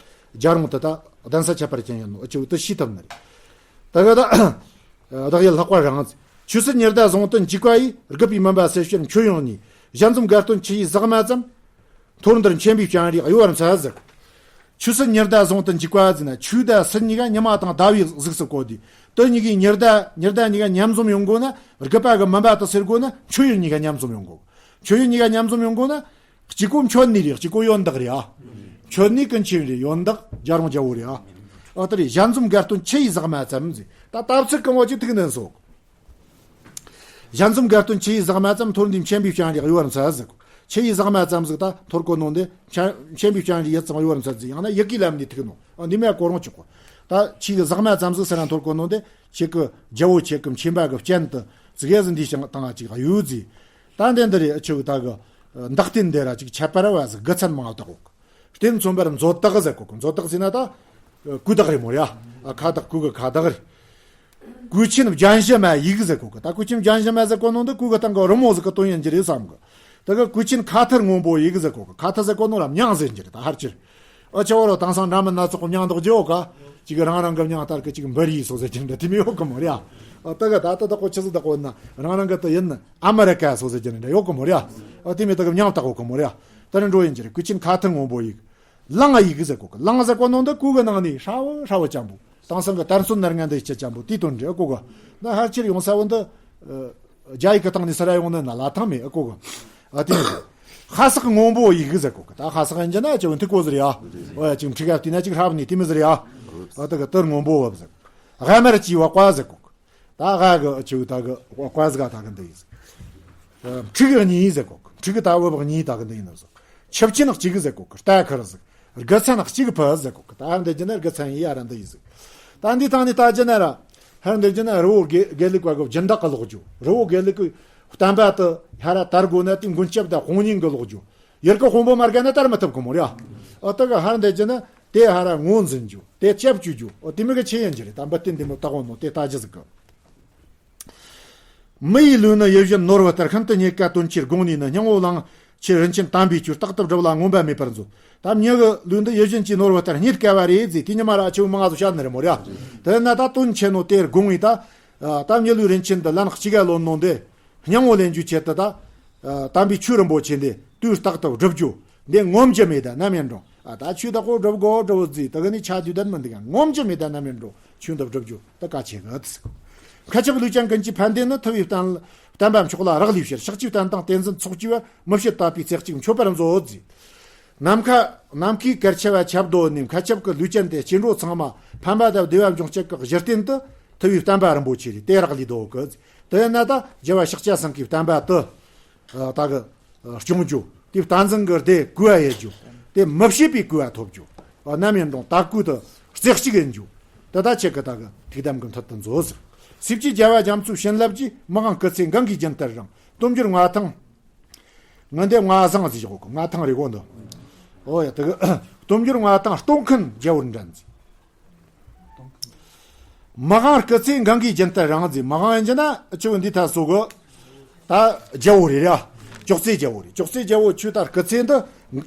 རྒྱལ་རོང་དུ་ད་གདན་ས་ཁྱད་པར་ཅན་ཡིན་ནོ་ཨ་ཆུ་དུ་ཤེས་ཐུབ་ནི་རེད། ད་གི་ད། བདག་ཡུལ་ལྷག་པ་རང་། ཆོས་སྲིད་ཉི་ཟླ་ཟུང་དུ་འཇུག་པ་ཡིས། རྒུད་པའི་མུན་པ་སེལ་ཕྱིར་མཆོད་ཡོན་གཉིས། ཞལ་འཛོམས་དགའ་སྟོན་ཆུ་ཡི་ཟེགས་མ་ཙམ། མཐོར་འདིར་མཁྱེན་པའི་སྤྱན་རས་གཡོ་བར་འཚལ་ཟེར། ཆོས་སྲིད་ཉི་ཟླ་ཟུང་དུ་འཇུག་པ་ཟེར་ན་ཆོས་དང་སྲིད་གཉིས་ཀ་ཉི་མ་དང་ཟླ་བའི་གཟུགས་སུ་བཀོད་དེ། དེ་གཉིས་ཀའི་ཉི་ཟླ་ཉི་ཟླ་གཉིས་ཀ་མཉམ་འཛོམས་ཡོང་དགོས་ན། རྒུད་པ་གི་མུན་པ་དེ་སེལ་དགོས་ན་མཆོད་ཡོན་གཉིས་ཀ་མཉམ་འཛོམས་ཡོང་དགོས། མཆོད་ཡོན་གཉིས་ཀ་མཉམ་འཛོམས་ཡོང་དགོས་ན། གཅིག་པོ་མཆོད་གནས་རེད། གཅིག་པོ་ཡོན་བདག་རེད་ཨ། མཆོད་གནས་ཀུན་མཁྱེན་རེད། ཡོན་བདག་རྒྱལ་རོང་རྒྱལ་བོ་རེད་ཨ། ཨ་ད་རེད། ཞལ་འཛོམས་དགའ་སྟོན་ཆུ་ཡི་ཟེགས་མ་ཙམ་ཟེར། ད་ལྟ་ཚིག་གང་བ་ཅིག་ཐུག་ནན་སོགས། ཞལ་འཛོམས་དགའ་སྟོན་ཆུ་ཡི་ཟེགས་མ་ཙམ། མཐོར་འདིར་མཁྱེན་པའི་སྤྱན་རས་གཡོ་བར་འཚལ་ཟེར། ཆུ་ཡི་ཟེགས་མ་ཙམ་ཟིག་ད་མཐོར་གོ་ནོ་འདི་མཁྱེན་མཁྱེན་པའི་སྤྱན་རས་ཡིད་ཙམ་གཡོ་བར་འཚལ་ཟེར། ཡང་ན་ཡི་གེའི་ལམ་ནས་ཐུག་ནོ། ཨ་འདི་མོ་གོ་རུང་ཆོག་གོ། ད་ཆུ་ཡི་ཟེགས་མ་ཙམ་ཟིག་ཟེར་ན་མཐོར་གོ་ནོ་འདི་ཁྱེད་ཀྱི་རྒྱལ་བོ་ཁྱེད་ཀྱི་མཁྱེན་པ་གི་སྤྱན་དུ་ཙིག་གེ་ཟིག་འདི་ཞིང་དང་ཅིག་གཡོ་ཟེར། ད་འདི་འདི་རེད། ཨ་ཆུ་ད་གི་འདག་རྟེན་འདི་ར་ཅིག་ཁྱད་པར་བ་ཟིག་དགུ་ཚན་མང་བ་དག་གོ། རྟེན་མཚོན་པར་མཛོད་དག་ཟེར་གོ་གི། མཛོད་དག་ཟེར་ན་ད་ཨ་གོས་དག་རེད་མོ་ར། ཨ་ཁ་དག་གོས་གི་ཁ་དག་རེད། གོས་ཆེན་སྦྱང་གཞི་མ་ཡིག་ཟེར་གོ་གི། ད་གོས་ཆེན་སྦྱང་གཞི་མ་ཟེར་གོ་ནོ་འདི་གོས་གི་སྟེང་གི་རི་མོ་ཟིག་གི་དོན་ཡིན་གྱི་རེད་བསམ་གི། ད་གི་གོས་ཆེན་ཁ་ཐུར་སྔོན་པོ་ཡིག་ཟེར་གོ་གི། ཁ་ཐུར་ཟེར་གོ་ནོ་ར་མྱིང་ཟེར་གྱི་རེད། ད་ཕལ་ཆེར་ཨ་ཆུ་བོ་རོ་དེང་སང་འདྲ་མིན་སྣ་ཚོགས་གི་མྱིང་འདོགས་རྒྱུ་ཡོད་ག། ཅིག་རང་རང་གི་མྱིང་ལྟར་གི་ཅིག་འབུར་ཡིག་སོགས་ཟེར་གྱི་འདྲ་དེ་མོ་ཡོད་གི་མོ་ར། ཨ་ད་གི་ད་ད་ད་གོ་ཆི་ཟིག་ད་གོ་ན་རང་རང་གི་དེ་ཡིན་ཨ་མི་རི་ཀ་སོགས་ཟེར་གྱི་འདྲ་ཡོད་གི་མོ་ར། ཨ་དེ་མོ་ད་གི་མྱིང་བཏགས་གོ་གི་མོ་ར། ད་རིན་འགྲོ་ཡིན་གྱི་རེད། གོས་ཆེན་ཁ་ཐུར་སྔོན་པོ་ཡིག། གླང་ཡིག་ཟེར་གོ་གི། གླང་ཟེར་གོ་ནོ་འདི་གོས་གི་ནང་ནས་ཧྲ་བོ་ཧྲ་བོ་ཅན་པོ། དེང་སང་གི་དར་ཚོན་ནར་ངན་འདི་སྤྱི་ཅན་པོ་དེའི་དོན་རེད། ཨ་གོ་གི། ད་ཕལ་ཆེར་ཡོང་ས་བོ་འདི་ཨ་རྒྱ་ཡིག་གི་སྟེང་ནས་སུ་ར་ཡོང་ནི་ན་ལ་ཐང་མེད། ཨ་གོ་གི། ཨ་དེ་ནས་ཧ་སག་སྔོན་པོ་ཡིག་ཟེར་གོ་གི། ད་ཧ་སག་ཡིན་གྱི་ན་ཅི་བོ་འཐུག་གོ་ཟེར་ཡ། ཨོ་ཡ་ཅིག་འཁྲིག་ག་བལྟས་ན་ཅིག་ཧྲ་བ་ནི་དེ་མོ་ཟེར་ཡ། ཨ་ད་གི་དར་སྔོན་པོ་བབ་ཟེར། ཧ་མར་གྱི་བ་ཀ་ཟེར་གོ་གི། ད་ཧ་གི་ཨ་ཆུ་ད་གི་བ་ཀ་ཟིག་ག་ད་གི་འདི་ཡིན་ཟེར། ཨ་ཕྲུ་གུ་གཉིས་ཟེར་གོ་གི། ཕྲུ་གུ་ད་བུ་གཉིས་ད་གི་འདི་ཡིན་ཟེར། ཆུ་ཆེན་གཅིག་ཟེར་གོ་གི། རྟ་ཁར་ཟིག། དགུ་ཚན་གཅིག་ཕུད་ཟེར་གོ་གི། ད་འདི་རྒྱུ་ན་དགུ་ཚན་ཡིན་ཡ་ར་འདི་ཡིན་ཟེར། ད་འདི་ཐང་ནི་ད་རྒྱུ་ན་ར། ཧར་འདི་རྒྱུ་ན་རི་བོ་དགེ་དགེ་ལུགས་པ་གི་སྦྱིན་བདག་གི་ལོག་རྒྱུ། རི་བོ་དགེ་ལུགས་གི་བསྟན་པ་དུ་ཧ་ར་དར་དགོས་ན་དེ་མགོན་སྐྱབས་དང་དཔུང་གཉེན་གི་ལོག་རྒྱུ། ཡུལ་གི་དཔོན་པོ་མ་དགའ་ན་དར་མི་ཐུབ་གི་མོ་ར། ཨ་ད་གི་ཧར་འདི་རྒྱུ་ན་དེ་ཧ་ར་ངོས་འཛིན་རྒྱུ། དེ་སྐྱབས་བཅོལ་རྒྱུ། ཨོ་དེ་མོ་གི་ཆེད་ཡིན་གྱི་རེད། ད་འབུལ་རྟེན་འདི་མོ་བཏགས་གོ་ནོ་དེ་ལྟ་རྒྱུ་ཟིག་གི། མི་ཡི་ལུས་ནི་ཡིད་བཞིན་ནོར་བུ་ལྟར། ཤིན་ཏུ་རྙེད་དཀའ་དོན་ཆེར་དགོངས་ནས་ནི། སྙིང་པོ་གླིང་ཆེན་རིན་ཆེན་དམ་པའི་ཆོས། རྟག་ཏུ་བསྒྲུབ་ལ་མངོན་པ་མེད་པར་མཛོད། ད་མྱི་གི་ལུས་འདི་ཡིད་བཞིན་གྱི་ནོར་བུ་ལྟར་རྙེད་དཀའ་བ་རེད་ཟེར། དེ་ཉི་མ་ར་ཨ་ཆུ་མང་ང་ཚོ་བཤད་ནི་རེད་མོ་ར། དེ་ན་ད་དོན་ཆེ་ནོ་དེར་དགོངས་ངེས་ད། ད་མྱི་ལུས་རིན་ཆེན་འདི་ལན་གཅིག་ག་ལོན་ནོ་འདི། སྙིང་པོ་ལེན་རྒྱུའི་ཆེད་དུ་ད། ཨ་དམ་པའི་ཆོས་རིན་པོ་ཆེ་འདི་དུས་རྟག་ཏུ་བསྒྲུབ་རྒྱུ། འདི་ངོམས་རྒྱུ་མེད་ད་ནམ་ཡིན་རུང་། ཨ་ད་ཆོས་བདག་པོ་སྒྲུབ་དགོ་སྒྲུབ་དགོ་ཟེར་དེ་ག་ནི་ཆ་དུས་ད་མི་འདུག་ག། ངོམས་རྒྱུ་མེད་ད་ནམ་ཡིན་རུང་ཆོས་འདི་བསྒྲུབ་རྒྱུ་ད་གལ་ཆེ་གི། མཁའ་ཁྱབ་ལུས་ཅན་ཀུན་གྱི་ཕན་བདེ་ནི། ཐུབ་པའི་བསྟན་བསྟན་པ་མཆོག་ལ་རག་ལས་ཕྱིར། ཕྱག་བཅུའི་རྟེན་དང་བསྟན་འཛིན་ཚོགས་བཅས་པ། མི་ཕྱེད་དད་པའི་རྩེ་གཅིག་མཆོད་པར་མཛོད་ཟེར། ནམ་མཁའ་ནམ་མཁའི་གར་ཆེ་བ་ཁྱབ་རྡོ་ནས། མཁའ་ཁྱབ་ཀྱི་ལུས་ཅན་དེ་སྐྱེ་འགྲོ་ཚང་མ་ཕན་པ་དང་བདེ་བ་འབྱུང་བྱེད་ཀྱི་གཞི་རྟེན་དུ་ཐུབ་པའི་བསྟན་པ་རིན་པོ་ཆེ་རེད། དེ་རག་ལས་དོ་གི། དེ་ཡིན་ན་ད་རྒྱལ་བ་ཤཱཀྱ་སེང་གེའི་བསྟན་པ་དུ། ཨ་ད་གི་སྐྱོང་རྒྱུ། དེ་བསྟན་འཛིན་གྱི་སྡེ་གོ་བ་ཡེད་རྒྱུ། དེ་མི་ཕྱེད་པའི་གོ་བ་ཐོབ་རྒྱུ། ཨ་ནམ་ཡིན་རུང་དད་གུས་དུ་རྩེ་གཅིག་ཡིན་རྒྱུ། དེ་ད་ཁྱེད་ཀྱི་ད་གི་ཐུགས་དམ་གྱི་མཐིལ་དུ་མཛོད་ཟེར། སྲིད་ཀྱི་རྒྱལ་བ་རྒྱ་མཚོའི་བྱིན་རླབས་ཀྱིས། མི་དབང་སྐུ་ཚེ་གང་གི་རྒྱུན་ལྟར་རིང་། སྟོབས་འབྱོར་མངའ་ཐང་། ང་འདི་མངའ་བཟང་ཟེར་གོ་གི། མངའ་ཐང་རེད་གོ་འདི། ཨོ་ཡ་དེ་གི་སྟོབས་འབྱོར་མངའ་ཐང་སྟོང་མཁན་རྒྱལ་པོར་འགྲན་ཟེར། མི་དབང་སྐུ་ཚེ་གང་གི་རྒྱུན་ལྟར་རིང་ཟེར། མི་དབང་ཡིན་གྱི་ན་ཆུ་བོ་འདི་ཐ་སོ་གི། ད་རྒྱལ་པོ་རེད་ར། ཅོག་ཙེ་རྒྱལ་པོ་རེད། ཅོག་ཙེ་རྒྱལ་པོ་ཆུ་ད་སྐུ་ཚེ་འདི་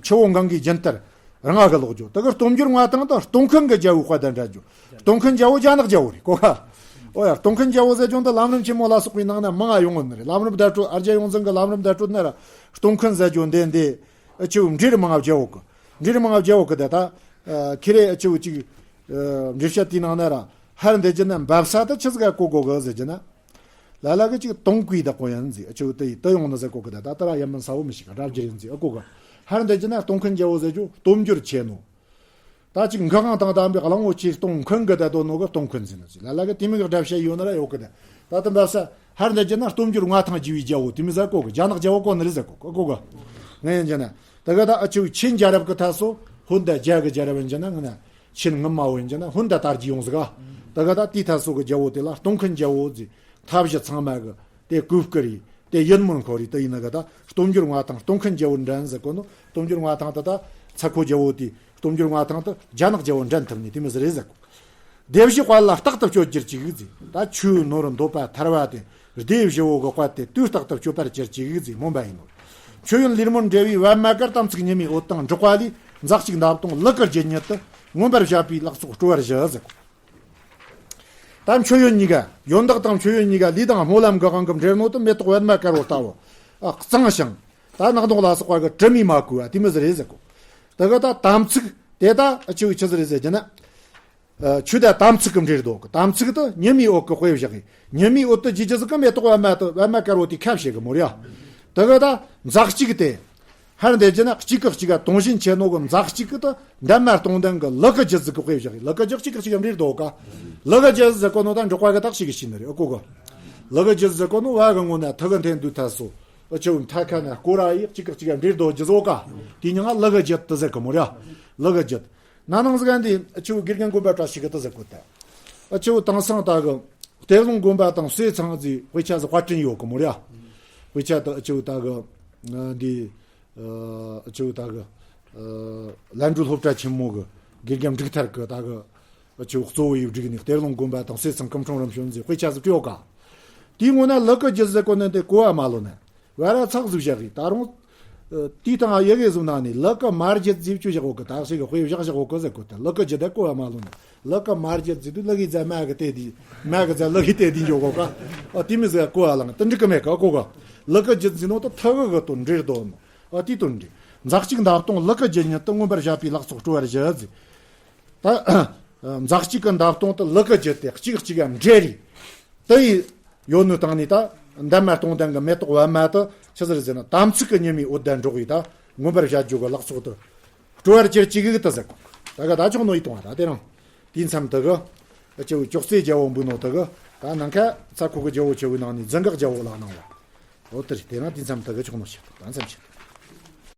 ཆུ་བོ་གང་གི་རྒྱུན་ལྟར་རིང་ང་གི་ལོག་རྒྱུ། དེ་གི་སྟོབས་འབྱོར་མངའ་ཐང་དུ་སྟོང་མཁན་གི་རྒྱལ་པོའི་དཔལ་དང་འགྲན་རྒྱུ། སྟོང་མཁན་རྒྱལ་པོ་རྒྱ་ནག་རྒྱལ་པོ་རེད་གོ་ག། ཨོ་ཡ་སྟོང་མཁན་རྒྱལ་པོ་ཟེར་རྒྱུ་འདི་ལམ་རིམ་ཆེན་མོ་ལ་སོགས་པའི་ནང་ན་མང་ང་ཡོང་ངོ་ནི་རེད། ལམ་རིམ་བརྡ་སྤྲོད་ཨ་རྒྱ་ཡོངས་འཛིན་གི་ལམ་རིམ་བརྡ་སྤྲོད་ན་ར་སྟོང་མཁན་ཟེར་རྒྱུ་འདི་འདི། ཨ་ཆུ་བོ་འབྲི་རུ་མང་ང་རྒྱལ་པོ་གི། འབྲི་རུ་མང་ང་རྒྱལ་པོ་གི་དེ་ད། ཨ་ཁི་རེ་ཨ་ཆུ་བོ་ཅིག་ཨ་འབྲི་བཤད་དེའི་ནང་ན་ར་ཧར་འདི་རྒྱུ་ན་འབབ་ས་ད་ཆི་ཟིག་ག་གོ་གོ་གི་ཟེར་རྒྱུ་ན། ལ་ལ་གི་ཅིག་སྟོང་སྐུའི་བདག་པོ་ཡིན་ཟེར། ཨ་ཆུ་བོ་དེ་ཡི་དེ་ཡོང་ནི་ཟེར་གོ་གི་དེ་ད་ད་ར་ཡ་མིན་ས་བོ་མི་ཤེས་ག་ར་བརྗེ་རིན་ཟེར། ཨ་གོ་གི། ཧར་འདི་རྒྱུ་ན་སྟོང་མཁན་རྒྱལ་པོ་ཟེར་རྒྱུ་སྟོབས་འབྱོར་ཆེ་ནོ། ད་ཅིག་འགག་དབང་དང་ལྡན་པའི་གླང་པོ་ཆེ་སྟོང་མཁན་གི་ད་དོ་ནོ་གི་སྟོང་མཁན་ཟེར་ནི་ཟེར། ལ་ལ་གི་དེ་མིན་གི་སྒྲ་བཤད་ཡོད་ན་ར་ཡོད་གི་དེ། ད་དེ་འབབ་ས་ཧར་འདི་རྒྱུ་ན་སྟོབས་འབྱོར་མངའ་ཐང་རྒྱས་པའི་རྒྱལ་པོ་དེ་མིན་ཟེར་གོ་གི། རྒྱ་ནག་རྒྱལ་པོ་གོ་ནི་རེད་ཟེར་གོ་གི། གོ་གི། ང་ཡིན་རྒྱུ་ན། ད་གི་ད་ཨ་ཆུ་བོ་ཆིན་རྒྱལ་རབས་གི་ད་སོ་ཧོན་ད་རྒྱ་གི་རྒྱལ་རབས་ཡིན་རྒྱུ་ན་ང་ན་ཆིན་ངི་མ་བོ་ཡིན་རྒྱུ་ན་ཧོན་ད་དར་རྒྱས་ཡོང་ཟིག་ག། ད་གི་ད་དེའི་ད་སོ་གི་རྒྱལ་པོ་དེ་ལ་སྟོང་མཁན་རྒྱལ་པོ་ཟེར། མཐའ་བཞི་ཚང་མ་གི་དེ་གོས་བཀུར་ཡི་དེ་ཡིད་སྨོན་འཁོར་ཡི་དེ་ཡིན་ན་གི་ད་སྟོབས་འབྱོར་མངའ་ཐང་སྟོང་མཁན་རྒྱལ་པོར་འགྲན་ཟེར་གོ་ནོ། སྟོབས་འབྱོར་མངའ་ཐང་དེ་ད་ཚ་ཁོ་རྒྱལ་པོ་དེ་སྟོབས་འབྱོར་མངའ་ཐང་དེ་རྒྱ་ནག་རྒྱལ་པོ་འགྲན་ཐུབ་ནི་དེ་མི་ཟེར་རེད་ཟེར་གོ། སྡེ་བཞིའི་དཔལ་ལ་རྟག་ཏུ་སྤྱོད་གྱུར་ཅིག་ཟེར། ད་ཆོས་ནོར་འདོད་པ་ཐར་བ་དེ་ སྡེ་བཞི་བོ་གི་དཔལ་དེ་དུས་རྟག་ཏུ་སྤྱོད་པར་གྱུར་ཅིག་ཟེར་སྨོན་པ་ཡིན་ནོ། མཆོད་ཡོན་ལས་སྨོན་འབྲེལ་བའི་པདྨ་གར་དམ་ཚིག་ཉི་མའི་འོད་དང་འགྲོགས་པ་ལས། འཛག་ཅིག་འདབ་སྟོང་ལུ་གུ་རྒྱུད་ཉིད་དུ། མངོན་པར་བྱ་བའི་ལག་ཚོགས་སྤྲོ་བར་བྱ་ཟེར་གོ། ད་མཆོད་ཡོན་གཉིས་ཀ། ཡོན་བདག་དང་མཆོད་ཡོན་གཉིས་ཀ་ལུས་དང་སྨོན་ལམ་གྱི་དབང་གིས་འབྲེལ་ནོ་དེ་མེ་ཏོག་པདྨ་དཀར་པོ་ལྟ་བུ། ཨ། གཙང་ཞིང་། ད་ནག་དོང་ལ་སོགས་པ་གིས་དྲི་མས་མ་གོས་པ་དེ་མོ་ཟིག་རེད་ཟེར་གོ། དེ་གི་ད་དམ་ཚིག་དེ་ད་ཨ་ཆུ་ཆི་ཟིག་རེད་ཟེར་གྱི་ན། ཨ། ཆོས་དང་དམ་ཚིག་གིས་འབྲེལ་འདུག་དམ་ཚིག་དེ་ཉི་མའི་འོད་ཀྱི་དཔེ་བཞག་གི། ཉི་མའི་འོད་དེ་ཇི་ཇི་ཟིག་གི་མེ་ཏོག་པདྨ་དེ་པདྨ་དཀར་པོ་དེ་ཁ་བྱེད་གི་མོ་ར། དེ་གི་ད་འཛག་ཅིག་དེ། ཧར་འདེབས་ཀྱི་ན་གཅིག་གིས་གཅིག་ག་དུང་ཞེན་ཆེ་ནོ་གི་འཛག་ཅིག་གི་དེ་འདབ་མ་སྟོང་ལྡན་གི་ལུ་གུ་རྒྱུད་ཟིག་གི་དཔེ་བཞག་གི། ལུ་གུ་རྒྱུད་གཅིག་གིས་གཅིག་ག་འབྲེལ་འདུག་ག་ལུ་གུ་རྒྱུད་ཟེར་གོ་ནོ་ད་འབྲོག་པ་གི་ད་ཅིག་གི་ཤེས་ནི་རེད། ཨ་གོ་གི། ལུ་གུ་རྒྱུད་ཟེར་གོ་ནོ་བ་གི་ངོ་ན་ཐུག་གི་འཐེན་དུས་ཐ་སོ། ཨ་ཆུ་མཐའ་ཁ་ན་སྐོར་ར་ཡིག་གཅིག་གིས་གཅིག་ག་འབྲེལ་འདུག་རྒྱུ་ཟོ་ག་དེ་ཉིད་ང་ལུ་གུ་རྒྱུད་དེ་ཟེར་གི་མོ་ར། ལུ་གུ་རྒྱུད། ན་ནིང་ཟིག་ག་འདི་ཨ་ཆུ་དགེ་རྒན་དགོན་པ་བཀྲ་ཤིས་གི་དེ་ཟེར་གོ་ད། ཨ་ཆུ་དེང་སང་ད་གི་གཏེར་ལུང་དགོན་པ་དང་བསེ་ཚང་ཟིག་དཔེ་ཆ་ཟིག་དཔར་སྐྲུན་ཡོད་གི་མོ་ར། དཔེ་ཆ་དེ་ཨ་ཆུ་ད་གི་འདི་ཨ་ཆུ་ད་གི་ཨ་ལན་གྲུ་སློབ་གྲྭ་ཆེན་མོ་གི་དགེ་རྒན་འབྲུག་ཐར་གི་ད་གི་ཨ་ཆུ་གཙོ་བོ་ཡིས་བསྒྲིགས་ནས་གཏེར་ལུང་དགོན་པ་དང་བསེ་ཚང་སྐུ་འཁྲུངས་རིམ་བྱོན་ཟིག་དཔེ་ཆ་ཟིག་བྲིས་ཡོད་ག་དེའི་ངོ་ན་ལུ་གུ་རྒྱུད་ཟེར་གོ་ནི་དེ་གོ་བ་མ་ལོན་ནི། བ་ར་ཚག་ཟིག་བཞག་གི། ད་རུང་ཨ་དེའི་སྟེང་ཡི་གེ་ཟིག་ནང་ནས་ལུ་གུ་མ་རྒྱུད་ཟེར་བཅུག་བཞག་གོ་གི། ད་ཞིག་གི་དཔེ་བཞག་བཞག་གོ་གི་ཟེར་གོ་ད། ལུ་གུ་རྒྱུད་དེ་གོ་བ་མ་ལོན་ནི། ལུ་གུ་མ་རྒྱུད་ཟེར་དུས་ལུ་གུའི་རྫས་མ་གི་དེ་དེ་མ་གི་རྫས་ལུ་གུའི་དེ་དེ་འཇོག་གོ་ག་ཨ་དེ་མོ་ཟིག་གོ་བ་ལང་དེ་འགྲིག་གི་མེད་ག་ཨ་གོ་ག་ལུ་གུ་རྒྱུད་ཟེར་ནོ་ད་ཐུག་གི་དོན་འབྲེལ་དོ་ནོ། ཨ་དེ་དོན་འབྲེལ། འཛག་ཅིག་འདབ་སྟོང་ལུ་གུ་རྒྱུད་ཉིད་དུ། མངོན་པར་བྱ་བའི་ལག་ཚོགས་སྤྲོ་བར་བྱ་ཟེར། ད་འཛག་ཅིག་གི་འདབ་སྟོང་དེ་ལུ་གུ་རྒྱུད་དེ་གཅིག་གཅིག་ག་འབྲེལ་རེད། དེ་ཡི་ཡོད་ནོ་སྟེང་ནས་ད་འདབ་མ་སྟོང་ལྡན་གི་མེ་ཏོག་པདྨ་དེ་ཆི་ཟིག་རེད་ཟེར་ན་དམ་ཚིག་གི་ཉི་མའི་འོད་དང་འགྲོགས་པའི་ད་མངོན་པར་བྱ་རྒྱུ་གི་ལག་ཚོགས་དེ་སྤྲོ་བར་གྱུར་ཅིག་གི་དེ་ཟེར་གོ། ད་ག་ད་ཆོག་ནོ་ཡིན་དང་བ། ད་དེ་རིང་དེའི་མཚམས་དེ་གི་ཨ་ཆུ་ཅོག་ཙེ་རྒྱལ་པོ་འབུལ་ནོ་དེ་གི་ད་ནང་ཁ་ཚ་ཁོ་གི་རྒྱལ་པོ་ཆེ་བའི་ནང་ནས་རྫུ་འགག་རྒྱལ་པོ་ལ་གནང་བ། འོ་དེ་རེད། དེ་རིང་དེའི་མཚམས་དེ་གི་ཆོག་ནོ་བྱེད་ད་མཚམས་བྱེད།